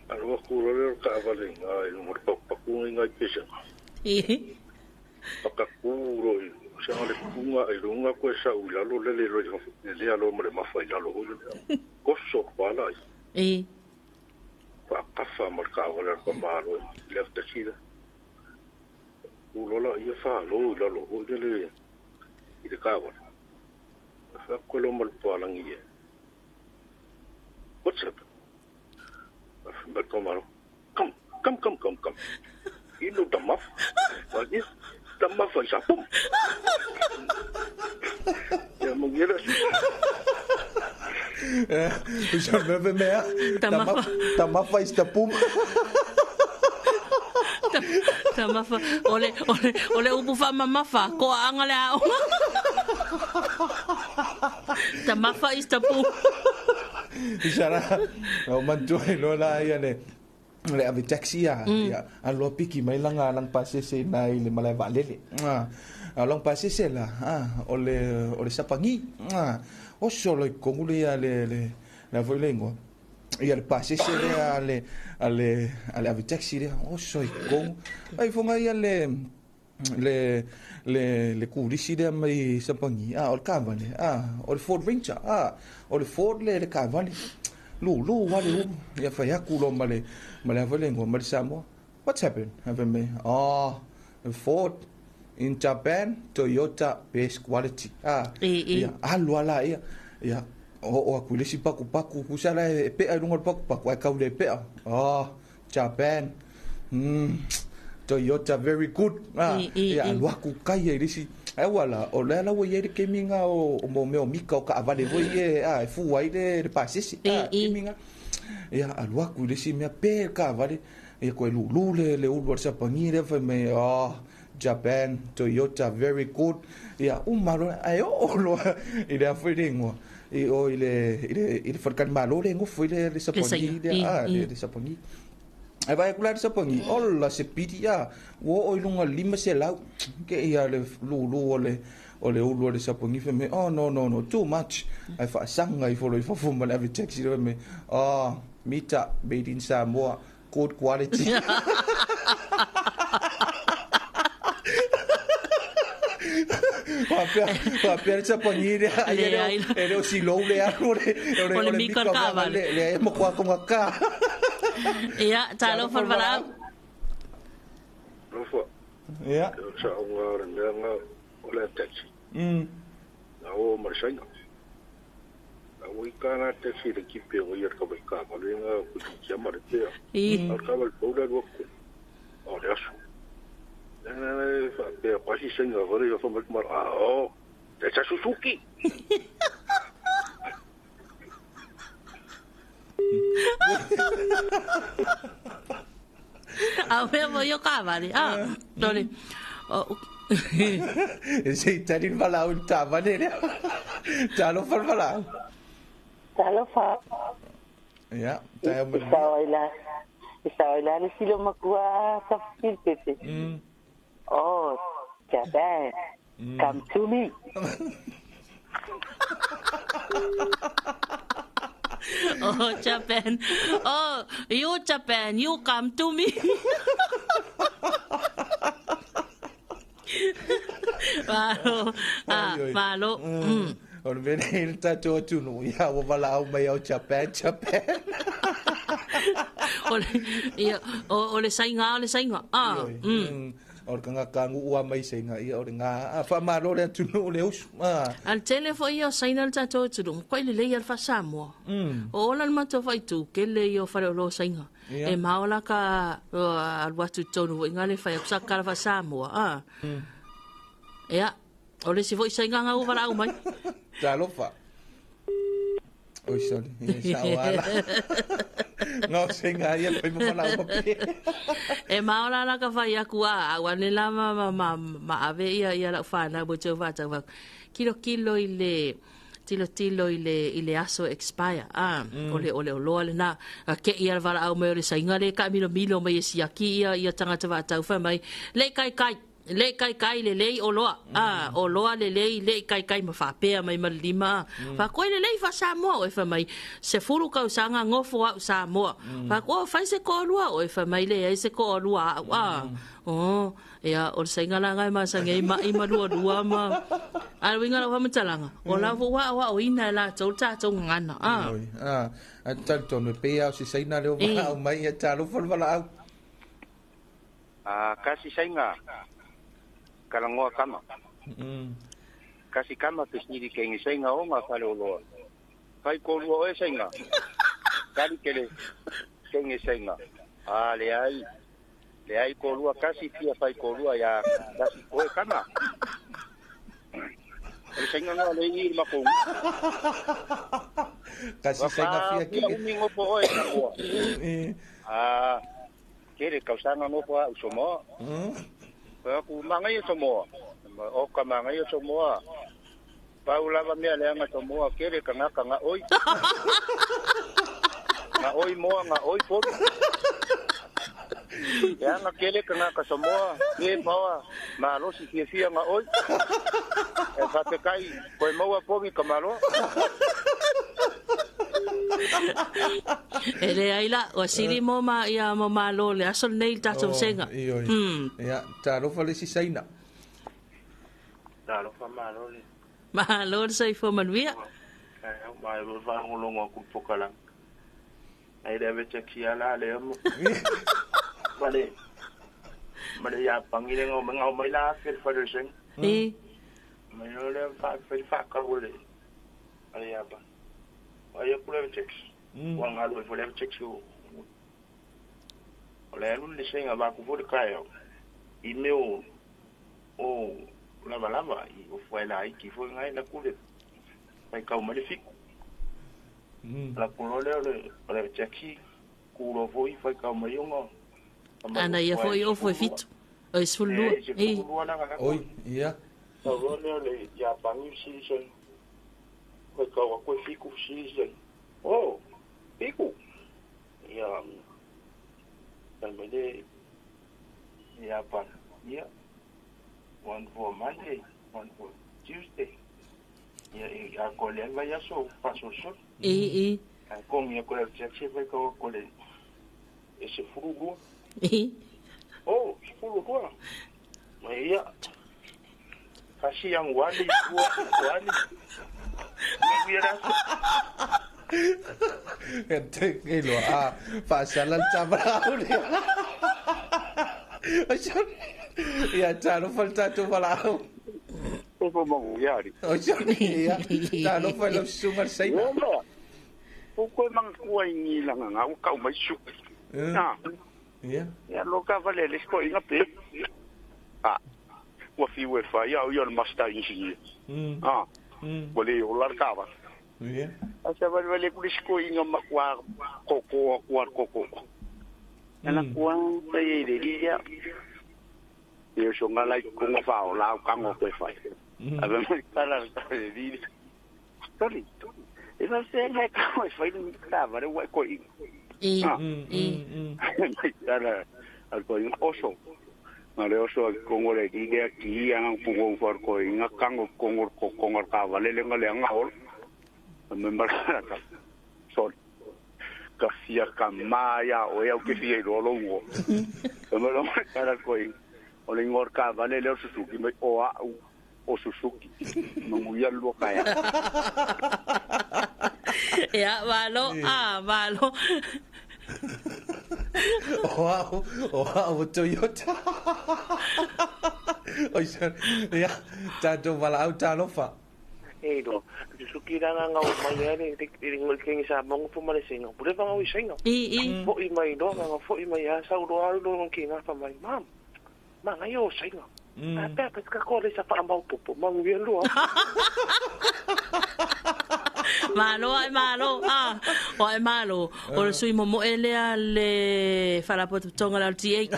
Alua kula le o le kaawale ngā i lunga le pakupaku ngai ngai pesanga. Pakakuro i sanga le kunga i lunga koe sa ui lalo le le lo i le alo ma le mafa i lalo hoi le. Koso pala i. Whakafa ma le kaawale le pamalo i le aftasila. Ulola ia whaalo i lalo hoi le le i le kaawale. Whakolo ma le palangi e. What's up? Whakamaro. Come, come, come, come, come. Ino tamaf. Wali, tamaf ai sa pum. Ia mungira. Usa me mea. Tamafa. Tamafa is tapum. Tamafa. Ole ole ole upu fa mamafa ko anga le aoga. Tamafa is tapum. Isara, o mantua i loa la ia le le ave taxi a ia aloa piki mai langa lang pasese na i le malae vaalele. A lang pasese la o le sapangi. O solo i kongu le ia le le le foi le ingoa. Ia le pasese le a le a le a le ave taxi le o so i kongu. Ai fonga ia le le le le kulisi lea mai sapangi a o le kavale a o le Ford Ranger a o le Ford le le kavale lu lu wale u ia fai aku lo ma le ma le ingoa ma le Samoa. What's happened? Have me oh Ford in Japan Toyota best quality a ia alu ala ia ia o aku le si paku paku kusala e pe ai lunga paku paku ai kau le pe oh Japan Toyota very good. Ia alu aku kai e lisi. Ai wala o le ala ua ia le keminga o mo mea o mika o ka avale foi e a e fu ai le pasese. Keminga. Ia alu aku i lisi mea pe ka avale. Ia koe lulu le le ulu o le sapangi le fai mai oh Japan Toyota very good. Ia umalo ai o lo i le afoi le ingoa. I o i le i le i le wharekani malo le ngofo i le sapangi le a le sapangi. Ai vai kula le sapangi ola se piti a ua oo i luga 500 ke ia le lulu o le ulu o le sapangi fai mai oh no no no too much ai faasaga ifo lo i fafo ma le ave taxi le fai mai oh mita made in Samoa good quality. Faapea le sapangi lea ai e le o silou le alu o le mika o le kaavale le e makuā kogakā. Ia, talofa le valaau. Alofa. Ia. O le saoga o le mea nga o le taxi. Na o ma le saina. Na ua i kāna taxi le kipe o ia le kawai kāvale nga kusikia ma le pea. A le kawale pau le alua kuni. O le aso. Nana faapea pasi saina vale ia whamai mara. A o, that's a Suzuki. A mea mo io kavale. Ah, tole. E se itali le valaau i le tavale lea. Talofa le valaau. Talofa. Ia, tae o I sao ai la le silo makua tafil pepe. Oh, Japan, come to me. Oh, Japan. Oh, you Japan, you come to me. Malo. Malo. O le mea nei le tatou atunuu, ia ua valaau mai au Japan, Japan. O le, ia, o le saiga, o le saiga. O le tagata nuu a mai saiga, ia o le gā. Faamalo le atunuu le usu. A le tele foi ia o saina le tatou atunuu, makuai lelei a le faa-Samoa. O ola le matou faaitu, kele ia o faleoloa o saiga. E mao la ka alu atu i totonu foi nga le fai atu sa kala faa-Samoa. Ia, o le isi foi saiga nga ua valaau mai. Talofa. Oi, sorry. Ia, sa o ala. Ngā o saiga ia, fai ma valaau mape. E mao la la ka fai aku a, au ane la ma ave ia ia lau whanau mo te whātau wak. Kilo kilo i le tilo tilo i le aso expire. Ole ole o loa le na. Ke ia valaau mai o le saiga le ka milo milo mai e siaki ia ia tangata whātau whai mai. Le kai kai. Le kai kai le lei o loa. O loa le lei le kai kai ma whapea mai ma lima. Wha koe le lei wha Samoa o e wha mai. Se furu kau sanga ngofo au Samoa. Wha koe whai se ko lua o e wha mai le ai se ko lua au. Oh, ia o le sainga la ngai ma sangai ma i ma lua lua ma. A winga la whamatalanga. O la wa wa o ina la tau tātou ngana. A tau tonu pe au si saina leo wa au mai ia tālo whalwala au. Kasi sainga. Kalangoa kama. Kasi kama te sniri ke ngi sainga o ngā whare o loa. Whai kōrua oe sainga. Kari kere ke ngi sainga. Le ai. Le ai kōrua kasi fia whai kōrua ia kasi koe kama. O le sainga ngā le i mako. Kasi sainga fia ki. Waka umi ngopo oe kamoa. Kere kausanga ngopo a usomoa. Aku mangai Samoa. O ka mangai Samoa. Pau lava mea leanga Samoa kere ka ngaka nga oi. Nga oi moa nga oi pobi. Leanga kere ka ngaka Samoa. Me pawa malosi fia fia nga oi. E whatekai koe maua pobi ka maloa. E le ai la, o siri mo ma ia mo malo le aso nei tatou senga. Ia, talofa le si saina. Talofa malo le. Malo le saifo manuia. Ai mai ro va ngolongo ku pokala. Ai le vete kia la le mo. Vale. Male ya pangile ngo ngau mai la fel fa le seng. Mai lo le fa fel fa ka le. Ale ya ba. Ai ku le checks. Wa ngalo fo le checks o. O le lu le senga va ku fo le kai. I meu o lava lava i o foi la i ki fo ngai la ku le. Pai kau ma le fiku. La ku lo le le checks ku lo fo i foi kau ma yonga. Ana ia foi o foi fitu. O is fulu. Oi, ia. O le le ya pangi si sen. Foi kau ku fiku si sen. Oh, fiku. Ia também ia pa. Ia. One for Monday, one for Tuesday. Ia a kole vai aso paso so. E. A com ia kole check vai kau kole. Ese furu. Oh, furu ko. Mas ia. Kasi yang wali wali. Te ke lo a fa sala tsabrau le. Ia talo falta tu falau. O po mo yari. O ya. Talo fa lo sungar saina. O ko mang kuai ni langa ngau kau mai su. Na. Ia. Ia lo ka vale le ko inga pe. Ah. Wa fi we fa ia o master engineer. Ah. Wale o largava. Ia. Asa vale vale ku sko inga makwa koko kwa koko. Ana kwa te le dia. Io sono la con fa o la kango ko fa. Ave mai para le di. Toli. E va se ngai ka fa ni ka va le wa ko i. E. Mai para al ko oso. Ma le oso con le di dia ki ang pungo for ko inga kango kongo kongo ka va le nga le nga hol. Me marca ka. Sol. Ka fia ka maya o eu que fia ro longo. Me lo para ko i. O le ngor ka va le le Suzuki mai o a u. O Susuki. Manuia le lua taeao. Ia, malo, a, malo. O au, o au o Toyota. Oi, sorry. Ia, tātou walaau talofa. E lo, Susuki la nga o mai ale le le kengi sa mongo pu male singa. Pule vanga o singa. I i. Foi mai lo nga foi mai a sa lo alu lo ki nga fa mai mam. Ma nga yo singa. A pe pe ka ko le sa fa mau popo mangu lo. Malo ai malo a o ai malo o le sui momo ele a le falapotopotoga la LTA.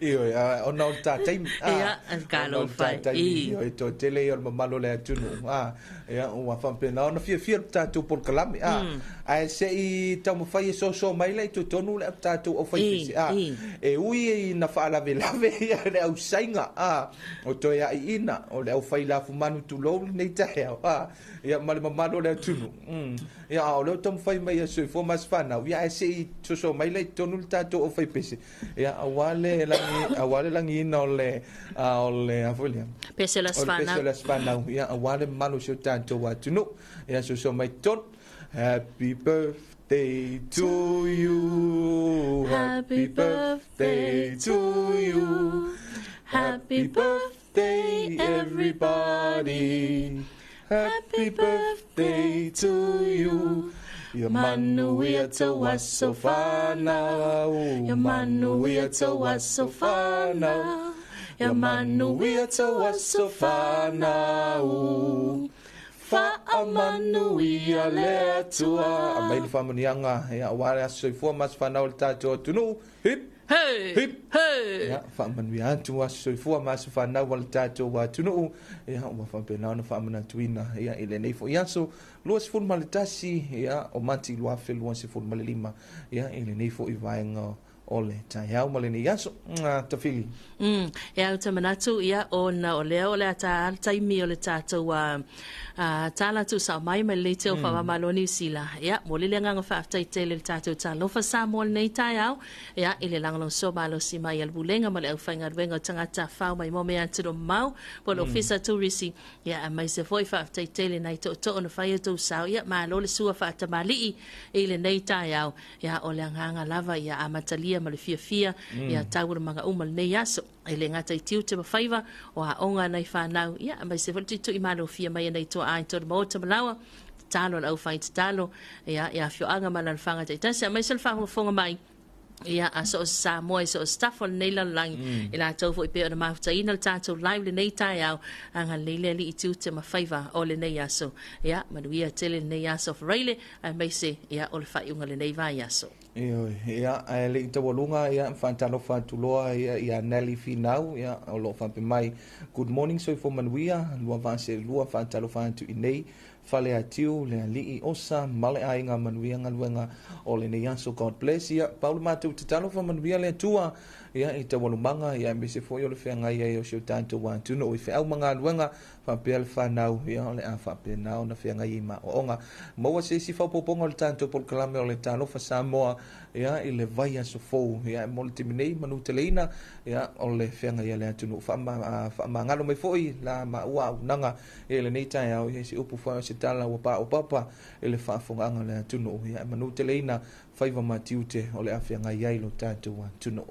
Ioe, ona o le tātaimi. Ia, kalo fai. Ioe, to tele ia o le mamalo le atunu. Ia, ua whampena. Ona fiafia le tātou polokalame. Ae se i taumafai e soso mai le i totonu le tātou au faipese. E ui e na whaalavelave ia le au sainga. O toe ai ina. O le au whai lafu manu tulou nei taeao. Ia, ma le mamalo le atunu. Ia, o leo taumafai mai a soifua ma se whanau. Ia, ae se i soso mai le i totonu le tātou au faipese. Ia, awale langi awale langi ina o le a foi lea. Pese la sfana. Pese la sfana. Ia, awale malo se o tātou atunu. Ia, soso mai totonu. Happy birthday to you. Happy birthday to you. Happy birthday everybody. Happy birthday to you. Ia manuia tau aso whanau. Ia manuia tau aso whanau. Ia manuia tau aso whanau. Whaamanuia le atua. A mai le whaamanianga. Ia wale aso soifua ma se whanau le tātou atunu. Hip! Hey! Hip! Hey! Ia, whaamanuia atu aso soifua ma se whanau le tātou atunu. Ia, ua whampena ona whaamanatuina. Ia, i lenei fo iaso. 21, ia, o Mati 2025. Ia, i lenei fo i vaenga o le taeao ma lenei aso. Tafili. E au tamanatu, ia, ona o lea o le ata taimi o le tātou tāla tu sa mai mai le teo whaamalo New Zealand. Ia, mo le nganga whaaftai tele le tātou talofa sa mo lenei taeao. Ia, i le langalong so malo si mai al bulenga ma le au whaingaruenga o tangata whau mai mo mea turo mau po le ofisa turisi. Ia, a mai se foi whaaftai tele nei to to ona whaia tau sao. Ia, malo le sua whaatamali'i i lenei taeao. Ia, o le anganga lava, ia, amatalia ma le fiafia, ia, tau manga uma lenei aso. E le ngata i tiu te mawhaiva o a onga nei whanau. Ia, mai se whatu i malo fia mai nei toa ai tō maota malawa. Talo le au whai te talo. Ia, ia whioanga mana le whanga te itasi. A mai se le whangafonga mai. Ia, a so o Samoa, so o staff o lenei lalagi. I la tau fo i peo na mafutaina le tātou live lenei taeao. Anga leile li i tiu te mawhaiva o lenei aso. Ia, manuia tele lenei aso whareile. A mai se, ia, o le whaiunga lenei vai aso. Ia, ae le i taualuga, ia, whaantalofa atuloa, ia, ia Nelly Finau, ia, o loo whampe mai. Good morning, soifua manuia, lua vaase lua, whaantalofa atu i nei, fale atiu, le alii osa, male ainga manuia ngaluenga, o lenei aso, God bless, ia, paulu mātou te talofa manuia le atua, ia, i taualumanga, ia, mese foi o le wheangai ai o si o tātou atunu, o i wheau mangaluenga, whaapea le whanau, ia, o le a whaapea nao na wheangai i ma oonga. Maua se isi whaupoponga o le tātou polokalame o le talofa Samoa, ia, i le vai aso fou, ia, mo le timinei, manu teleina, ia, o le wheangai le atunu, whaamangalo mai foi, la maua unanga, ia, le nei taeao, ia, se upu whai o se tala ua pa o papa, i le whaafonganga le atunu, ia, manu teleina, whaiva matiute o le a wheangai ai lo tātou atunu.